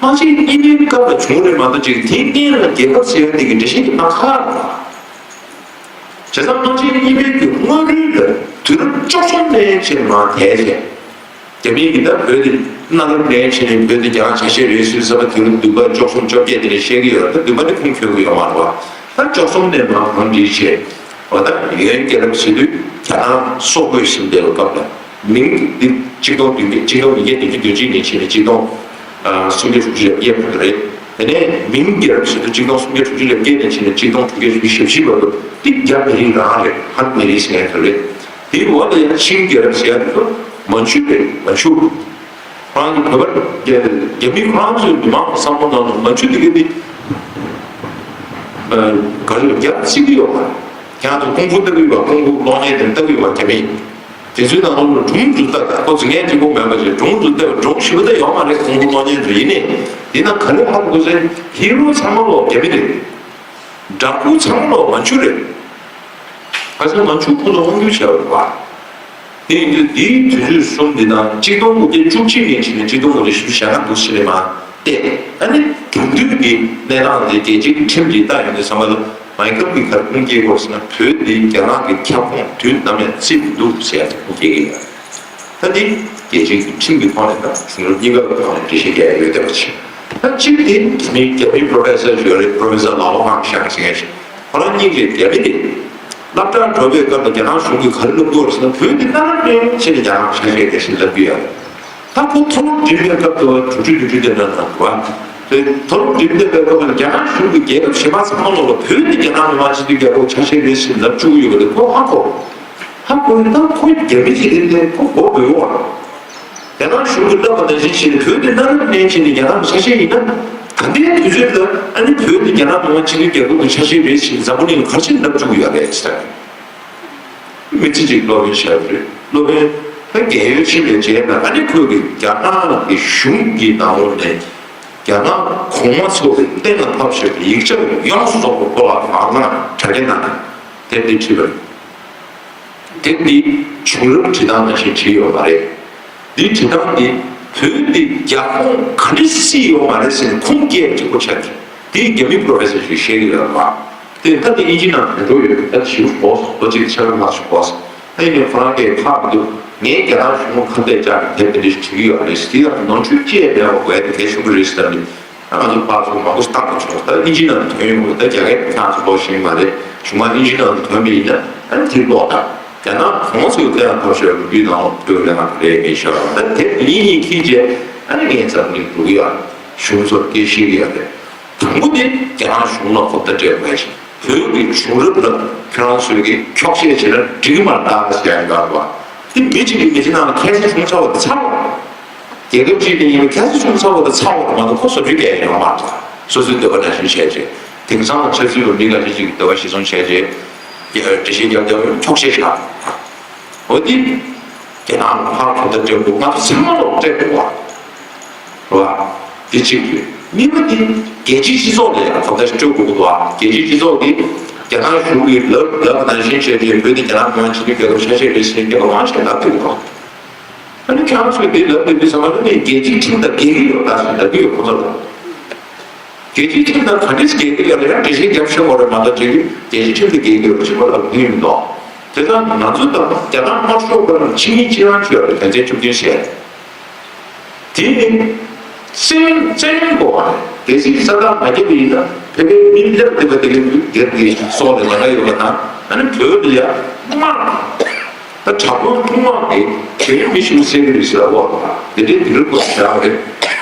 དམག་ཆེན་གཉིས་པའི་སྐབས་ལ་བྱུང་རེད་མ་གཏོགས་ཅིག་དེའི་སྔོན་ལ་རྒྱལ་ཁབ་ཞེས་དེ་གི་འགྲེལ་བཤད་དེ་གནང་ཁག་རེད། བྱས་ཙང་དམག་ཆེན་གཉིས་པའི་གི་སྔོན་རོལ་ལ་དུས་རབས་བཅུ་གསུམ་ནས་ཕྱིན་མ་ཐལ་ཞིང་། རྒྱ་མིའི་གི་ད་བོད་དེ་གནའ་རབས་ནས་ཕྱིན་ནས་བོད་དེ་རྒྱ་ནག་ཆ་ཤས་རེད་ཟེར་ས་པ་དུས་རབས་བདུན་པ་བཅུ་གསུམ་བཅོ་བརྒྱད་དེ་ནས་བཤད་ཀྱི་ཡོད་རེད། ད་བདུན་པ་དེ་ཁུངས་འཁྱོལ་གི་ཡོད་མ་རེད་བ། ད་བཅུ་གསུམ་ནས་མར་གང་བྲིས་བྱས། འོ་ད་ཡོན་རྒྱལ་རབས་ཟེར་དུས་རྒྱ་ནག་སོག་པོའི་ཟིན་པའི་སྐབས་ལ། མིང་འདི་ཆིག་སྟོང་བདུན་བརྒྱ་ཆིག་སྟོང་ཉིས་བརྒྱ་བདུན་ཅུ་དོན་གཅིག་ནས་ཕྱིན་ནས་ཆིག་སྟོང་སུམ་བརྒྱ་དྲུག་ཅུ་རེ་བརྒྱད་བར་དུ་རེད། དེ་ནས་མིང་རྒྱལ་རབས་ཟེར་དུས་ཆིག་སྟོང་སུམ་བརྒྱ་དྲུག་ཅུ་རེ་བརྒྱད་ནས་ཕྱིན་ནས་ཆིག་སྟོང་དྲུག་བརྒྱ་བཞི་བཅུ་ཞེ་བཞི་བར་དུ་འདི་རྒྱ་མི་རིགས་རང་རེད། ཧན་མི་རིགས་ཟེར་མཁན་དེ་རེད། དེའི་འོག་ལ་ཡང་ཆིང་རྒྱལ་རབས་ཟེར་ཡ་དེ་ཚོ་མན་ཇུ་རེད། མན་ཇུ། ཁོ་རང་གི་བོད་པ་རྒྱ་རྒྱ་མི་ཁོ་རང་ཚོའི་མི་མང་གི་བསམ་བློ་ནང་ལ་མན་ཇུ་དེ་ག་དེ་ག་རེ་རྒྱ་བརྩི་གི་ཡོད་མ་རེད། ཁྱེད་རང་ཚོ་ཀུང་ཧྥུ་ལྟ་གི་ཡོད་པ། ཀུང་ཧྥུ་གློག་བརྙན་དེ་ལྟ་གི་ཡོད་པ་རྒྱ་མི། དེ་ཚོའི་ནང་ལོགས་ལ་སྒྲུང་ཚོ་ལྟ། ད་ཁོ་ཚོ་ངས་གཅིག་པོ་མེད་པ་བྱས་སྒྲུང་ཚོ་ལྟ། སྒྲུང་ཞིབ་པོ་ལྟ་ཡོད་མ་རེད། ཀུང་ཧྥུ་གློག་བརྙན་ཚོ་ཡིན་ནའི་དེ་ན་ག་རེ་ཧ་གོ་ཟེར། ཧི་རོ་ཚང་མ་ལོག་རྒྱ་མི་རེད། འདྲ་སྐུ་ཚང་མ་ལོག་མན་ཇུ་རེད། ཁ་སང་མན་ཇུ་ཁོ་ཚོ་དབང་སྒྱུར་བྱས་པ་རེད་བ། དེ་ཡིན་དུས་འདིའི་དུས་ཚོད་གསུམ་འདི་དང་ཆིག་སྟོང་དགུ་བརྒྱ་བཅུ་གཅིག་ནས་ཕྱིན་ནས་ཆིག་སྟོང་དགུ་བརྒྱ་བཞི་བཅུ་ཞེ་ལྔ་འདུག་ཕྱི་ལས་མ་བལྟས། ཨ་ནི་དེང་དུས་ཀྱི་གནས་སྟངས་འདི་རྒྱལ་སྤྱིའི་ཁྲིམས་ཀྱིས་བལྟ་ཡོང་དུས་ཙམ་པ་ལ། མའི་ཁལ་གྱིས་ག་རེ་ཁུངས་སྐྱེལ་དགོས་ཟེར་ན། བོད་འདི་རྒྱ་ནག་གི་ཁྱབ་ཁོངས་དུས་ནམ་ཡང་བརྩི་མི་འདུག་ཟེར་ཡ་དེ་ཁུངས་སྐྱེལ་གྱི་ཡོད། ད་འདི་རྒྱལ་སྤྱིའི་ཁྲིམས་ཀྱི་ཐོག་ནས་དང་གཞུང་ལུགས་གཉིས་ཀ་གི་ཐོག་ནས་འགྲེལ་བཤད་རྒྱག་ཡ་ཡོད་བསྡད་པ་བྱས། ད་གཅིག་དེ་མི་རྒྱ་མིའི་པོ་རོ་ཕེ་སར་ཞིག་ཡོད་རེད། པོ་རོ་ཕེ་སར་ལའོ་ཧང་ཞང་ཟེར་མཁན་ཞིག་ཁོ་རང་གཉིས་ཀྱིས་རྒྱ་མི་དེ་སློབ་གྲྭར་འགྲོ་བའི་སྐབས་ལ་རྒྱ་ནག་གཞུང་གིས་ག་རེ་ལབ་ཀྱི་ཡོད་རེད་ཟེར་ན། བོད་འདི་གནའ་རབས་ནས་ཕྱིན་ནས་རྒྱ་ནག་ཆ་ཤས་རེད་ཟེར་ལབ་ཀྱི་ཡོད་རེད། ད་ཁོ་མཐོ་སློབ་འགྲིམ་པའི་སྐབས་དུ་དྲུག་ཅུ་བདུན་ཅུ་དེ་འདྲ་ན་འདུག་བ། དེ་མཐོ་སློབ་འགྲིམ་བསྡད་པའི་སྐབས་ལ་རྒྱ་ནག་གཞུང་གིས་རྒྱལ་ཁབ་གཞན་པ་ཚང་མ་ལོག་ལ་བོད་འདི་རྒྱ་ནག་མི་དམངས་སྤྱི་འཐུས་རྒྱལ་ཁབ་ཆ་ཤས་རེད་ཟེར་ལབ་བཅུག་གི་ཡོད་པ་དེ་ཁོ་ཧ་གོ། ཧ་གོ་ཡིན་ན་ཁོ་རྒྱ་མི་ཞིག་རེད་དེ་ཁོ་མགོ་སྦོས་འོང་། རྒྱ་ནག་གཞུང་གིས་ལབ་པ་ནང་བཞིན་བྱས་ནས་བོད་འདི་གནའ་རབས་ནས་བྱས་ནས་རྒྱ་ནག་གི་ཆ་ཤས་ཡིན་ན། ད་ལྟའི་དུས་ཚོད་ལ་ཨ་ནི་བོད་འདི་རྒྱ་ནག་མི་དམངས་སྤྱི་འཐུས་རྒྱལ་ཁབ་ཀྱི་ཆ་ཤས་རེད་ཅེས་འཛམ་བུ་གླིང་ག་རེ་བྱས་ནས་ལབ་བཅུག་གི་ཡོད་རེད་ཟེར། མི་ཚེ་གཅིག་སློབ་དཔོན་བྱས་པ་རེད། སློབ་དཔོན་ ད་རྒས་ཡོལ་ཕྱིན་པའི་རྗེས་ལ་ཨ་ནི་ཁོས་ཀྱི་རྒྱ་ནག་གི་གཞུང་གི་ནང་ལོགས་ནས་རྒྱ་ནག་གོང་མ་ཚོ་གཏན་ལ་ཕབ་བཞག་པའི་ཡིག་ཆ་ཡོངས་སུ་རྫོགས་པ་ཁོ་ལ་མར་གནང་དྲ་རྒྱ་ནང་ནས་དེབ་འདི་བྲིས་པ་རེད། དེབ་འདི་བྱུང་རབས་བྲིས་སྟངས་ནང་བཞིན་བྲིས་ཡོད་མ་རེད། འདི་བྲིས་སྟངས་འདི་བོད་འདི་རྒྱ་ཁོངས་ག་འདྲ་སྲིད་ཡོད་མ་རེད་ཟེར་ནས་ཁུངས་སྐྱེལ་གཅིག་པོ་ཆགས་ཀྱི། དེ་རྒྱ་མི་པོ་རོ་ཕེ་སར་ཞིག་བཤད་ཀྱི་ཡོད་པ། དེ་ད་དེ་ཨིན་ཇི་ནང་དུ་འགྲོ་ཡོད། ད་ཞིབ་གོ་སོང་། ལོ་གཅིག་ཕྱེད་ཀ་ལྷག་ཞིག་གོ་སོང་། ད་ཡིན་ནའི་ཁོ་རང་གིས་ཧ་མི་འདུག་ངས་རྒྱ་ནག་གཞུང་ལ་ཁ་གཏད་བཅག་ནས་དེབ་དེ་འདྲ་ཞིག་བྲིས་ཀྱི་ཡོད་རེད། དེ་ཡང་ནོར་འཁྲུལ་ཅི་ཡང་མེད་པ་དགོས་ཡ་དེ་གལ་ཆེན་པོ་རེད་ཟེར་ནས། ང་ཚོ་ཕར་ཚུར་མང་པོ་བཏང་དགོས་བྱུང་། ད་ཨིན་ཇི་ནང་དོན་ཡོང་གི་ད་རྒྱ་སྐད་ཁྱེད་རང་ཚོ་ལོ་ཤེས་མ་རེད། གཞུག་མ་ཨིན་ཇི་ནང་དོན་མེད་ཡིན་ན་ཨ་ནི་དེ་ཀློག་དང་། རྒྱ་ནག་གོང་མ་ཚོས་དེ་ཡང་ཐོབ་ཤོར་བའི་ནང་ལོགས་ལ་ང་རེད་མི་ཤོར་བ། ད་དེབ་གཉིས་གཉིས་ཁྱེར་རྗེས་ཨ་ནི་ངས་འཛམ་གླིང་འགྲོ་གི་ཡོད། གཞུང་ཚོར་སྐད་ཤེས་ཀྱི་ཡོད་རེད། དང་པོ་དེ་རྒྱ་ནག་གཞུང་ལ་གོ་བརྡ་སྤྲད་དགོས་ཤིང་། བོད་ཀྱི་བྱུང་རབས་ལ་ཁྱོད་རང་ཚོས་ཀྱི་འཁྱོག་བཤད་བྱས་ན་འགྲིག་གི་མ་རེད་ཟེར་ཡ་འགའ་རེད་པ། དེ་མི་གཅིག་གིས་མི་གཅིག་ནང་ལ་ཁྱད་གསོད་བྱུང་ཚར་བ་དེ་ཚར་བ། རྒྱལ་ཁབ་གཅིག་ནས་ཡིན་པའི་ཁྱད་གསོད་བྱུང་ཚར་བ་དེ་ཚར་བ་དེ་མ་གཏོགས་ཁོ་བཟོ་བཅོས་རྒྱག་ཡ་ཡོད་མ་རེད། སོ་སོའི་འདོད་པ་ནང་བཞིན་བྱས་རྗེས་དེང་སང་ཆབ་སྲིད་པ་མི་འགའ་ཤས་ཅིག་གི་འདོད་པ་གཞིར་བཟུང་བྱས་རྗེས་འགྲེལ་བཤད་རྒྱབ་རྒྱབ་འཁྱོག་བཤད་བྱ། འོ་དེ་རྒྱ་ནག་ལ་ཕར་གོ་བརྡ་སྤྲད་དགོས། ང་ཚོ་ཚང་མ་ལོག་སྤྲད་དགོས་པ། རེད་བ། དེ་གཅིག་རེད། གཉིས་པ་དེ་རྒྱལ་སྤྱིའི་སྤྱི་ཚོགས་ལ་ཡང་གོ་བརྡ་སྤྲོད་དགོས་ཀྱི་འདུག་ཨ། རྒྱལ་སྤྱིའི་སྤྱི་ཚོགས་ཀྱིས་རྒྱ་ནག་གཞུང་གིས་ལབ་ལབ་པ་ནང་བཞིན་བྱས་རྗེས་བོད་དེ་རྒྱ་ནག་མི་དམངས་སྤྱི་མཐུན་རྒྱལ་ཁབ་ཆ་ཤས་རེད་ཟེར་རྒྱལ་ཁབ་མང་ཆེ་ལབ་ཀྱི་འདུག་ཨ་ནི་ཁྱེད་རང་ཚོས་དེ་ལབ་དུས་དུས་ཚང་མ་ནི་རྒྱལ་སྤྱིའི་ཁྲིམས་དང་འགལ་གྱི་ཡོད་ད་ཟེར་ལབ་ཀྱི་ཡོད་ཁོ་ཚོ་ལ། རྒྱལ་སྤྱིའི་ཁྲིམས་དང་ག་འདྲས་འགལ་གྱི་ཡོད་ལ་ཡང་འགྲེལ་བཤད་རྒྱབ་ཤོག་གོ་རེད་མ་གཏོགས་རྒྱལ་སྤྱིའི་ཁྲིམས་དང་འགལ་གྱི་ཡོད་ཅེས་པ་ལབ་ཀྱི་ཡོད་མི་འདུག་དེ་ཙང་ང་ཚོ་དང་རྒྱ་ནག་དམར་ཤོག་པ་ལ་ཕྱི་མིག་ཅི་རང་བྱོས་རེད། དོན་ཚན་བཅུ་བདུན་བཤད། དེ་ནི་བཙན་བཙན་གཡེམ་དགོས་པ་རེད། གལ་སྲིད་ས་ཐག་མ་བརྒྱབ་པ་ཡིན་ན་བོད་པའི་མི་སླེབས་བསྡད་པ་དེ་གའི་སྒེར་གྱི་སྲོག་ལ་ཉེན་ཁ་ཡོད་པ་དང་། ཨ་ནི་བོད་ལ་ཡ་དམག་ད་དྲག་པོའི་དཔུང་དམག་གིས་བོད་མི་ཞིག་བསད་ཀྱི་རེད་ཟེར་བ་དེ་འདྲའི་དེ་རིགས་པ་བྱ་བ་རེད།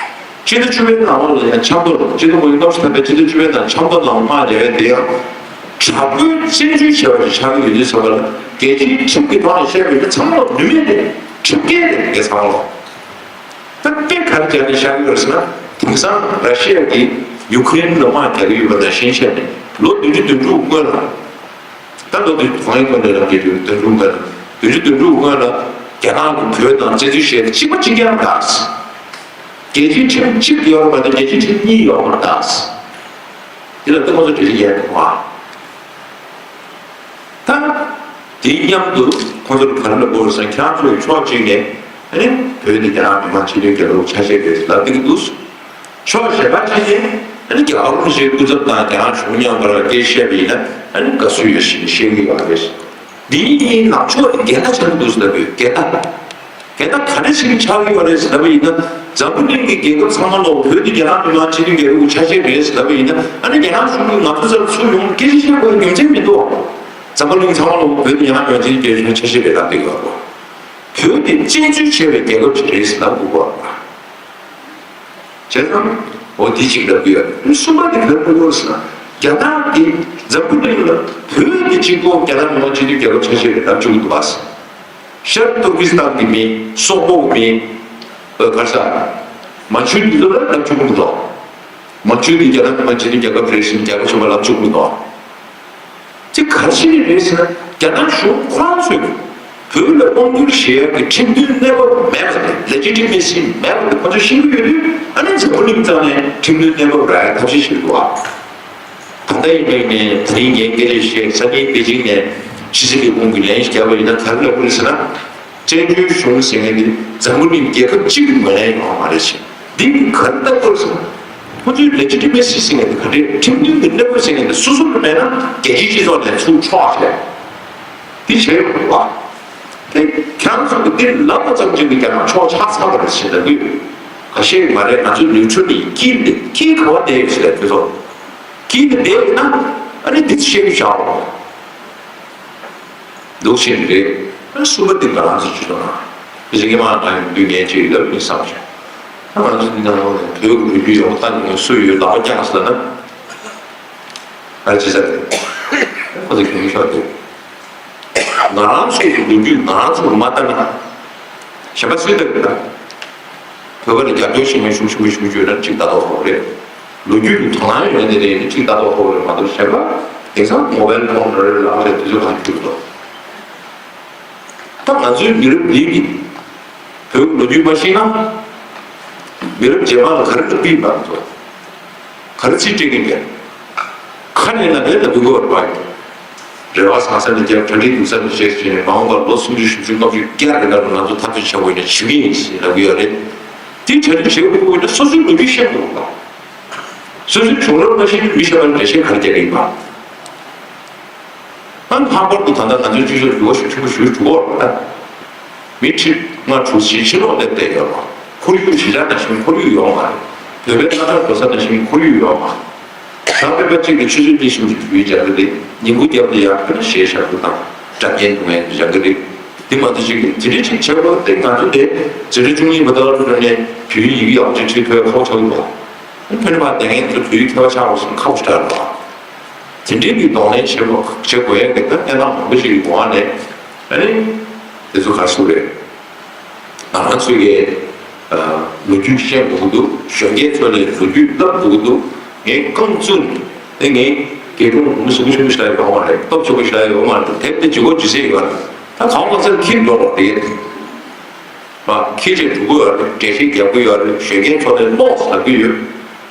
སྤྱི་ཟླ་བཅུ་པའི་ནང་ལ་ཡང་ཆབ་མདོ་ལ་སྤྱི་ཟླ་མོ་ཡི་ནོར་སི་ཐམ་པའི་སྤྱི་ཟླ་བཅུ་པའི་ནང་ཆབ་མདོ་ནང་དམག་རྒྱག་ཡ་དེ་ཡང་། དྲག་པོའི་བཙན་འཛུལ་བྱས་པ་ཞིག་ཆགས་ཀྱི་ཡོད་དུས་ཙམ་པ་ལ་རྒྱལ་སྤྱིའི་ཁྲིམས་ཀྱི་ཐོག་ནས་བཤད་པ་ཡིན་ན་ཚང་མ་ལ་ནུས་མེད་རེད། ཁྲིམས་འགལ་རེད་དེ་ཚང་མ་ལ། ད་དཔེ་ག་རེ་བྱས་ནས་བཞག་ཡོད་ཟེར་ན། དེང་སང་ར་ཤི་ཡ་གིས་ཡུ་ཁུ་རེན་ལ་དམག་རྒྱག་གི་ཡོད་པ་ནང་བཞིན་བྱས་ནས་ལོ་བདུན་ཅུ་དོན་དྲུག་སྔོན་ལ། ད་ལོ་བདུན་ཅུ་དོན་དྲུག་སྔོན་ལ་རང་གི་བདུན་ཅུ་དོན་དྲུག་སྔོན་ལ་བདུན་ཅུ་དོན་དྲུག་སྔོན་ལ་རྒྱ་ནག་གིས་བོད་ནང་བཙན་འཛུལ་བྱས་ཏེ་གཅིག་པ་གཅིག་རྐྱང་རེད། རྒྱལ་སྤྱིའི་ཁྲིམས་གཅིག་ཡོད་རེད་མ་གཏོགས་རྒྱལ་སྤྱིའི་ཁྲིམས་གཉིས་ཡོད་མ་རེད། དེ་ལ་ཏུ་མ་ཚོ་འགྲེལ་བཤད་རྒྱག་དགོས་པ། ད། དེའི་མཉམ་དུ་ཁོང་ཚོར་ག་རེ་ལབ་དགོས་རེད་ཟེར་ན། ཁྱེད་རང་ཚོ་ཡི་ཕྱོགས་གཅིག་ནས་ཨ་ནི་བོད་དེ་རྒྱ་ནག་མི་དམངས་སྤྱི་མཐུན་རྒྱལ་ཁབ་ཆ་ཤས་རེད་ལབ་བསྡད་ཀྱི་འདུག་ཕྱོགས་གཞན་པ་གཅིག་ནས་ཨ་ནི་རྒྱ་གར་གཞུང་གི་སྐུ་ཚབ་དང་རྒྱ་ནག་གཞུང་མཉམ་པར་སྐད་ཆ་བཤད་པ་ཡིན་ན་ཨ་ནི་དགའ་བསུ་ཡོད་ཞེས་བཤད་ཀྱི་ཡོད་རེད། འདིའི་གཉིས་ནང་ཕྱོགས་ནས་འགལ་ཟླ་ཆགས་ཀྱི་འདུག་ཟེར་ལབ་ཡོད། འགལ་ཟླ། གལ་ཏེ་ག་འདྲ་ཞིག་ཆགས་ཡོད་རེད་ཟེར་ལབ་པ་ཡིན་ན། འཛམ་བུ་གླིང་གི་རྒྱལ་ཁབ་ཚང་མ་ལོག་བོད་འདི་རྒྱ་ནག་མི་དམངས་སྤྱི་མཐུན་རྒྱལ་ཁབ་ཆ་ཤས་རེད་ཟེར་ལབ་པ་ཡིན་ན། ཨ་ནི་རྒྱ་ནག་གཞུང་གིས་ང་ཚོ་ཚུར་ཚུར་ཡོང་སྐད་ཆ་བཤད་དགོས་རྒྱུ་མཚན་མི་འདུག་འཛམ་བུ་གླིང་ཚང་མ་ལོག་བོད་འདི་རྒྱ་ནག་མི་དམངས་སྤྱི་མཐུན་རྒྱལ་ཁབ་ཆ་ཤས་རེད་ལབ་བསྡད་ཡོད་རེད། བོད་འདི་བཙན་འཛུལ་བྱས་པའི་རྒྱལ་ཁབ་ཅིག་རེད་ཟེར་ལབ་དགོས་པ། བྱས་ཙང་། འོ་དེ་གཅིག་ལབ་ཀྱི་ཡོད། གསུམ་པ་དེ་ག་རེ་ལབ་ཀྱི་ཡོད་ཟེར་ན། རྒྱ་ནག་གིས་འཛམ་བུ་གླིང་ལ་བོད་ཀྱི་གཅིག་པོ་རྒྱ་ནག་མི་དམངས་སྤྱི་མཐུན་རྒྱལ་ཁབ་ཆ་ཤས་རེད་ལབ་བཅུག་གི་འདུག་བ། ཤར་ཏུར་ཀི་སི་ཐན་གྱི་མི། སོག་པོ་གི་མི། ཨ་ག་རེ་ཟེར། མན་ཇུ་འདི་ཚོ་ལ་ལབ་བཅུག་གི་འདུག་མན་ཇུ་འདི་རྒྱ་ནག་མི་དམངས་སྤྱི་མཐུན་རྒྱལ་ཁབ་རེད་ཟེར་ནས་རྒྱལ་ཁབ་ཆེན་པོ་ལབ་བཅུག་གི་འདུག་དེ་ག་རེ་བྱས་ནས་རེད་ཟེར་ན། རྒྱ་ནག་གཞུང་ཁོ་རང་ཚོས་བོད་ལ་དབང་བསྒྱུར་བྱེད་ཡག་གི་ཁྲིམས་མཐུན་གནས་བབ་མེད་པ་དེ། ལེ་ཇི་ཊི་མེ་སི་མེད་པ་དེ་ཁོ་ཚོས་ཤེས་ཀྱི་ཡོད་དུས། ཨ་ནི་འཛམ་བུ་གླིང་རྩ་ནས་ཁྲིམས་མཐུན་གནས་བབ་རག་ཡག་ཐབས་ཤེས་བྱེད་དགོས་པ། ད་ལྟ་ཡིན་པའི་ནས་དེ་རིང་ངས་སྐད་ཆ་བཤད། སང་ཉིན་པེ་ཅིང་ནས་ཕྱི་སྲིད་ལས་ཁུངས་ཀྱི་ལན་ཞིག་བརྒྱབ་པ་ཡིན་ན་ག་རེ་ལབ་དགོས་རེད་ཟེར་ན། བཙན་བྱོལ་གཞུང་ཟེར་མཁན་དེ་འཛམ་བུ་གླིང་རྒྱལ་ཁབ་གཅིག་གི་ངོས་ལེན་ཡོང་བ་མ་རེད་ཟེར། འདི་ག་རེ་ལྟ་དགོས་ཟེར་ན། ཁོ་ཚོའི་ལེ་ཇི་ཊི་མེ་སི་ཟེར་མཁན་དེ་ག་རེ། ཁྲིམས་མཐུན་གྱི་གནས་བབ་ཟེར་མཁན་དེ་སོ་སོ་ལ་མེད་ན་རྒྱལ་སྤྱིའི་སྤྱི་ཚོགས་ནས་ཚུར་འཕྲོག་བྱས། འདི་བྱས་ཡོང་བ། དེ་ཁྱེད་རང་ཚོ་གི་འདི་ལབ་པ་ཙམ་གྱིས་རྒྱ་ནག་ཕྱོགས་ཆགས་ཚར་བ་རེད་ཟེར་ལབ་ཀྱི་ཡོད། ཁ་ཤས་མ་རེད། ང་ཚོའི་ནུས་ཁྲོད་ནས་དཀྱིལ་ནས་དཀྱིལ་ག་བ་བསྡད་ཡོད་ཟེར་ལབ་དུས་ཚོ། དཀྱིལ་ནས་བསྡད་ཡོད་ན་ཨ་ནི་འདི་ཚོ་བཤད་རྒྱུ་བཞག་རོགས། འདུག་ཕྱིན་རེད། གསུམ་པ་དེ་ང་རང་ཚོ་ཇུས་གཏོགས་ནང་། དེ་བཞིན་གྱི་མ་ང་ཡོང་དུས་ངས་ཅིག་ལབ་ཡིན་བསམ་བྱུང་། ད་ང་ཚོ་འདི་ནང་ལོགས་ནས་བོད་ཀྱི་ལོ་རྒྱུས་ཡོངས་ལྟ་མཁན་སུ་ཡོད་ལག་པ་བརྐྱངས་ཟེར་ན། ཨ་ཅི་ཟེར། ཁོ་ཚོ་གྱོང་ཤོར་དེ། ང་རང་ཚོའི་ལོ་རྒྱུས་ང་རང་ཚོར་མ་ལྟ་ན། གཞན་པ་སུས་ལྟ་གི་ད། བོད་པ་ལ་རྒྱབ་སྐྱོར་ཤེས་མཁན་ཤུགས་ཆེན་པོ་ཞིག་ཡོད་ན་གཅིག་ལྟ་རྟོག་ཐོབ་རེད། ལོ་རྒྱུས་ཀྱི་དོ་སྣང་ཡོད་ནི་རེད་ནི་གཅིག་ལྟ་རྟོག་ཐོབ་རེད་མ་གཏོགས། གཞན་པ་དེང་སང་མོ་བལ་ཕོན་རེ་རེ་ལག་རེ་དུས་ཚོད་གང་གྱུར་ཏོ། ད་ང་ཚོའི་མི་རབས་འདི་གི་ བོད་ལོ་རྒྱུས་མ་ཤེས་ན། མི་རབས་རྗེས་མ་ལ་ག་རེ་ལབ་ཀྱི་ཡིན་པ་ཚོ། ག་རེ་ཚིག་སྤྲད་ཀྱི་ཡིན་པས། ཁ་ནས་ལབ་ནས་ལབ་དགོས་པ་རེད་པ། རེ་བ་བཟང་ས་ནས་རྒྱབ། གྲ་སྒྲིག་སྡུག་ས་ནས་བྱེད་ཟེར་ནས། མ་འོངས་པར་ལོ་སུམ་ཅུ་བཞི་བཅུ་ལྔ་བཅུ་བརྒྱ་རེ་ལ་ང་ཚོ་འཐབ་རྩོད་བྱེད་དགོས་ན་བྱེད་ཀྱི་ཡིན་ཟེར་ལབ་ཀྱི་ཡོད་རེད། དེ་གྲ་སྒྲིག་བྱེད་དགོས་ན་སོ་སོའི་ལོ་རྒྱུས་ཤེས་དགོས་པ། སོ་སོའི་བྱུང་རབས་མ་ཤེས་ན་མི་གཞན་པ་ལ་འགྲེལ་བཤད་ག་རེ་རྒྱག་གི་ཡིན་པ། ཨ་ནི་ལྷག་པར་དུ་ད་ལྟ་ང་ཚོའི་སྤྱི་ཚོགས་འགྱུར་བ་ཤུགས་ཆེན་པོ་ཞིག་འགྲོ་གི་ཡོད་རེད་ད། མི་ཁྲི་ལྔ་དྲུག་ཕྱིན་ཕྱིན་ལོག་སླེབས་བསྡད་ཡོད་རེད། ཁོར་ཡུག་གཞིས་ཆགས་ནང་བཞིན་ཁོར་ཡུག་ཡོད་མ་རེད། བོད་པའི་ས་ཐག་རྡོ་ས་ནང་བཞིན་ཁོར་ཡུག་ཡོད་མ་རེད། ད་བོད་པ་གཅིག་གིས་ཆུ་ཚོད་གཉིས་གསུམ་ཞིག་བོད་ཡིག་སྦྱང་གི་རེད། ཉིན་གུང་རྒྱབ་ལ་ཡར་ཕེབས་ན་གཞས་ཤར་བུ་དང་སྒྲ་སྙན་སྒྲོག་མཁན་སྦྱང་གི་རེད། དེ་མ་གཏོགས་གཅིག་གིས་དེ་འདྲའི་ཅིག་བྱེད་དགོས་ཏེ། ང་ཚོ་དེ་འཛིན་གྲྭ་བཅུ་གཉིས་པ་དག་ལ་ནས་བོད་ཡིག་ཡག་ཅིག་ཁྲིད་ཐུབ་ཡ་ཁག་པོ་ཆགས་འདུག་བ། ཕན་པ་དེ་ངས་ཚོ་བོད་ཡིག་མཁས་པ་ཆགས་པ་སོང་ཁག་པོ་ཞིག་རེད་བ། དེ་འདྲའི་གི་གདོང་ལེན་བྱེད་དགོས་བྱེད་དགོས་ཡ་གི་ད་གནས་སྟངས་མང་པོ་ཞིག་གི་འོག་ནས། ཨ་ནི་དེ་ཚོ་ག་རེ་ཟེར་དགོས་རེད། ང་རང་ཚོའི་གི་ལོ་རྒྱུས་བཤད་དགོས་ཀྱི་འདུག་གཞོན་སྐྱེས་ཚོ་ལ་ལོ་རྒྱུས་བསླབ་དགོས་ཀྱི་འདུག་ངས་རྐང་བཙུགས་ནས་ངས་དགེ་སློང་མི་གཟུགས་ཆེན་པོ་ཞིག་ཡོང་བ་རེད། སྟོབས་ཆེན་པོ་ཞིག་ཡོང་བ་རེད། དེབ་དེ་ཇི་གོ་ཇི་སྲིད་ཡོད་རེད། ད་གང་ག་ཚོད་ཁྱེར་འགྲོ་དགོས་རེད། ཁྱེད་ཀྱིས་འགྲོ་གི་ཡོད་རེད། འགྲེལ་བཤད་རྒྱག་གི་ཡོད་རེད། གཞོན་སྐྱེས་ཚོ་ལ་ཀློག་ཟེར་གྱི་ཡོད་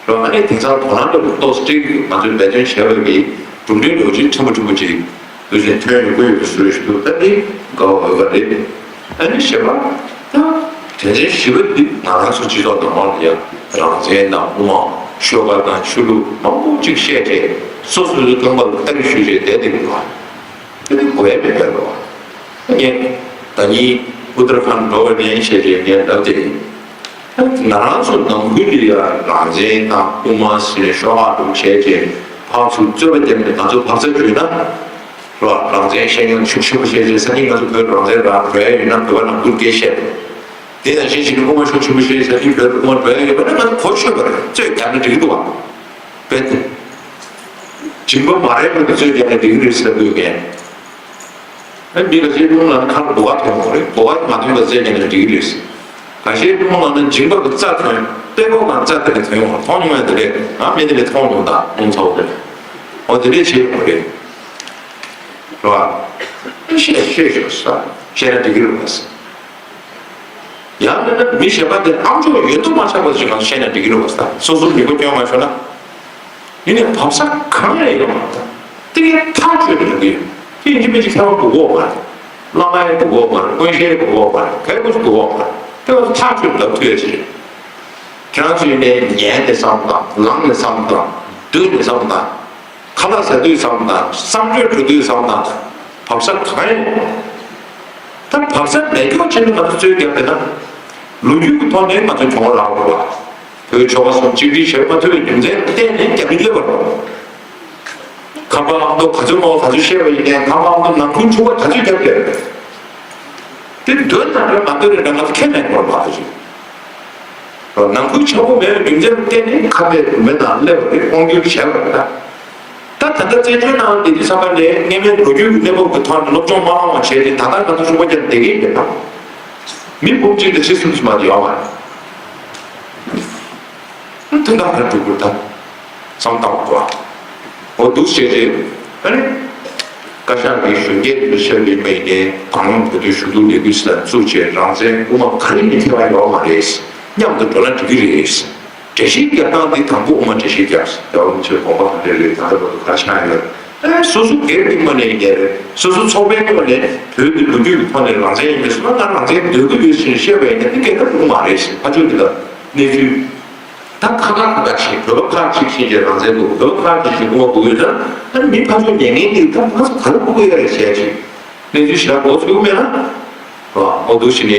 རེད། ཨ་ནི་དེང་སང་དོ་སྣང་ལ་ཏོག་ཙམ་སྤྲད་ཀྱི་ཡོད། ང་ཚོས་འབད་བརྩོན་བྱས་པ་གི་གྲུབ་འབྲས་ལོ་རྒྱུས་ཕྲན་བུ་ཕྲན་བུ་ཅིག་དུས་ཆེན་ཐོན་ཡོང་གི་ཡོད་པའི་བཟོ་ཞིག་འདུག་ད་འདི་དགའ་བ་འོས་པ་རེད། ཨ་ནི་བྱས་པ་ད་དོན་ཚན་བཞི་པ་འདི་ང་རང་ཚོ་སྤྱི་ཚོགས་ནང་ལ་ཡང་རང་བཙན་དང་དབུ་མ་ཆོལ་ཁ་དང་ཆོས་ལུགས་མང་པོ་ཅིག་བཤད་བྱས། སོ་སོ་སོའི་རྐང་པ་ལ་སྟ་གི་གཞུས་བྱས་བསྡད་བསྡད་ཀྱི་འདུག་དེ་ནི་གོ་ཡ་མེད་པ་རེད། ངས་ད་ནི་ཨུ་ཏར་ཁཱན་འགྲོ་བའི་གནས་བཤད་རེད། ངས་ལབ་དེ། ང་རང་ཚོ་ནང་ཁུལ་ལ་ཡ་རང་བཙན་དང་དབུ་མ་ཟེར་ནས་ཤོག་ཁག་འདྲ་བྱས་རྗེས་ཕར་ཚུར་རྩོད་པ་བརྒྱབ་ནས་ང་ཚོ་བབས་ས་བརྗོད་ན། རོ། རང་བཙན་བཤད་མཁན་ཤུགས་ཆེན་པོ་བཤད་རྗེས་སང་ཉིན་ང་ཚོ་བོད་རང་བཙན་རག་འགྲོ་ཡ་ཡིན་ན་བོད་པ་ནང་ཁུལ་སྐད་བཤད་དགོས། དེ་ནང་བཞིན་བྱས་ནས་དབུ་མ་ཤུགས་ཆེན་པོ་བཤད་རྗེས་སང་ཉིན་བོད་དབུ་མ་འགྲོ་ཡ་ཡོད་པ་ན་ང་ཚོ་གོ་ཆོད་པ་རེད། རྩོད་རྒྱག་ན་འགྲིག་གི་འདུག་བ། རྦད་དེ། སྦྱིན་པ་མ་རེད་པ་དེ་ཚོས་ཀྱང་ནི་འགྲིག་རེད་ཟེར་དགོས་མཁན། ཨ་མི་ཁ་ཤས་སློང་ལ་ནི་ཁར་སྒོ་ཁ་ཐོན་ཡོང་རེད། སྒོ་ཁ་མ་ཐོན་པ་བཙལ་ཀྱང་ནི་འགྲིག་རེད། ཁ་ཤས་སློང་ལ་ནི་སྦྱིན་པ་གི་རྩ་ཐོན། དཔྲལ་ཁོག་ནང་རྩ་དེ་ནི་ཐོན་ཡོང་རེད། མཐོང་མྱོང་ཡ་དེ་རེད། ང་མི་དེ་ནི་མཐོང་མྱོང་ད་སློང་ཚ་བོ་དེ་ནི། འོ་དེ་འདྲས་བྱེད་ཡོང་རེད། རེད་བ། ཤེས་ཤེས་ཤོག་ས་བཤད་ན་འགྲིག་གི་རེད་བ། ཡང་མིན་ན་མི་གཞན་པ་དེ་ཨམ་ཅོག་ཡོད་དོ་མ་ཆགས་པ་ཞིག་གང་བཤད་ན་འགྲིག་གི་རེད་བ། སོ་སོར་མི་གོ་སྐྱོན་མ་ཤོར་ན། ཡིན་ནའི་བབས་ས་གང་ཡང་ཡོད་མ་རེད། དེ་ངས་ཐག་ཆོད་ནས་ལབ་ཀྱི་ཡོད། དེ་ཡིན་གཅིག་མིན་གཅིག་མཁས་པ་དགོས་ཀྱི་ཡོད་མ་རེད། བླ་མ་ཡང་དགོས་ཀྱི་ཡོད་མ་རེད། དཔོན་གཞས་དགོས་ཀྱི་ཡོད་མ་རེད། ག་རེ་དགོས་ཀྱི་ཡོད་མ་རེད། དེ་ང་ཚོ་ཐག་ཆོད་ལབ་ཐུབ་ཡ་ཅིག་རེད། ཁྱེད་རང་ཚོ་ཡིན་ནའི་ཉན་ནས་བསམ་བློ་བཏང་། ལངས་ནས་བསམ་བློ་བཏང་། སྡོད་ནས་བསམ་བློ་བཏང་། ཁ་ལག་ཟ་དུས་བསམ་བློ་བཏང་། གསང་སྤྱོད་འགྲོ་དུས་བསམ་བློ་བཏང་། བབས་ས་གང་ཡང་མེད། ད་བབས་ས་མེད་སྐྱོ་བྱས་ནས་ང་ཚོ་རྩོད་རྒྱབ་བསྡད་ན། ལོ་རྒྱུས་ཀྱི་ཐོག་ནས་ང་ཚོ་གྱོང་རག་དགོས་པ། བོད་ཆོལ་ཁ་གསུམ་གཅིག་སྒྲིལ་བྱེད་མ་ཐུབ་པའི་རྒྱུ་མཚན་ལ་བརྟེན་ནས་རྒྱབ་རི་སླེབས་པ་རེད། ཁམས་པ་ཨ་མདོ་ག་ཚོད་མང་པོ་ག་ཚོད་བཤད་པ་ཡིན་ནའི་ཁམས་པ་ཨ་མདོ་ནང་ཁུལ་འཁྲུག་པ་ག་ཚོད་རྒྱབ་ཡོད་རེད། དེ་འདོད་ན་རེད་མ་འདོད་རེད་འདྲ་ང་ཚོ་ཁས་ལེན་དགོས་པ་ཞིག་ནང་ཁུལ་ཆགས་པོ་མེད་པའི་རྒྱུ་མཚན་ལ་བརྟེན་ནས་ཁ་བརྡའི་མི་དང་སླེབས་པ་རེད། དབང་སྒྱུར་བྱས་པ་རེད་ད། ད་ད་ལྟ་བཙན་བྱོལ་ནང་ལ་བསྡད་དུས་ཙམ་པ་ནས་སྔ་མའི་ལོ་རྒྱུས་ཀྱི་གནས་བབ་ཀྱི་ཐོག་ནས་སློབ་སྦྱོང་མ་བླངས་པ་བྱས་ཏེ་ད་ལྟ་ང་ཚོ་ཆུང་པ་ཅིག་བསྡད་ཀྱི་ཡོད་ན། མི་འབུམ་གཅིག་དང་ཕྱེད་གསུམ་ཙམ་མ་གཏོགས་ཡོད་མ་རེད། དོན་དག་ག་རེ་འགྲོ་དགོས་ད། བསམ་བཏང་དགོས། འོ་འདུག་བྱས་རྗེས་ཨ་ནི། བཀའ་ཤག་གིས་གཞོན་སྐྱེས་ཚོ་ཆེད་དུ་མེད་ནས་དང་བླངས་བོད་དོན་ཞུ་གཏུག་ལས་འགུལ་ཞིག་ལ་བཙུགས་བྱས་རང་བཙན་དབུ་མ་ག་རེ་ཡིན་ཐེ་བ་ཡོད་མ་རེད། མཉམ་དུ་འགྲོ་ན་འགྲིག་གི་རེད། འགྲེལ་བཤད་རྒྱག་སྟངས་འདི་དང་པོ་དབུ་མ་འགྲེལ་བཤད་རྒྱག་ཟེར་བ་མི་ཆོས་དགོངས་པ་ག་འདྲ་རེད། ད་ལྟ་བར་དུ་ག་རེ་ཆགས་ཡོད། ཨེ་སོ་སོ་སྒེར་གྱི་ངོས་ནས་ཡིན་ནའི་རེད། སོ་སོ་ཚོགས་པའི་ངོས་ནས་བོད་ཀྱི་ལོ་རྒྱུས་ཀྱི་ཐོག་ནས་རང་བཙན་ཡིན་པའི་སོ་ན་ང་རང་བཙན་འདོད་ཀྱི་ཡོད་ཅེས་བཤད་པ་ཡིན་ན་འདི་སྐད་ཆ་འགྲོ་གི་མ་རེད་ཟེར། ཕར་ཕྱོགས་འདི་ལ་གནས་ཚུལ། ད་ཁ་ཁ་ཁ་ཁ་བྱེད། བོད་པ་ཁག་ཅིག་བྱེད་ཀྱི་རང་བཙན་འདུག་བོད་པ་ཁག་ཅིག་བྱེད་དགོས་མ་དགོས་ཡོད་ན། ཨ་ནི་མི་ཕར་ཕྱོགས་ཉན་མཁན་འདི་ད་ང་ཚོ་ག་རེ་དགོས་ཀྱི་ཡོད་རེད་ཟེར་ཅིག་གནས་ཚུལ་ཞེ་དྲག་མགོ་ཚོས་ཀྱི་མེད་ན། རོ། འོ་འདུག་བྱས་ནས་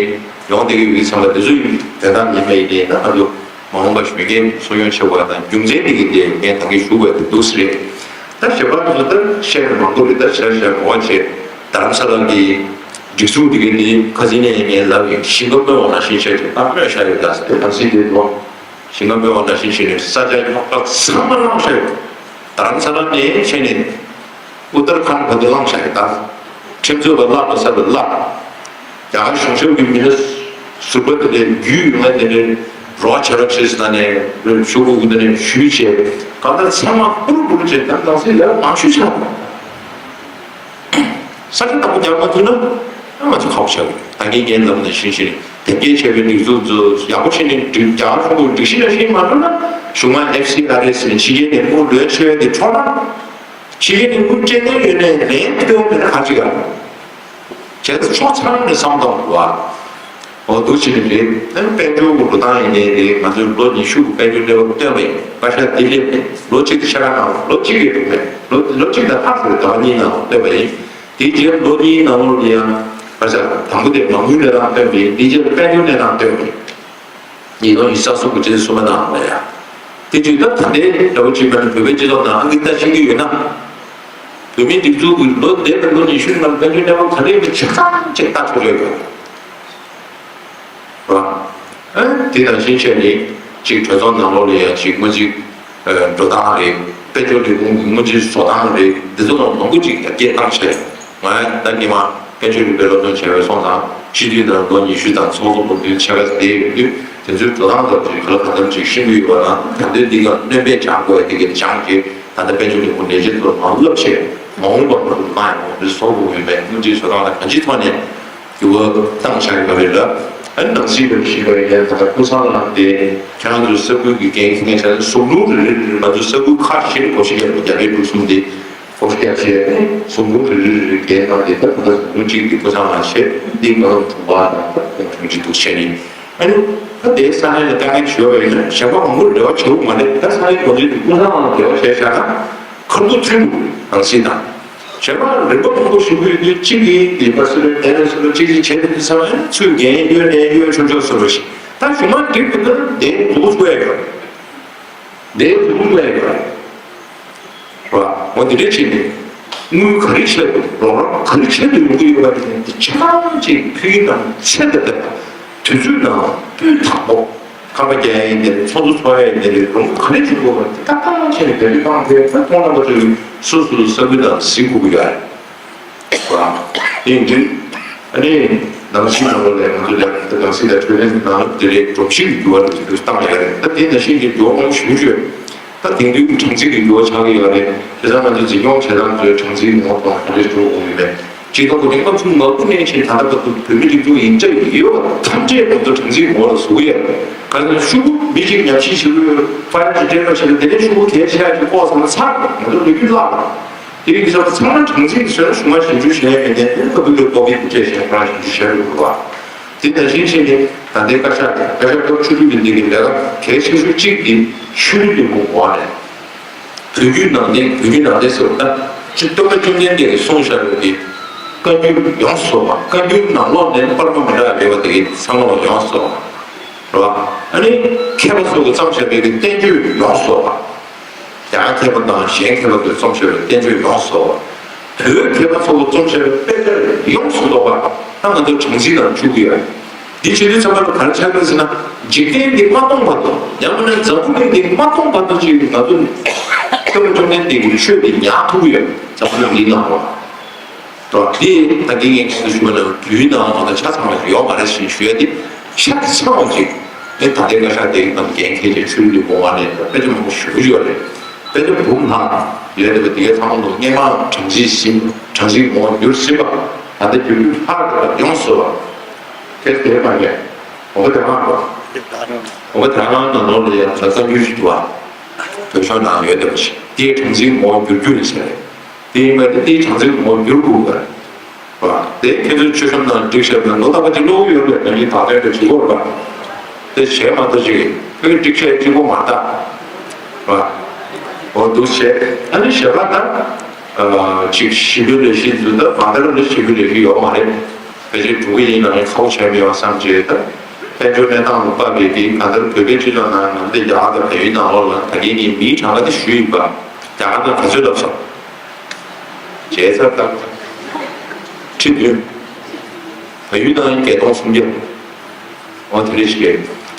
ཡོང་བསྡད་ཀྱི་ཡོད་ཙང་ལ་དེ་ཚོ་ཡིན་དོན་དག་ཡིན་མེད་ཡིན་ནའི་ད་ང་ཚོ་མ་འོངས་པ་གཞོན་སྐྱེས་གསོ་སྐྱོང་བྱེད་དགོས་པ་དང་རྒྱུ་མཚན་དེ་གི་དེ་ངས་ད་གིན་ཞུ་དགོས་དེ་འདུག་སེ་རེད། ད་ཞེ་པར་དུ་ད་བཤད་ན་མང་པོ་རེད། ད་ཞེ་དྲག་ཞེ་དྲག་གོ་བ་བྱེད། རྡ་རམ་ས་ལ་གི་སྒྲིག་འཛུགས་དེ་གི་དེ་ཁ་སང་ནས་ངས་ལབ་ཡིན། ཞིང་ཁ་སྨོན་པ་ནང་བཞིན་བྱས་ཏེ་ད་སྨོས་བཞག་ཡོད། ད་ཟེར་ཏེ་ད་སྲིད་དེ་ལོ། ཞིང་ཁ་སྨོན་པ་ནང་བཞིན་བྱས་ནས་ས་ཆ་ཡོངས་ཁག་ཚང་མ་བླངས་བཞག་ཡོད། རྡ་རམ་ས་ལ་ནས་བྱས་ནས་ཨུ་ཏར་ཁཱན་བར་དུ་བླངས་བཞག་ཡོད། ད་ཁྲིམས་རྩོད་པ་བརླག་པ་ས་ལ་བརླག་རྒྱ་གར་གཞུང་ཞབས་ཀྱི་མི་སྣ་ཟུར་པ་དེ་ལས་རྒྱུས་ཡོད་ན་དེ་ནས་རོགས་བྱ་རོགས་བྱེད་ཟེར་ནས་ཞུ་དགོས་ཀྱི་དེ་ནས་ཞུས་བྱས། གང་ལྟར་ཚང་མ་ཕུ་རུ་ཕུ་རུ་བྱས། ད་ནང་སྲིད་ལས་མང་ཤོས་ཆགས་པ། ས་ཆ་དང་པོ་རྒྱག་མ་ཐུབ་ན། ང་ཚོ་ཁག་པོ་ཆགས་ཀྱི་རེད། ད་གིན་ངས་ལབ་ནང་བཞིན་བྱས་ནས་དེབ་སྐྱེལ་བྱས་པའི་སྒྲིག་འཛུགས་ཚོ་ཡག་པོ་བྱས་ནས་སྒྲིག་རྒྱ་གར་གཞུང་གི་སྒྲིག་གཞི་ནང་བཞིན་མ་འགྲོ་ན། གཞུང་མང་ཨེཕ་སི་ཨར་ཨེས་ནས་ཕྱི་རྒྱལ་ནས་དངུལ་ལོན་ཆེ་བ་དེ་འཕྲོག་ན། ཕྱི་རྒྱལ་ནས་དངུལ་སྤྲད་མཁན་ཡོད་ནའི་ལན་སྤྲོད་མེད་ན་ག་རེ་བྱེད་ག་བྱས་ཙང་ཕྱོགས་ཚང་ནས་བསམ་བློ་བཏང་དགོས་པ། འོ་འདུག་བྱས་ནས་རེད། ཨ་ནི་དཔལ་འབྱོར་གྱི་འགྲོ་སྟངས་ཡིན་ནའི་རེད། ང་ཚོས་ལོ་ཉི་ཤུ་གི་དཔལ་འབྱོར་གནས་བབ་བཏོན་པ་ཡིན། བཀའ་ཤག་འདི་སླེབས་ནས་ལོ་གཅིག་དང་ཕྱེད་ཀ་ནང་ལོ་གཅིག་གི་ཐོག་ནས་ལོ་ལོ་གཅིག་དང་ལྷག་ཙམ་ཟླ་བ་གཉིས་ནང་བཏོན་པ་ཡིན། དེའི་རྗེས་ལོ་གཉིས་ནང་ལོགས་ལ་ཡང་བཀའ་ཤག་དང་པོ་དེ་མ་དངུལ་གནས་སྟངས་བཏོན་པ་ཡིན། དེའི་རྗེས་ལ་དཔལ་འབྱོར་གནས་སྟངས་བཏོན་པ་ཡིན། ཉིས་སྟོང་ཉི་ཤུ་རྩ་གསུམ་གྱི་ཕྱི་ཚེས་གསུམ་པ་ནང་ལ་ཡང་། དེ་དུས་ད་ད་ལྟའི་འདྲ་པོ་བྱས་པ་ནི་བོད་པའི་སྤྱི་ཚོགས་ནང་ཨང་ཀི་ལྟ་ཤེས་ཀྱི་ཡོད་ན། བོད་མིའི་སྒྲིག་འཛུགས་ཀྱི་ལོ་འདས་པའི་ལོ་ཉི་ཤུ་ནང་དཔལ་འབྱོར་གནས་བབ་ག་རེ་ཡིན་པ་ཆ་ཚང་ཅིག་ལྟ་ཆོག་ཡོད་པ་རེད། ཨ་དེ་ནང་བཞིན་བྱས་ནས་ཅིག་གྲོས་ཚོགས་ནང་ལོགས་ལ་ཡང་ཅིག་སྔོན་རྩིས་འགྲོ་སྟངས་རེད། དཔལ་འབྱོར་ལས་ཁུངས་ཀྱི་སྔོན་རྩིས་བཟོ་སྟངས་རེད། འདི་ཚོ་ལ་མང་པོ་ཅིག་ཡར་རྒྱས་བཏང་བྱས། ང་ད་སྔོན་མ་དཔལ་འབྱོར་རིག་པའི་སློབ་སྟོན་བྱས་པའི་སོང་ཙང་སྤྱི་འཐུས་དང་ལོ་ཉི་ཤུ་དང་ཚོགས་གཙོ་སློབ་སྟོན་ཆེ་བ་དེ་ཡོད་དུས། དེ་ཚོའི་འགྲོ་སྟངས་ལ་ཅིག་ག་ལ་གང་འཚམ་ཅིག་ཤེས་ཀྱི་ཡོད་པ་ན། ད་ལྟའི་འདི་ག་སྣོན་པས་སྦྱང་དགོས་ཡ་དེ་ག་སྦྱངས་བྱས། ད་ལྟ་དཔལ་འབྱོར་ལས་ཁུངས་ལས་བྱེད་ཚོ་མར་བསླབས་བྱས། མ་འོངས་པར་ང་ཚོ་མ་ཡོང་བའི་བཟོ་དགོས་ཡོད་པའི་སྔོན་རྩིས་བཟོ་སྟངས་ལ་གང་ཅིའི་ཐོག་ནས་འགྱུར་བ་བཏང་བཞག་ཡོད་པ་རེད་ལ། ཨ་ནི་ནང་སྲིད་པ་ཞིག་ཡིན་པ་ཡིན་ན། ད་ལྟ་ཀུན་བཟང་ལགས་དེ་ཁྱེད་རང་ཚོའི་ས་ཁུལ་གྱི་འགན་འཁྱེར་མཁན་བྱས་ན། ཟུང་དྲུང་རེ་རེ་རེ་རེ་ང་ཚོའི་ས་ཁུལ་ཁག་བཞི་ནས་སྒོ་ཕྱེ་བརྒྱབ་པའི་དྲུག་གསུམ་དེ་སྒོ་ཕྱེ་བརྒྱབ་བྱས་ནས། ཟུང་དྲུང་རེ་རེ་རེ་རེ་འགན་གནང་སྟེ། ད་ད་ལྟ་ཟུང་དྲུང་གཅིག་དེ་ཀུན་བཟང་ལགས་བྱས། འདི་ང་ཚོ་དྲུང་པ་དང་ཁོང་ཆུང་ཆུང་འདུག་བྱས་ནས། ཨ་ནི་ད་དེའི་ས་གནས་ལ་དཀའ་ངལ་ཞུ་བ་ཡིན་ན། གཞན་པ་མང་པོར་འབྲེལ་བ་བྱེད་དགོས་མ་རེད། ད་ས་གནས་འགོ་འཛིན་དེ་ཀུན་བཟང་ལགས་ལ་འབྲེལ་བ་བྱས་བཞག་ན་ཁ་ཐུག་མཐུན་འདུག་ནང་སྲིད་དང་། གཞན་པ་རིམ་པ་མང་པོ་ཞུ་གི་ཡོད་དུས། གཅིག་གིས་ཡིན་པ་སུ་རེད། དེ་ནས་སུ་རེད། གཅིག་གིས་བྱས་ཏེ་འདི་ཚང་མ་ཚུར་འགན་གཡོལ་ནས་གཡོལ་ཆོག་ཆོག་བཟོ་འདྲ་ཞིག་ད་གཞུང་མང་འགྲིག་པ་ན་དེ་འཛུགས་དགོས་ཡོད། དེ་འཛུགས་དགོས་ཡོད། ར། འོ་འདི་འདྲ་བྱས་ནས་དངུལ་ག་རེ་ཆེད་དུ། རོགས་རམ་ག་རེ་ཆེད་དུ་ཡོང་གི་ཡོད་པ་དེ་འདི་ཆ་ཚང་ཅིག་ཕུལ་གྱི་དང་ཚད་དང་ལྡན་པ། དུས་ཚོད་ནང་སྤུས་དག་པོ། ཁང་པ་རྒྱག་ཡ་ཡིན་ནའི་རེད། ཚོགས་འདུ་ཚོགས་ཡ་ཡིན་ནའི་རེད། རོགས་ག་རེ་བྱེད་དགོས་པ་དེ་ཏག་ཏག་བྱས་ནས་འབད་འབུངས་བཏང་ཚེ། ད་མཐོང་ལམ་པ་ཚོས་སོ་སོའི་ས་ཁུལ་དང་གཟིགས་དགོས་ཀྱི་ཡོད་རེད། ར། དེ་ཡིན་དུས་ཨ་ནི་ནང་སྲིད་ནང་ལོགས་ལ་ང་ཚོ་ལ་ད་ནང་སྲིད་དང་འཕྲོད་བསྟེན་ནང་དེ་རེད། སྒྲོམ་གཞི་གི་འགྱུར་བ་དེ་ཚོ་བཏང་ཡོད་རེད། ད་དེ་ནང་བཞིན་གྱི་འགྱུར་བ་མང་པོ་ཞིག་ཡོད། ད་དེང་དུས་ཀྱི་གྲངས་འཛིན་གྱི་འགྱུར་བ་ཆགས་ཀྱི་ཡོད་རེད། དེ་ཚང་ང་ཚོ་འཛིན་སྐྱོང་བྱེད་སྟངས་ཚོའི་གྲངས་འཛིན་ངོ་དང་ག་རེ་འགྲོ་དགོས་ཡོད་མེད། སྤྱིར་བཏང་གོ་དེ་སྐབས་སུ་མང་པོ་ནས་བྱས། ད་ལྟ་བར་དུ་བོད་མི་རིགས་དྲུག་ཡིན་གཅིག་ཡོད་པ་ཐམས་ཅད་ང་ཚོ་གྲངས་འཛིན་ངོ་ལ་བཟོ་གི་ཡོད། ག་ཚོད་ཤོག་བུ་མི་གཅིག་ཉམས་ཞིབ་བྱེད་དགོས། ཕ་ཡུལ་གྱི་འབྲེལ་བ་བྱེད་དགོས། དེ་ནས་ཤོག་བུ་གལ་ཆེ་ཡ་ཅིག་ལྐོག་ཟ་ན་ཚར། ང་ཚོ་ལོ་རྒྱུས་བརླག་དེ་ཡིན་ཙང་ཚང་མ་གྲངས་འཛིན་གྱི་ཟེར་ན་གཞུང་ལ་ཞིབ་འཇུག་བྱས་ཡོད་མེད་དེ་ཁ་བུ་ལོ་ཏོག་གི་འདུག་ཅེས་བཤད། ཁོ་རང་ཞིབ་འཇུག་བྱས་ཡོད་པ། དེ་ནང་བཞིན་བྱས་ནས་ད་ལྟའི་བཀའ་ཤག་དང་། བཀའ་ཤག་སྐབས་བཅུ་དྲུག་གི་འདི་གི་ལས་ཀ་གལ་ཆེ་ཤོས་གཅིག་དེ་ཆོས་ལུགས་ཀྱི་ངོ་བོ་ནས། བོད་བརྒྱུད་ནང་བསྟན། བོད་བརྒྱུད་ནང་བསྟན་ཟེར་བ་ད་སྟོན་པ་བཅོམ་ལྡན་འདས་ཀྱིས་གསུངས་བཞག་པའི་གི་བཀའ་འགྱུར་ཡོངས་སུ་རྫོགས་པ། བཀའ་འགྱུར་ནང་ལོགས་ནས་པར་མ་མི་འདྲ་བ་མེད་པ་དེ་གི་ཚང་མ་ལ་ཡོངས་སུ་རྫོགས་པ་རེད་པ། ཨ་ནི་མཁས་པ་ཚོ་གིས་བརྩམས་བཞག་པའི་གི་བསྟན་བཅོས་ཡོངས་སུ་རྫོགས་པ། རྒྱ་གར་མཁས་པ་དང་གཞན་མཁས་པ་ཚོས་རྩོམ་བྱས་པའི་བསྟན་བཅོས་ཡོངས་སུ་རྫོགས་པ། བོད་མཁས་པ་ཚོས་རྩོམ་བྱས་པའི་དཔེ་ཆ་ཡོངས་སུ་རྫོགས་པ་ད་ང་ཚོ་གྲངས་འཛིན་ནང་བཅུག་གི་ཡོད། འདི་བྱེད་དུས་ཚང་མ་ལ་ག་རེ་ཆགས་ཀྱི་ཟེར་ན། འཇིག་རྟེན་འདི་མ་སྟོངས་བར་དུ། ཡང་མིན་ན་འཛམ་བུ་གླིང་འདི་མ་སྟོངས་བར་དུ་ཅིག་ང་ཚོ་སྟོན་པ་བཅོམ་ལྡན་འདས་ཀྱི་ཆོས་འདི་ཉར་ཐུབ་ཀྱི་ཡོད། འཛམ་བུ་གླིང་འདིའི་ནང་ལ། དོ། འདི་ད་གིན་ངས་ཁ་སང་ཞུས་པ་ནང་བརྒྱུད་ནང་མ་གཏོགས་ཆ་ཚང་བ་ཞིག་ཡོད་མ་རེད་ཞེས་ཞུ་ཡ་དེ་ཆ་ཚང་བ་ཞིག་ཨེ་ད་ལྟའི་བཀའ་ཤག་དེ་གི་ནང་འགན་འཁྱེར་བྱས་ཆོས་ལུགས་ཀྱི་ངོ་བོ་ནས་དཔེ་ཆ་མང་པོ་ཞེ་པོ་ཡོད་རེད། དཔེ་ཆ་འབུམ་ལྷག་ཡོད་རེད་པ། དེ་གའི་ཚང་མ་ལ་སྔོན་མ་གྲངས་འཛིན་ཟིན། གྲངས་འཛིན་ངོ་བོ་འགྱུར་ཟིན་པ། ད་ལྟ་འགྱུར་རྒྱུ་ལྷག་རེད་པ། ཡོངས་སུ་རྫོགས་པ། དེ་དེ་མ་རེད། འོ་དེ་རང་རེད། འོ་དེ་རང་ནང་ལོགས་ལ་ཡང་ད་བཀའ་འགྱུར་ཞིག་འདུག་པ། བོད་ཤོག་ནང་ཡོད་བསྡད་པ་ཞིག་དེའི་གྲངས་འཛིན་ངོ་བོ་འགྱུར་རྒྱུ་ཡིན་ཟེར་རེད། དེ་ཡིན་པ་དེ་དེའི་གྲངས་འཛིན་ངོ་བོ་འགྱུར་དགོས་པ་རེད། དེ་ཁྱེད་ཚོའི་མཆོད་བཤམས་ནང་བསྒྲིགས་བཞག་པའི་ལོ་རྟག་པ་ཅིག་ཀློག་གི་ཡོད་པས། ང་གཉིས་བག་སྟོན་དུ་བྱེད་དགོས་པ། དེ་བྱས་མ་གཏོགས་ཅིག་ཁྱོད་ཀྱིས་བསྒྲིགས་བཞག་གཅིག་པོ་མ་རེད། འོ་འདུག་བྱས། ཨ་ནི་གཞན་པ་ད་ཅིག་ཞི་བའི་ལས་གཞི་འཛུགས་ད་མ་ད་རུང་ལས་ཞི་བའི་ལས་གཞི་ཡོད་མ་རེད། ཕལ་ཆེར་འགྲོ་གི་ཡིན་ན་ཡང་ཁག་པོ་བྱས་མེད་པ་བསམ་བྱས། ད་དཔལ་འབྱོར་གནས་སྟངས་ལ་དཔག་པའི་དེ་གང་ལྟར་བོད་པའི་སྤྱི་ཚོགས་ནང་ང་ཚོ་རྒྱ་གར་དང་བལ་ཡུལ་ནང་ལོགས་ལ་ད་གིན་ངས་མིའི་གྲངས་ཀ་དེ་ཞུས་ཡིན་པ། རྒྱ་གར་ནང་ག་ཚོད་ལབ་སོང་། བྱས་ཚར་ད། ཁྲི་བདུན། བལ་ཡུལ་ནང་བརྒྱད་སྟོང་སུམ་བརྒྱ། འོ་དེ་རེད་ཤག་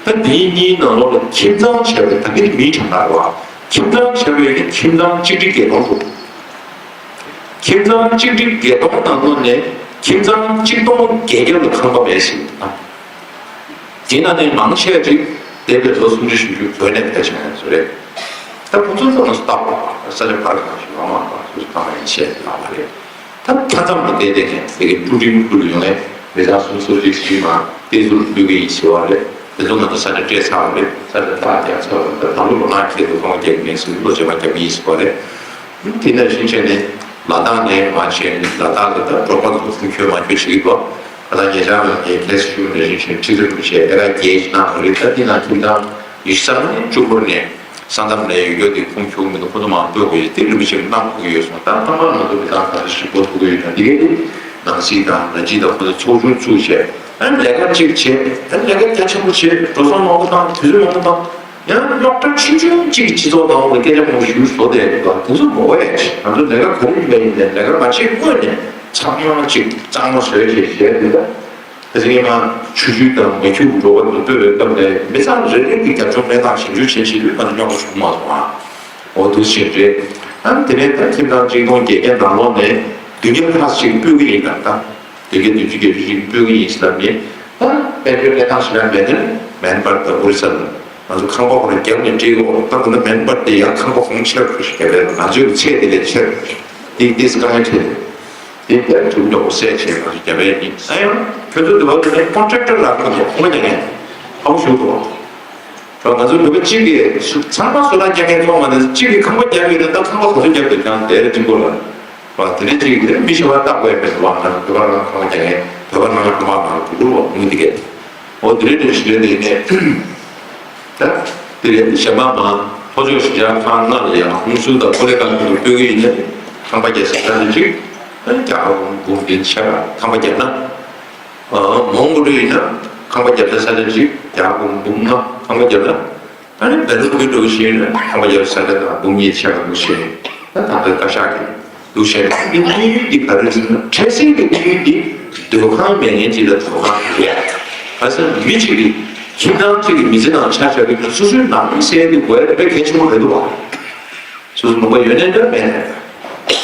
ད་འདིའི་གཉིས་ནང་ལོགས་ལ་ཁྱིམ་ཚང་བྱས་པའི་ད་གིན་མིའི་གྲངས་ཀ་རེད་པ། ཁྱིམ་ཚང་བྱས་པའི་ཁྱིམ་ཚང་གཅིག་ཁྲི་བརྒྱད་སྟོང་འདུག་ཁྱིམ་ཚང་གཅིག་ཁྲི་བརྒྱད་སྟོང་ནང་ལོགས་ནས་ཁྱིམ་ཚང་གཅིག་སྟོང་བརྒྱད་བརྒྱ་ལ་ཁང་པ་མེད་ཟེར་གྱི་འདུག་དེ་ནང་ནས་མང་ཆེ་བ་ཅིག་འདས་པའི་ལོ་སུམ་ཅུ་བཞི་བཅུ་བོད་ནས་ཕེབས་བཞག་མཁན་ཚོ་རེད། ད་ཁོ་ཚོ་ཚོ་ང་ཚོ་ལྟ་བ་ས་ཆ་བར་གང་ཞིག་ཡོང་མ་རེད་པ། སོ་སོ་ཐང་ཡང་བཤད་ཡོད་པ་རེད། ད་མཐའ་མཚམས་ལ་བལྟས་བལྟས་ནས་དེ་གའི་ཀྲུང་ཀྲིང་ཀྲུང་ཡོང་ནས་མི་ཚང་སུམ་ཅུ་སོ་གཅིག་ཞིག་མ་བལྟས་ཚུར་ཕུལ་གི་ཡིན་ཟེར་བ་རེད། དེ་ཚོ་ང་ཚོ་ས་ཆ་སྤྲད་ཚར་བ་རེད། ས་ཆ་རྟགས་རྒྱག་ཚར་བ་རེད། ད་ད་ལོ་ལོ་ན་ཁྱེད་ཚོ་ཚོང་རྒྱག་མེད་ཟེར། ལོ་རྗེས་མ་རྒྱག་གི་ཡིན་ཟེར་བ་རེད། དེ་ནས་ཕྱིན་ཆད་ནས་ལ་དྭགས་ནས་མ་བྱས་ནས་ལ་དྭགས་ལ་ད་འབྲོག་པ་ཚོ་ཁུངས་འཁྱོལ་མ་འཁྱོལ་བྱེད་ཀྱི་འདུག་ད་ལྟ་ཉེ་ཆར་ལ་ངས་ཁ་སང་ཞུས་ནས་རིན་ཆེན་ཁྲི་ཚོ་རིན་པོ་ཆེ་ཨེ་རག་རྒྱལ་གྱི་གནང་བ་རེད། ད་འདི་ནང་ཁྱིམ་ཚང་ཉི་ཤུ་རྩ་ལྔ་ནས་བཅུ་འཁོར་ནས་ས་མཚམས་ནས་ཡོད་རྒྱུ་དེ་ཁུངས་འཁྱོལ་མི་འདུག་ཁོ་ཚོ་མང་པོས་གོ་ཡོད། དེ་རིན་པོ་ཆེ་གནང་དགོས་ཀྱི་ཡོད་སོང་། ད་ཐ་མ་ང་ཚོ་མི་ཚང་ག་ཚོད་ཞིག་གོ་ཐུབ་ཀྱི་ཡོད་ན། འདི་གའི་ནང་སྲིད་དང་ནང་སྲིད་དང་ཁོ་ཚོ་ཚོགས་ཆུང་བཙུགས་བྱས། ཨ་ནི་ལས་ཀ་གཅིག་བྱས། ཨ་ནི་ལས་ཀ་རྒྱ་ཆེན་པོ་བྱས། འགྲོ་སོང་མང་པོ་བཏང་། དུས་ཚོད་མང་པོ་བཏང་། ཡང་རྙོག་དྲ་ཆུང་ཆུང་གཅིག་གི་སྤྱི་ཚོགས་ནང་ལ་སྐད་ཆ་མང་པོ་ཞིག་བཟོ་བསྡད་ཡོད་པ་དེ་ཚོ་མ་འོས་ཡ་ཆེ། ང་ཚོ་ལས་ཀ་ག་རེ་ཡིན་པ་ཡིན་ནའི་ལས་ཀ་མ་བྱེད་སྔོན་ནས་ཚང་མ་གཅིག་གཙང་མ་བཟོས་བྱས་བྱས་འདུག་ད་དེ་ཚོ་ངས་མ་ཆུ་ཆུ་དང་མ་ཁྱུག་འགྲོ་བ་དུ་སྤོས་པའི་སྐབས་ནས་མི་ཚང་རེ་རེ་གི་རྒྱབ་ལྗོངས་གནས་སྟངས་ཞིབ་འཇུག་བྱེད་བྱེད་དུས་ང་ཚོ་རྙོག་དྲ་བྱུང་མ་སོང་ཨ། འོ་དུ་ཞིག་རེད། ཨ་ནི་དེ་ནས་ད་ཁྱིམ་ཚང་གཅིག་སྟོང་བརྒྱད་བརྒྱ་ནང་ལོགས་ནས་བདུན་བརྒྱ་ལྷག་ཞིག་སྤོས་ཀྱི་ཡིན་ལ། ད་བདུན་བརྒྱ་བདུན་ཅུ་བརྒྱད་ཅུ་ཞིག་སྤོས་ཀྱི་ཡིན་ཟེར་ལབ་ནས། ད་དཔལ་འབྱོར་གནས་སྟངས་ཞིག་ལ་མེད་ན་མེན་པར་དང་ཨོ་རི་ས་ལ་ང་ཚོ་ཁང་པ་ཁོ་ན་རྒྱབ་ནས་སྤྲད་ཡོད། ད་ཁོ་ན་མེན་པར་དེ་ཡང་ཁང་པ་གོང་ཆེ་རུ་ཞིག་རྒྱབ་ཡོད། ང་ཚོའི་ཚད་དེ་ལས་ཆེ་རུ་ཞིག་དེ་དེ་སི་ཀ་ནས་ཁྲལ་དེ་དེ་ཐུབ་མྱོང་སད་བྱས་ང་ཚོ་རྒྱབ་ཡོད་ཡིན། ཨ་ཡང་ཁྱོད་ཚོ་དེ་བ་དེ་ནས་ཀོན་ཊེག་ཊར་ལ་ཁོ་ཚོ་ཁོ་མ་རྒྱག་མཁན་ཧ་གོ་ཞུ་དགོས། ང་ཚོ་ནུབ་གཅིག་གིས་ཚང་མ་སོ་ནང་རྒྱག་མཁན་ཚོ་མ་ནས་གཅིག་གིས་ཁང་པ་རྒྱབ་ཡོད་ན་ད་ཁང་པ་ག་ཚོད་རྒྱབ་དགོས་ཀྱང་དེ་རེ་གཅིག་པོ་ལ། དེ་ནས་གཅིག་དེ་མི་ཤི་བ་བཏགས་དགོས་མེད་དུ་བ་ང་བོད་པ་ནང་ཁང་པ་རྒྱག་མཁན་བོད་པ་ནང་ཁང་པ་ནང་དུ་བུ་བ་མུ་དི་གེ། འོ་དེ་རེ་དེ་ཞི་རེ་དེ་ནས་ད་དེ་རེ་གཞན་པ་མ་ལྷོ་ཕྱོགས་གཞིས་ཆགས་ཁག་ལྔ་ལ་ཡང་ཧུན་སུར་དང་ཀོ་ལེ་གང་དུ་སྤོས་ཀྱི་ཡིན་ན་ཁང་པ་རྒྱག་ས་ད་དེ་གཅིག་རྒྱ་གར་འབུམ་བདུན་ཆ་ཁང་པ་རྒྱབ་ན། མོང་གོ་ལི་ཡིན་ན་ཁང་པ་བརྒྱབ་ས་ས་ཆ་གཅིག་རྒྱ་གར་འབུམ་ལྔ་ཁང་པ་བརྒྱབ་ན། ཨ་ནི་བལ་ཡུལ་འགྲོ་བཞིན་ཁང་པ་བརྒྱབ་ས་ཆ་དང་འབུམ་གཉིས་ཆ་གང་འདུག་ཞེས་ད་ད་ལྟ་བཀའ་ཤག་གིས་འདུག་ཞེས་ནི་དམིགས་ཡུལ་འདི་ག་རེ་ཟེར་ན། འཕྲལ་སེལ་གྱི་དམིགས་ཡུལ་འདི་སྡོད་ཁང་མེད་མཁན་ཅིག་ལ་སྡོད་ཁང་རེད། ག་ས་མི་གཅིག་གིས་ཁྱིམ་ཚང་གཅིག་གི་མི་ཚེ་ནང་ཆ་བཞག་གི་སོ་སོའི་ནང་སེལ་དེ་དགོས་དཔེ་གལ་ཆེན་པོ་རེད་འདུག་བ། སོ་སོ་ནུས་པ་ཡོད་ནའི་འདྲ་མེད་ནའི་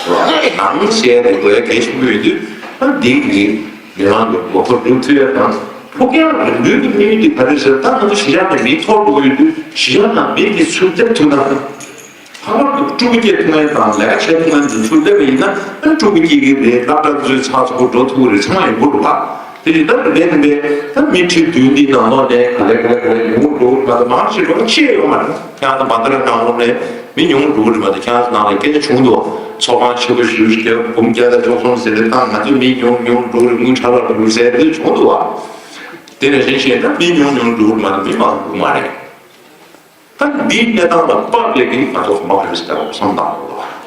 འདྲ། ནང་བཤད་དེ་དགོས་གལ་ཆེན་པོ་ཡོད་དུས་ད་འདི་གི་མི་མང་གི་མགོ་སྐོར་སྒྲུབ་ཐུབ་ཡ་དང་ཕུགས་རྒྱང་རིང་པོའི་གི་དམིགས་ཡུལ་འདི་ག་རེ་ཟེར། ད་ང་ཚོ་གཞིས་ཆགས་ནས་མི་འཐོར་འགྲོ་གི་ཡོད་དུས་གཞིས་ཆགས་ནང་མི་འདི་ཚུར་སླེབས་ཐུབ་ན། ལྷག་པར་དུ་ཕྲུ་གུ་སྐྱེ་ཐུབ་མཁན་དང་ལས་ཀ་བྱེད་ཐུབ་མཁན་འདི་ཚུར་སླེབས་པ་ཡིན་ན་ཨ་ཕྲུ་གུ་སྐྱེ་གི་རེད། སློབ་གྲྭ་ཚོའི་ཚགས་ཚུད་པོ་འགྲོ་ཐུབ་ཀྱི་རེད། ཚང་མ་ཡོང་གི་འདུག་བ། དེ་བཞིན་ད་རེ་རེ་རེ་རེ་ད་མི་ཁྲི་བདུན་འདི་ནང་ལོགས་ནས་ག་ལེ་ག་ལེ་ག་ལེ་ཡོང་གི་འགྲོ་གི་མ་གཏོགས་མང་ཆེ་བ་ཤེས་ཡོད་མ་རེད། ཁྱེད་རང་ཚོ་མ་ད་ར་ནང་ལོགས་ནས་མི་ཉུང་འགྲོ་གི་རེད་མ་གཏོགས། ཁྱེད་རང་ཚོ་ནང་ལ་སྐད་ཆ་བྱུང་འདུག་ཚོགས་ཁང་ཆེ་པོ་ཞིག་བརྒྱ་འབུམ་བརྒྱ་དང་བཅུ་གསུམ་ཟེར་ནས་བཏང་། ང་ཚོ་མི་ཉུང་ཉུང་འགྲོ་གི་རེད། དངུལ་ཁྲག་ལ་འགྲོ་གི་རེད་ཟེར་དེ་བྱུང་འདུག་བ། དེ་ནས་གཞན་གཞན་ད་མི་ཉུང་ཉུང་འགྲོ་གི་རེད་མ་གཏོགས་མི་མང་འགྲོ་གི་མ་རེད། ད་འདིའི་གནས་སྟངས་ལ་དཔག་པའི་གི་ང་ཚོ་གོམ་པ་ག་རེ་ཟེར་བསམ་བཏང་དགོས་པ།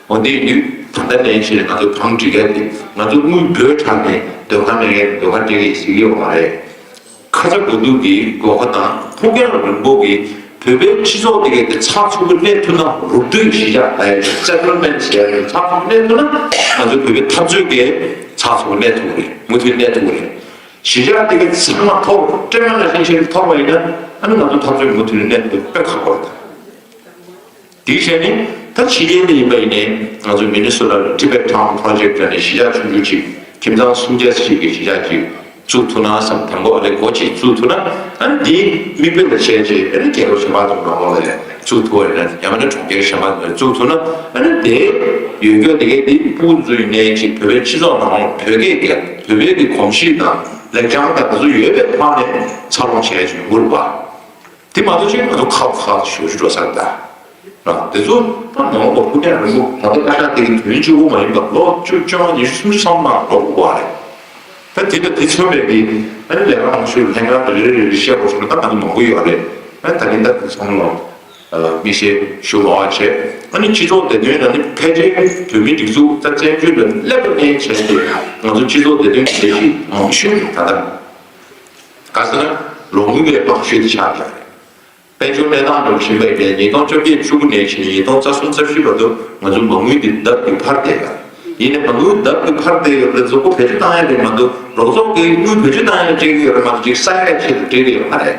འོ་འདི་ཡིན་དུས་ད་ལྟ་ནས་བྱས་ནས་ང་ཚོ་གང་འགྲིག་གལ་ཏེ་ང་ཚོ་དངུལ་འབོལ་དྲགས་ནས་སྡོད་ཁང་མེད་མཁན་སྡོད་ཁང་སྤྲད་ཀྱི་ཟེར་གྱི་ཡོད་མ་རེད། ཁ་ཚ་དགོས་གཏུགས་ཀྱི་སྒོ་ཁ་དང་ཕུགས་རྒྱང་རིང་པོ་གི་བོད་པའི་སྤྱི་ཚོགས་དེ་གའི་དེ་ཚགས་ཚུད་པོ་གནས་ཐུབ་ན། རུབ་སྟོད་གཞིས་ཆགས་ལ་ཡང་སེ་ཊལ་མེན་ཊི་བྱས་ནས་ཚགས་ཚུད་པོ་གནས་ཐུབ་ན་ང་ཚོ་བོད་པའི་འཐབ་རྩོད་ཀྱི་ཚགས་ཚུད་པོ་གནས་ཐུབ་ཀྱི་རེད། མུ་མཐུད་གནས་ཐུབ་ཀྱི་རེད། གཞིས་ཆགས་དེ་གའི་ཚང་མ་འཐོར་བ་སྤྲེལ་མ་ལ་ཤན་ཤན་འཐོར་བ་ཡིན་ན་ཨ་ནི་ང་ཚོ་འཐབ་རྩོད་མུ་མཐུད་ནས་གནས་ཐུབ་པ་དཔེ་ཁག་པོ་རེད། དེའི་ཆ་ནས་ད་ཕྱི་རྒྱལ་ནས་ཡིན་པ་ཡིན་ནའི་ང་ཚོ་མི་ནི་སོ་ཊ་ལ་Tibet Town Project ལ་ནས་གཞིས་ཆགས་ཆུང་ཆུང་ཅིག་ཁྱིམ་ཚང་སུམ་བརྒྱ་ཞིག་གི་གཞིས་ཆགས་ཅིག་བཙུགས་ཐུབ་ན་བསམ། དང་པོ་ཨ་ལས་སྒོ་གཅིག་བཙུགས་ཐུབ་ན་ཨ་ནི་དེའི་མིག་དཔེ་ལ་བྱས་རྗེས་ཨ་ནི་རྒྱལ་ཁབ་གཞན་པ་ཚོ་ནང་ལོགས་ལ་བཙུགས་ཐུབ་པ་ཡིན་ན། ཡང་མིན་ན་གྲོང་ཁྱེར་གཞན་པ་ནང་བཙུགས་ཐུབ་ན་ཨ་ནི་དེ་ཡོད་རྒྱུ་དེ་གའི་དེ་ཕྲུ་གུ་ཚོ་ཡིན་ནའི་ཅིག་བོད་པའི་སྤྱི་ཚོགས་ནང་ལ་བོད་སྐད་ཀྱི་བོད་པའི་གི་གོམས་གཤིས་དང་ལེགས་བྱང་དང་དེ་ཚོ་ཡོད་པའི་ཐོག་ནས་འཚར་ལོངས་བྱས་ཡོང་གི་རེད་པ། དེ་མ་གཏོགས་ཅིག་ང་ཚོ་ཁག་ཁག་ཞུ་ཞུ་འགྲོ་ས་རེད་ད། རང་དེ་ཚོ་ད་ནང་ལོགས་སྐུ་ཕྲེང་རིང་པོ་ད་ལྟ་བཀའ་ཤག་དེ་གི་དུས་ཡུན་གཅིག་པོ་མ་ཡིན་པར་ལོ་བཅུ་བཅོ་ལྔ་ཉི་ཤུ་སུམ་ཅུ་སོང་ནང་ལོགས་དགོས་པ་རེད། ད་དེ་དང་དེ་མཚོན་པའི་གི་ཨ་ནི་ལས་ཀ་མང་ཤོས་ལྷན་ཁང་རེ་རེ་རེ་རེ་བཤད་དགོས་བྱུང་ན་ད་ང་ཚོ་མང་པོ་ཡོད་རེད། ཨ་ནི་ད་ནི་ད་དེ་ཚོ་ལ་མིག་དཔེ་ཞུ་མ་བ་བྱས། ཨ་ནི་སྤྱི་ཚོགས་བདེ་དོན་ལ་ནི་ཕལ་ཆེར་བོད་མིའི་སྒྲིག་འཛུགས་ད་བཙན་བྱོལ་ལ་སླེབས་པ་ནས་བྱས་ཏེ་ང་ཚོ་སྤྱི་ཚོགས་བདེ་དོན་གྱི་ལས་གཞི་མང་ཤོས་ད་ལྟ། ག་ཟེར་ན་ལོ་དངུལ་བས་མང་ཤོས་དེ་ཆགས་ཀྱང་རེད། དཔལ་འབྱོར་གནས་སྟངས་འགྲོ་བཞིན་པའི་ཉིས་སྟོང་བཅོ་བརྒྱད་བཅུ་དགུ་ནས་བྱས་ཉིས་སྟོང་རྩ་གསུམ་རྩ་བཞི་བར་དུ་ང་ཚོའི་མ་དངུལ་འདི་ལྡབ་ཀྱིས་འཕར་བསྡད་ཡོད། ཡིན་ནའི་མ་དངུལ་ལྡབ་ཀྱིས་འཕར་བསྡད་ཡོད་པ་ལ་མཛུབ་གུ་བེད་སྤྱོད་བཏང་ཡ་རེད་མ་གཏོགས་རོགས་ཚོགས་ཀྱིས་དངུལ་བེད་སྤྱོད་བཏང་ཡ་སྤྲད་ཀྱི་ཡོད་རེད་མ་གཏོགས་ཅིག་ས་ཡ་ཆེད་དུ་སྤྲད་ཀྱི་ཡོད་མ་རེད།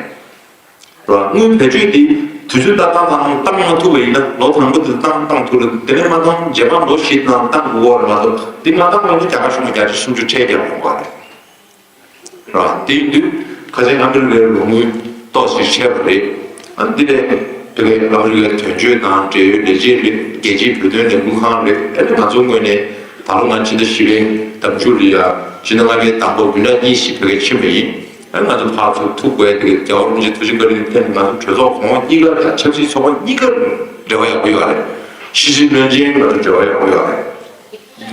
རོགས་དངུལ་བེད་སྤྱོད་འདི་དུས་ཚོད་ཏག་ཏག་ནང་བཏང་མ་ཐུབ་པ་ཡིན་ན་ལོ་དང་པོ་དེ་བཏང་བཏང་ཐུབ་རེད། དེ་ནས་མ་བཏང་རྗེས་མ་ལོ་བཞི་ནང་བཏང་དགོས་པ་རེད་མ་གཏོགས་འདི་མ་བཏང་བ་ཡིན་ན་རྒྱ་གར་གཞུང་ལ་བརྒྱ་ཆ་སུམ་ཅུ་ཁྲལ་རྒྱག་དགོས་པ་རེད། ར། དེ་ཡིན་དུས་ཁ་སང་ཨ་མི་རི་ཀའི་ལོ་དངུལ་ཏོག་ཙམ་ཆད་པ་རེད། ཨ་འདི་ནས་དེ་གའི་ཨ་མི་རི་ཀའི་དོན་གཅོད་དང་འབྲེལ་ཡོད་ལས་བྱེད་རེད། རྒྱལ་སྤྱིའི་བོད་དོན་ལས་འགུལ་ཁང་རེད། ཨ་ནི་ང་ཚོའི་ངོས་ནས་ ད་ལོ་ང་ཕྱི་ཟླ་བཞི་པའི་ཟླ་མཇུག་ལ་ཡ་ཕྱི་ཟླ་ལྔ་པའི་ཟླ་མགོ་བདུན་ཕྲག་གཉིས་ཤིག་བོད་སྐད་ཕྱིན་པ་ཡིན། ཨ་ང་ཚོ་ཕར་ཚུར་ཐུག་དགོས་དེ་རྒྱལ་བ་རིན་པོ་ཆེ་ཐུགས་རྗེ་བཀའ་དྲིན་ལ་ཕན་ང་ཚོ་གྲོས་ཚོགས་གོང་འོག་གཉིས་ཀ་དང་ཆབ་སྲིད་ཚོགས་པ་གཉིས་ཀ་འབྲེལ་བ་ཡག་པོ་ཡོད་རེད། ཕྱི་སྲིད་བློན་ཆེན་ང་ཚོ་འབྲེལ་བ་ཡག་པོ་ཡོད་རེད།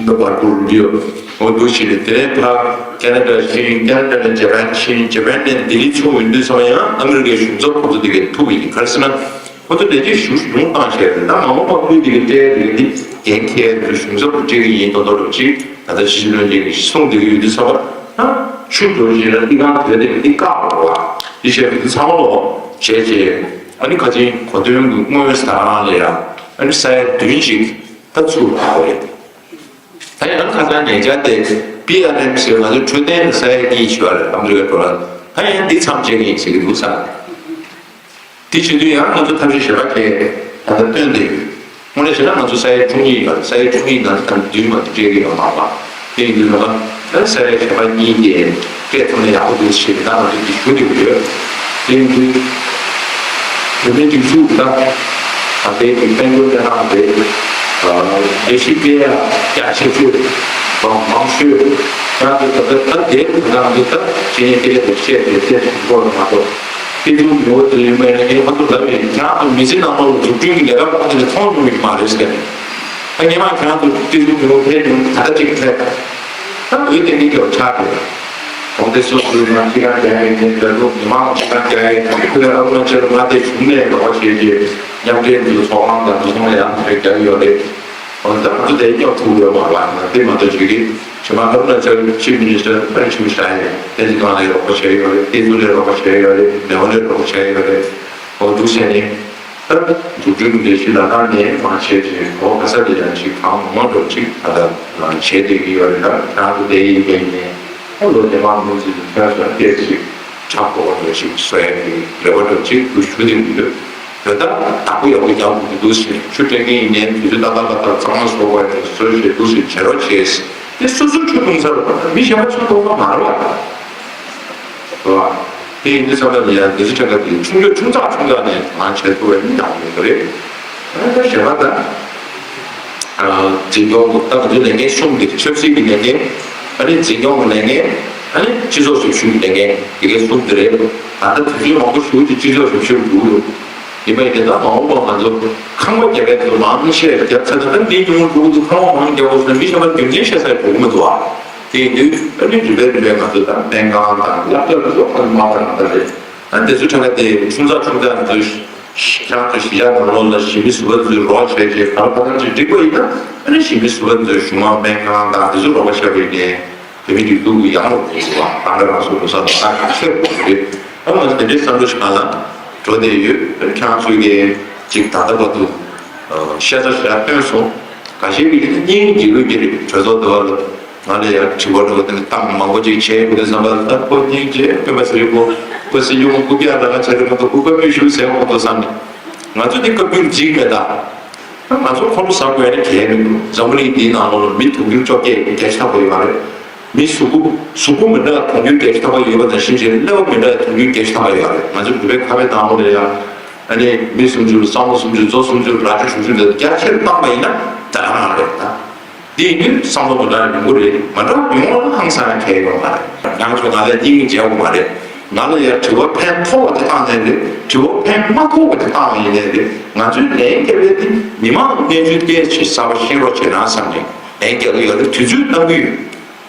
འདི་བར་དུ་འདི་འོ་འདུག་བྱས་ནས་དེ་ནས་ཕར་ཁེ་ན་ཌ་ཕྱིན། ཁེ་ན་ཌ་ནས་ཇ་པན་ཕྱིན། ཇ་པན་ནས་ལྡི་ལི་ཚུར་ཡོང་དུས་ཙམ་ཡང་ཨ་མི་རི་ཀའི་གཞུང་ཚབ་ཁོང་ཚོ་དེ་གས་ཐུག་པ་ཡིན། ག་རེ་ཟེར་ན། ཁོ་ཚོ་ལས་བྱེད་ཞུ་ཉུང་བཏང་བྱས་རེད། ད་མ་འོངས་པ་ཁུལ་དེ་གའི་སྤྲད་དེ་གའི་འདི་འགན་འཁྱེར་དུ་གཞུང་ཚབ་ཏུ་སྤྲད་ཀྱི་ཡིན་མདོག་མདོག་འདྲ་ཅིག་ད་ལྟ་ཕྱི་སྲིད་བློན་ཆེན་གྱིས་གསུངས་བསྡད་ཀྱི་ཡོད་དུས་ཙམ་པ། ད་ཆུ་འགྲོ་བཞིན་ལ་འདི་གང་དོད་དེ་འདི་བཀག་འགྲོ་བ་འདི་བྱས་འདི་ཚང་མ་ལོ་བྱས་རྗེས་ཨ་ནི་ཁ་ཆེན་གོ་སྟོན་གྱི་སྔོན་ས་རང་ལ་ཡ་ཨ་ནི་ས་ཡ་བདུན་ཅིག་ད་ཚུར་ལ་བ་རེད། ད་ཡང་ཁ་སང་ཉེ་ཆར་དེ་པི་ཨར་ཨེམ་ཟེར་ང་ཚོའི་འཕྲོད་བསྟེན་ས་ཡ་གཉིས་བྱས་པ་རེད། ཨ་མི་རི་ཀའི་འགྲོ་ལ་ད་ཡང་འདི་མཚམས་བཅད་ཀྱི་ཡིན་ཟེར་གྱི་འདུག་ས། དེ་བྱེད་དུས་ཡང་ང་ཚོ་ཐབས་ཤེས་གཞན་པ་གས་ད་ལྟ་བཏོན་ཏེ་ཡོད། དངོས་གནས་བྱས་ན་ང་ཚོ་ས་ཡ་བཅུ་གཉིས་ཡོད་རེད། ས་ཡ་བཅུ་གཉིས་ནང་ད་བདུན་མ་གཏོགས་སྤྲད་ཀྱི་ཡོད་མ་རེད་པ། དེ་ཡིན་དུས་ང་ཚོ་ས་ཡ་གཞན་པ་གཉིས་དེ་སྤྲད་ཐུབ་ན་ཡག་པོ་འདུག་ཞེས་ད་ང་ཚོ་འདི་ཞུ་འདོད་ཡོད། དེ་ཡིན་དུས་བོད་མིའི་སྒྲིག་འཛུགས་ད་ད་ལྟའི་གི་དཔལ་འབྱོར་གནས་སྟངས་དེ་ལས་གཞི་སྤེལ་ཡག་རྒྱ་ཆེ་ཤོས་མང་ཤོས་ཡང་དེ་ད་ལྟ་ད་དེ་ད་ང་ཚོ་ད་ཇེ་ཉེ་དེ་ལས་བཤད་དེ་བཤད་དེ་སྐོར་མ་གཏོགས། ཁྱེད་ཚོ་མི་འོ་དེ་ཡོད་མེད་ལ་ངས་ཁ་ཐུག་ལབ་ཡིན། ཁྱེད་རང་ཚོ་མི་ཚེ་ནང་ལོགས་ལ་འཛུགས་སྐྲུན་གྱི་ལས་ཀ་ཁོ་ཚོ་ནས་མཐོང་མྱོང་གི་མ་རེད་ཟེར། ད་ངས་མ་ཁྱེད་རང་ཚོ་ཁྱེད་ཚོ་མི་འོ་ཕེབས་མྱོང་ད་ལྟ་ཅིག་ཕེབས། ད་འོས་དེ་མི་སྐྱོ་ཆགས་རེད། གོང་དེ་སོ་སོའི་ང་ཁྱི་རང་རྒྱ་ཡིན་ནས་འདྲ་འདུག་མི་མང་ཁྱི་རང་རྒྱ་ཡིན་ཁུ་ལ་ཨ་རུ་ན་ཅལ་མངའ་སྡེ་གཞུང་ནས་རོགས་པ་བྱས་རྗེས་མཉམ་འབྲེལ་འདི་ཚོགས་ཁང་དང་མི་ཚོགས་ལ་ཡང་རྒྱ་ཡོད་རེད། འོ་ད་ང་ཚོ་དེ་སྐྱོ་ཐུག་ཡོད་མ་རེད། ང་དེ་མ་གཏོགས་ཅིག་གི་ཕྱི་མ་ཨ་རུ་ན་ཅལ་ཆིབ་མི་ནི་སི་ཊར་ཕན་ཆུ་ཤ་ཡིན་དེ་ཚོ་གང་ལ་ཡོད་རོགས་པ་བྱས་ཡོད་རེད། ཏེ་ཚོ་ལས་རོགས་པ་བྱས་ཡོད་རེད། མེ་འོ་ལས་རོགས་པ་བྱས་ཡོད་རེད། འོ་འདུག་བྱས་ནས། ད་འཛུགས་སྐྲུན་ལས་གཞི་ལ་ཁང་ནས་མང་ཆེ་ཆེ་གོ་ག་ས་ལ་ཡང་ཅིག་གང་མང་འགྲོ་ཅིག་ད་ལྟ་བྱེད་བསྡད་ཀྱི་ཡོད་རེད། ད་ང་ཚོ་དེ་ཡིན་པས་ནས་ཨོ་ལོ་དེ་མང་མི་ཚོས་ཁྱོད་ཚོ་སྐད་ཅིག་ཆགས་པོ་འགྲོ་ཅིག་གསོ་ཡ་གི་རེ་བ་འགྲོ་ཅིག་ཏུ་ཞུ་བསྡད་ཀྱི་ཡོད། ད་ལྟ་བདག་པོ་ཡག་པོ་རྒྱག་དགོས་ཀྱི་འདུག་ཟེར་ཆུ་སྤྲད་མཁན་ཡིན་ནའི་དུས་ཚོད་ཏག་ཏག་ཏག་ཏག་གཙང་མ་བཟོ་དགོས་ཡ་བཟོས་བྱས་འདུག་ཟེར་བྱེད་རོགས་བྱས། དེ་སོ་སོ་ཆུ་འཐུང་ས་རུ་མི་གཞན་པ་ཆུ་འཐུང་ས་མ་རེད་བ། རེད་བ། དེ་ཡིན་དུས་ཙམ་པ་ལ་ཡང་འདི་ཚོ་ཁྲ་ཁ་དེ་ཆུང་ཆུང་ཆུང་ཙག་ཆུང་ཙག་ནས་ང་བྱེད་ཐུབ་པ་ཡིན་ཡང་མི་འདུག་རེད། ཨ་ད་གཞན་པ་ད། འཛིན་སྐྱོང་ད་ང་ཚོའི་ལས་འགན་གསུམ་དེ་ཆབ་སྲིད་ཀྱི་ལས་འགན། ཨ་ནི་འཛིན་སྐྱོང་གི་ལས་འགན། ཨ་ནི་སྤྱི་ཚོགས་ཞབས་ཞུ་གི་ལས་འགན་དེ་གའི་གསུམ་དེ་རེད། ད་ལྟ་དུས་ཚོད་མང་པོ་ཞིག་ཅིག་སྤྱི་ཚོགས་ཞབས་ཞུར་འགྲོ་གི་འདུག་ཡིན་པ་ཡིན་ཏེ་ད་མ་འོངས་པ་ང་ཚོ་ཁང་པ་རྒྱབ་པའི་ཚོ་མང་ཆེ་རྒྱབ་ཚར་ན་ད་འདི་ཉུང་འགྲོ་གི་འདུག་ཁང་པ་མང་རྒྱབ་འོང་ཟེར་ན་མི་གཞན་པ་རྒྱུ་མཚན་བཤད་ས་ཡི་གོ་གི་མི་འདུག་ཨ། དེ་ཡིན་དུས་ཨ་ནི་རིམ་པས་རིམ་པས་ང་ཚོ་ད་སྨན་ཁང་དང་སློབ་གྲྭ་ཚོ་ཁོ་ན་མ་པ་རང་ད་རེད། ཨ་དེ་ཚོ་ཁྲ་ཁ་དེ་ཆུང་ཙག་ཆུང་ཙག་ང་ཚོའི་ཁྱེད་རང་ཚོ་གཞིས་ཆགས་ནང་ལོགས་ལ་གཞིས་མི་ཟུར་པ་ཚོའི་རོགས་བྱས་རྗེས་ག་རེ་ག་རེ་ཅིག་འགྲིག་པ་ཡིན་ན་ཨ་ནི་གཞིས་མི་ཟུར་པ་ཚོའི་གཞུང་མང་སྨན་ཁང་དང་དེ་ཚོ་རོགས་པ་བྱས་པ་ཡིན་ནའི་བོད་མི་སྒྲིག་འཛུགས་ཀྱི་ཡང་རོགས་ཡིན་པ་རང་རེ་རང་སོ་སོ་ས་དང་ཁ་ཤས་པོ་རེད། ཨ་ང་ཚོ་དེ་འདྲའི་བསམ་བློ་ཞིག་གང་ལ་འགྲོ་བསྡད་ཡོད། ཁྱེད་རང་ཚོ་གིས་ཅིག་ད་ལྟ་བར་དུ་ཤ་ཚ་ཞེ་དྲག་བཏོན་སོང་། ཁ་ཤས་ཀྱིས་ཡིན་ན་སྙིང་རྗེ་ལུས་ཀྱི་རེད། གྲོས་ཚོགས་འདི་བར་དུ་ང་ལ་ཡང་དྲི་བ་འདྲ་བོ་དེ་ནི་གཏམ་མང་པོ་ཅིག་བྱས་ཡོད་དུས་བསམ་པ་ལ་ད་ཁོ་སྙིང་རྗེ་སྟོན་པ་ཟེར་ཡོད་ཁོ་ཁོ་སྲིད་སྐྱོང་སྐུ་རྒྱལ་ལ་ང་བྱ་རེད་མ་གཏོགས་སྐུ་པར་མི་ཞུ་ཟེར་ཡོད་ཁོ་ཐོ་བསམ་ནས་ང་ཚོ་འདི་བཀའ་བཀྱོན་འཇིགས་མེད་ད། ང་ཚོ་ཁོ་ལོ་ཟ་དགོས་ནི་གལ་མི་འདུག་འཛམ་བུ་གླིང་འདིའི་ནང་ལོགས་ལ་མི་དུང་ཕྱུར་བཅོ་བརྒྱད་བརྒྱད་ཅུ་ཐམ་པ་ཡོད་པ་རེད། མི་གཟུགས་པོ་གཟུགས་པོ་མི་འདྲ་དུང་ཕྱུར་བརྒྱད་ཅུ་ཐམ་པ་ཡོད་པ་དང་གཞི་བྱས་ཀླད་པ་མི་འདྲ་དུང་ཕྱུར་བརྒྱད་ཅུ་ཐམ་པ་ཡོད་པ་རེད། ང་ཚོ་བོད་པའི་ཁ་བའི་ནང་ལོགས་ལ་ཡང་ཨ་ནི་མི་སུམ་ཅུ་ལ་སྲང་མོ་སུམ་ཅུ་མཛོ་སུམ་ཅུ་རྭ་ཅོ་དྲུག་ཅུ་འདི་རྒྱ་ཆེར་བཏང་པ་ཡིན་ན་ད་ག་རང་རེད་ད། འདི་ཡིན་དུས་བསམ་བློ་མི་འདྲ་ཡོང་གི་རེད། མ་འདྲ་ཡོང་བ་ལ་ཧང་སང་ཡང་གལ་ཡོད་མ་རེད། ང་ཚོ་ང་ལ་སྙིང་རྗེ་བོ་མ་རེད། ང་ལ་ཡང་དྲི་བ་ཕན་ཐོགས་པ་དེ་བཏང་ནའི་རེད། དྲི་བ་ཕན་མ་ཐོགས་པ་དེ་བཏང་བ་ཡིན་ནའི་རེད། ང་ཚོའི་ལན་རྒྱག་པའི་དེ་མི་མང་གནས་ཚུལ་ཏོག་ཙམ་གསར་པ་ཤེས་རོགས་བྱེད་རང་བསམ་ནས་ལན་རྒྱག་གི་ཡོད་རེད། དུས་ཚོད་གནང་གི་ཡོད།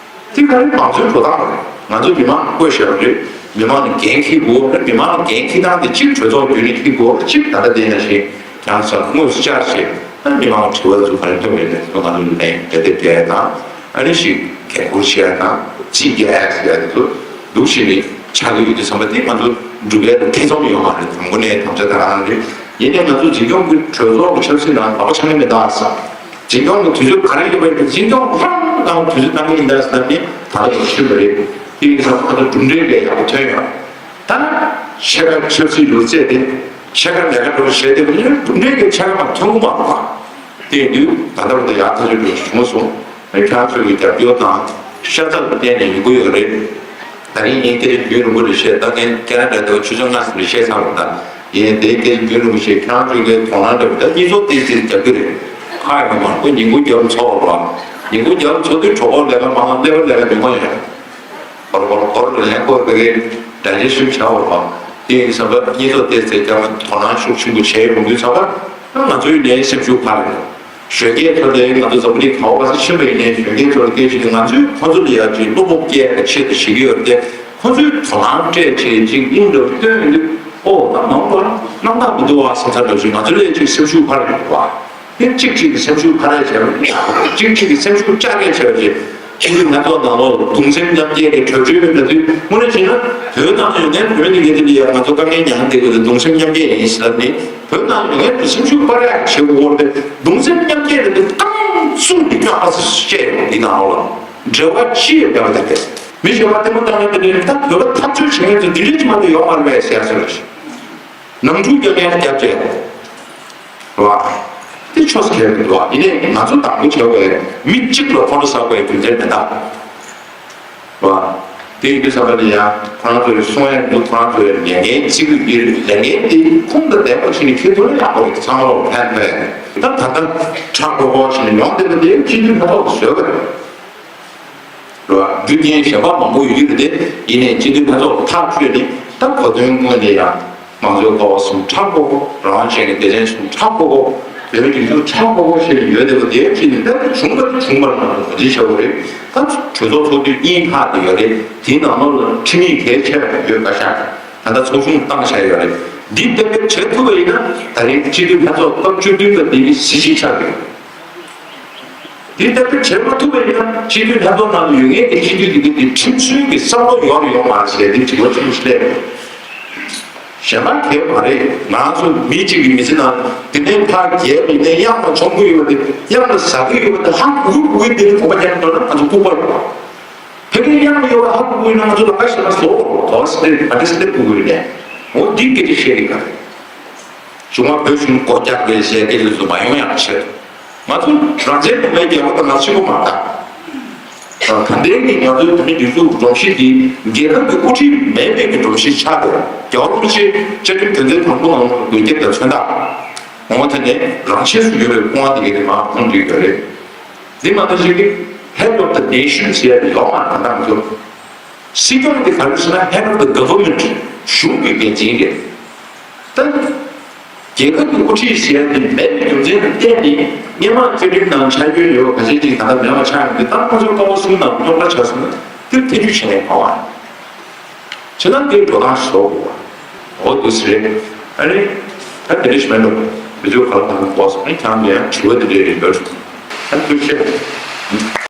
དེ་ག་རེ་མང་གཙོའི་འགྲོ་སྟངས་རེད། ང་ཚོ་མི་མང་བསྐོས་བཞག་རེད། མི་མང་ལ་འགན་འཁྱེར་དགོས་རེད། མི་མང་ལ་འགན་འཁྱེར་སྟངས་དེ་གཅིག་གྲོས་ཚོགས་བརྒྱུད་ནས་འཁྱེར་དགོས་རེད། གཅིག་ད་ལྟ་དེ་ནང་བཞིན་ཡང་ས་དངོས་སུ་བཅར་བྱས་ཨ་མི་མང་ལ་དྲི་བ་ཚོ་ག་རེ་ཐོན་པའི་ནས་ང་ཚོ་ལ་ལན་དེ་དེ་བསྡད་དང་ཨ་ནི་ཞིག་གལ་ཁུར་བྱས་དང་རྩིས་རྒྱག་ཡ་ཟེར་ཡ་དེ་ཚོ་འདུག་བྱས་ནས་ཆགས་ཀྱི་ཡོད་དུས་བསམ་པ་དེ་ང་ཚོ་འགྲུབ་ཡ་ཐེ་ཚོམ་ཡོད་མ་རེད། དང་པོ་ནས་དམ་བཅའ་དེ་རང་རེད། ཡིན་ནའི་ང་ཚོ་འཛིན་སྐྱོང་གི་གྲོས་ཚོགས་ཀྱི་ཆབ་སྲིད་ནང་ལག་པ་འཆང་གི་མེད་ད་བསམ། འཛིན་སྐྱོང་གི་དུས་ཚོད་ག་རེ་ཡོད་པ་ཡིན་ན་འཛིན་སྐྱོང་རང་གང་དུས་ཚོད་གཏང་གི་ཡིན་ད་ཟེར་ནས་ད་ལྟ་ཡོད་ཤོད་པ་རེད། དེ་ཡིན་ཙང་ད་ལྟ་གྲུབ་འབྲས་ལས་ཡག་པོ་ཐོན་ཡོད། ད་ཕྱེད་ཀ་ཆབ་སྲིད་ལུགས་རྩལ་དེ་ཕྱེད་ཀ་ལས་ཀ་འགྲོ་བྱས་ཏེ་གྲུབ་འབྲས་ཀྱི་ཕྱེད་ཀ་མ་ཐོན་གི་མ་རེད། དེ་ཡིན་དུས་ད་ལྟ་བར་དུ་ཡག་ཐག་ཆོད་འགྲོ་བྱུང་སོང་། ཁྱེད་རང་ཚོ་གི་རྒྱབ་སྐྱོར་དང་ཤ་ཚ་ལ་བརྟེན་ནས་ཡོང་གི་ཡོད་རེད། ད་རིང་ངས་སྐད་ཆ་རྒྱུན་རིང་པོ་རེ་བཤད། ད་ངས་ཁེ་ན་ཌ་དེ་བ་ཆུ་ཚོད་ལྔ་ཙམ་རེ་བཤད་ཚར་བ་ད། ཡིན་དེ་སྐད་ཆ་རྒྱུན་རིང་པོ་བཤད། ཁྱེད་རང་ཚོའི་གི་དོ་སྣང་འདྲ་བ་ད་གཉིས་ཚོགས་ཏོག་ཙམ་རྒྱབ་ཀྱི་རེད། ཁ་ཡོད་མ་རེད། ཁོ་ཉིན་གུང་རྒྱབ་ཚོགས་རོགས། ཉིན་གུང་རྒྱབ་ཚོགས་དུས་གྲོགས་པོ་ལས་ཀ་མང་ལས་པ་ལས་ཀ་མི་མང་ཡོད། སྐོར་སྐོར་སྐོར་ལེན་སྐོར་བའི་གྲ་རྒྱས་ཤིག་བྱ་བར་བ། དེ་ཡིན་བསམ་པ་གཉིས་ཐོག་ཏེ་ཚེ་ཀྱང་དོ་སྣང་ཤུགས་ཆེན་པོ་བྱས་ཡོང་དུས་ཙམ་པ། ང་ཚོའི་ནས་སེམས་ཤུགས་འཕར་ཡོང་། གཞོན་སྐྱེས་ཚོ་ལས་ང་ཚོ་འཛམ་བུ་གླིང་ག་བ་ག་ས་ཕྱིན་པ་ཡིན་ནའི་གཞོན་སྐྱེས་ཚོ་ལ་སྐད་ཆ་དེ་ང་ཚོས་ཁོ་ཚོ་ལ་ཡག་ཅིག་བློ་སྤོབས་སྐྱེ་བ་ཆེད་དུ་བྱེད་ཀྱི་ཡོད་རེད་དེ། ཁོ་ཚོས་དོ་སྣང་སྤྲད་བྱས་ཅིག་དབྱིངས་འདྲ་བོ་སྟོན་ཡོང་དུས། ཨོ་ད་མང་པོ་རྣམ་དག་མི་འདུག་བ་བསམ་ཚར་འདྲ་ཞིག་ང་ཚོ་ལས་ཅིག་སེམས་ཤུགས་འཕར་ཡོང་འདུག་བ། དེ་གཅིག་གཅིག་གི་སེམས་ཤུགས་འཕར་ཡ་བྱས་པ་ཡིན། གཅིག་གཅིག་གི་སེམས་ཤུགས་བཅག་ཡ་བྱས་པ་བྱས། ཕྱི་ལུས་ངན་ཐོག་ནང་ལོགས་གདུང་སེམས་མཉམ་སྐྱེད་ཀྱི་གྲོས་ཆོད་ཡོད་ན་དུས་དངོས་གནས་བྱས་ན་བོད་ནང་ཡོད་ནའི་བོད་ནི་ངེད་ཚོ་ལ་ཡ་ང་ཚོ་དཀའ་ངལ་མྱངས་བསྡད་དགོས་དུས་གདུང་སེམས་མཉམ་སྐྱེད་ཡིན་ཟེར་ནི། བོད་ནང་ཡོད་ནའི་སེམས་ཤུགས་སྤར་ཡ་བྱེད་དགོས་རེད། གདུང་སེམས་མཉམ་སྐྱེད་རེད་དུས་རྐང་བཙུགས་ནས་སྐྱོན་ཨ་སི་སུ་བཤད་ཡོང་འདི་ནང་ལོགས་ལ་འབྲེལ་བ་ཅི་ཡོད་པ་དེ་རེད། མི་གཞན་པ་ལྟད་མོ་བལྟས་ན་དེ་འདྲའི་ད་བོད་པ་འཐབ་རྩོད་བྱེད་མཁན་ཚོ་འདི་འདྲའི་ཅིག་མ་གཏོགས་ཡོད་མ་རེད་པས་ཟེར་ཡ་ཟེར་བ་ཞིག་ནང་འཁྲུག་རྒྱག་མཁན་རྒྱབ་བྱས། རེད་བ། དེ་ཆོས་ཁེལ་གི་འདུག་བ། ཡིན་ནའི་ང་ཚོ་དང་པོ་བྱས་པའི་མི་གཅིག་ལ་ཁོང་ཁྲོ་ཟ་དགོས་ཡའི་རྒྱུ་མཚན་མེད་ད། རེད་བ། དེ་ཡིན་དུས་ཙམ་པ་ལ་ཡང་ཁོ་རང་ཚོའི་གསུང་ཡ་འདུག་ཁོ་རང་ཚོའི་ལས་འགན་བརྩི་གི་ཡོད་རེད། ལས་འགན་དེ་ཁུངས་དང་ལྡན་པ་ཞིག་ནས་འཁྱེར་ཐུབ་ན་ཡག་པོ་རེད། ཚང་མ་ལ་ཕན་ཐོགས་ཡ་རེད། ད་ད་ལྟ་ཁྲ་ཁོ་ཁོ་ཞིག་ནས་ཡོང་བསྡད་པ་དེ་སྤྱི་འཐུས་ལྷན་ཚོགས་ཀྱིས་བཟོས་པ་རེད། རེད་བ། རྒྱུ་རྐྱེན་གཞན་པ་མང་པོ་ཡོད་ཀྱི་རེད་དེ། ཡིན་ནའི་སྤྱི་འཐུས་ལྷན་ཚོགས་ཐག་ཆོད་ནས་ད་གོ་དོན་དངོས་དེ་ཡང་མང་གཙོའི་ཀ་བ་གསུམ་ཁྲ་ཁོ་ཁོ། རང་དབང་ཅན་གྱི་སྡེ་ཚན་གསུམ་ཁྲ་ཁོ་ཁོ། བོད་མི་སྒྲིག་འཛུགས་ཁྲ་ཁོ་ཁོ་ཞེས་ཡོད་བསྡད་པ་དེའི་ཕྱི་ནས་ད་བྱུང་བ་དེ་བྱུང་བར་ང་ཚོ་ངོས་འཛིན་བྱ་དགོས་རེད། ད་གྲོས་ཚོགས་ཚོགས་དུས་གཉིས་ལྷག་དེ་ཡོད་རེད། དེའི་ནང་ལོགས་ལ་ཁྲིམས་ཡིག་གལ་ཆེ་བ་ཡོད་འགའ་ཤས་ད་ལྟ་ཚོགས་ཆུང་བཏང་བཞག་ཡོད་རེད། འདི་ལྟ་བུ་བྱེད་ཐུབ་པ་ཡིན་ན་ད་རེས་སྤྱི་འཐུས་ལྷན་ཚོགས་སྐབས་བཅུ་བདུན་པ་འདི་གི་གཟི་བརྗིད་ཆགས་ཡོད། དེ་ལྟ་བུ་བྱེད་མ་ཐུབ་པ་ཡིན་ན་སྤྱི་འཐུས་ལྷན་ཚོགས་ནང་དུ་ཡོད་མཁན་གྱི་སྤྱི་འཐུས་དེ་གི་དེ་ཁྲིམས་སྲོལ་གྱི་བསམ་བློ་ཡོད་རེད་ཡོད་མ་རེད་ཟེར་དེ་དྲི་བ་ཆུང་ཆུང་སླེབས་ཡོད། གཞན་པ་གལ་མ་རེད། ང་ཚོ་མི་གཅིག་གི་མི་ཚེ་ནང་དེ་ནས་ཕར་རྒྱལ་བ་ཡིན་ནའི་གཡང་ལ་མཆོང་གི་ཡོད་པ་དེ་གཡང་ལ་ཟ་གི་ཡོད་པ་དེ་ཧ་གོ་གི་དེ་ནི་གོ་བ་རྒྱག་འགྲོ་ན་ང་ཚོ་ལྐུགས་པ་རེད། ཕ་གིར་གཡང་ལ་ཡོད་པ་ཧ་གོ་གི་ཡོད་ན་ང་ཚོ་ལ་ཁ་ཤས་ལ་བཟོ་དོ་སི་ལེ་ཨ་ཏི་སི་ལེ་གོ་གི་ཡོད་ནས་འོ་འདི་སྐད་ཆ་བཤད་གི་ག་རེད། གཞུང་ལ་བོད་གཞུང་སྒོ་རྒྱག་རེད་ཟེར་སྐད་ཆ་ཚོ་མ་ཡོང་ཡག་ཆེད། ང་ཚོ་རང་བཙན་གོང་མའི་རྒྱལ་ཁབ་དང་ང་གཅིག་པོ་མ་རེད། ད་ལྟའི་གི་ང་ཚོའི་བོད་མི་སྒྲིག་འཛུགས་སྒྲོམ་གཞི་འདི་རྒྱལ་ཁབ་ཀྱི་དབུ་ཁྲིད་མེད་པའི་གི་སྒྲོམ་གཞི་ཆགས་ཏེ་རྒྱལ་བ་རིན་པོ་ཆེ་བཅའ་ཁྲིམས་དོན་ཚན་དང་པོ་ནང་ལ་དགོས་འདོད་དང་མཚོན་རྟགས། འོ་དེ་ནས་རང་ཆས་སུ་ཡོད་པའི་སྐུ་དབང་དེ་གའི་དེ་མར་ཁོང་བསྡུས་ཡོད་རེད། འདི་མ་གཏོགས་ཅིག་གི་Head of the Nation ཟེར་ཡ་དེ་ཡོད་མ་རེད། ད་ལྟ་ང་ཚོ་སྲིད་སྐྱོང་དེ་ག་རེ་ཟེར་ན་Head of the Government གཞུང་གི་འགན་འཛིན་རེད། ད་རྒྱལ་ཁབ་ཀྱི་དབུ་ཁྲིད་ཟེར་ཡ་དེ་མེད་པའི་རྒྱུ་མཚན་ལ་བརྟེན་ནས་སྔོན་མ་བཅའ་ཁྲིམས་ནང་འཆར་འགོད་ཡོད་པ་ག་ཚད་ཅིག་ད་ལྟ་མེད་པ་ཆགས་ཡོང་དུས་ད་ཁོ་ཚོ་ཀ་བ་གསུམ་ནང་རྙོག་དྲ་ཆགས་སོང་ན་དེ་ཐེ་བྱུས་བྱས་ནས་གང་བ། ཁྱེད་རང་དེའི་འགྲོ་སྟངས་བཟོ་དགོས་པ། འོ་འདུག་སེ་རེད། ཨ་ནི། ད་དེ་འདྲ་ཞིག་མེད་འགྲོ། བི་ཌི་ཡོ་ག་ལ་གང་ལ་འགོག་སོང་ཨ་ནི་ཁྱེད་རང་ལ་ཡང་དྲི་བ་དེ་འདྲ་རེད་འདོད་སོང་། ཨ་ནི་ཐུགས་རྗེ་ཆེ།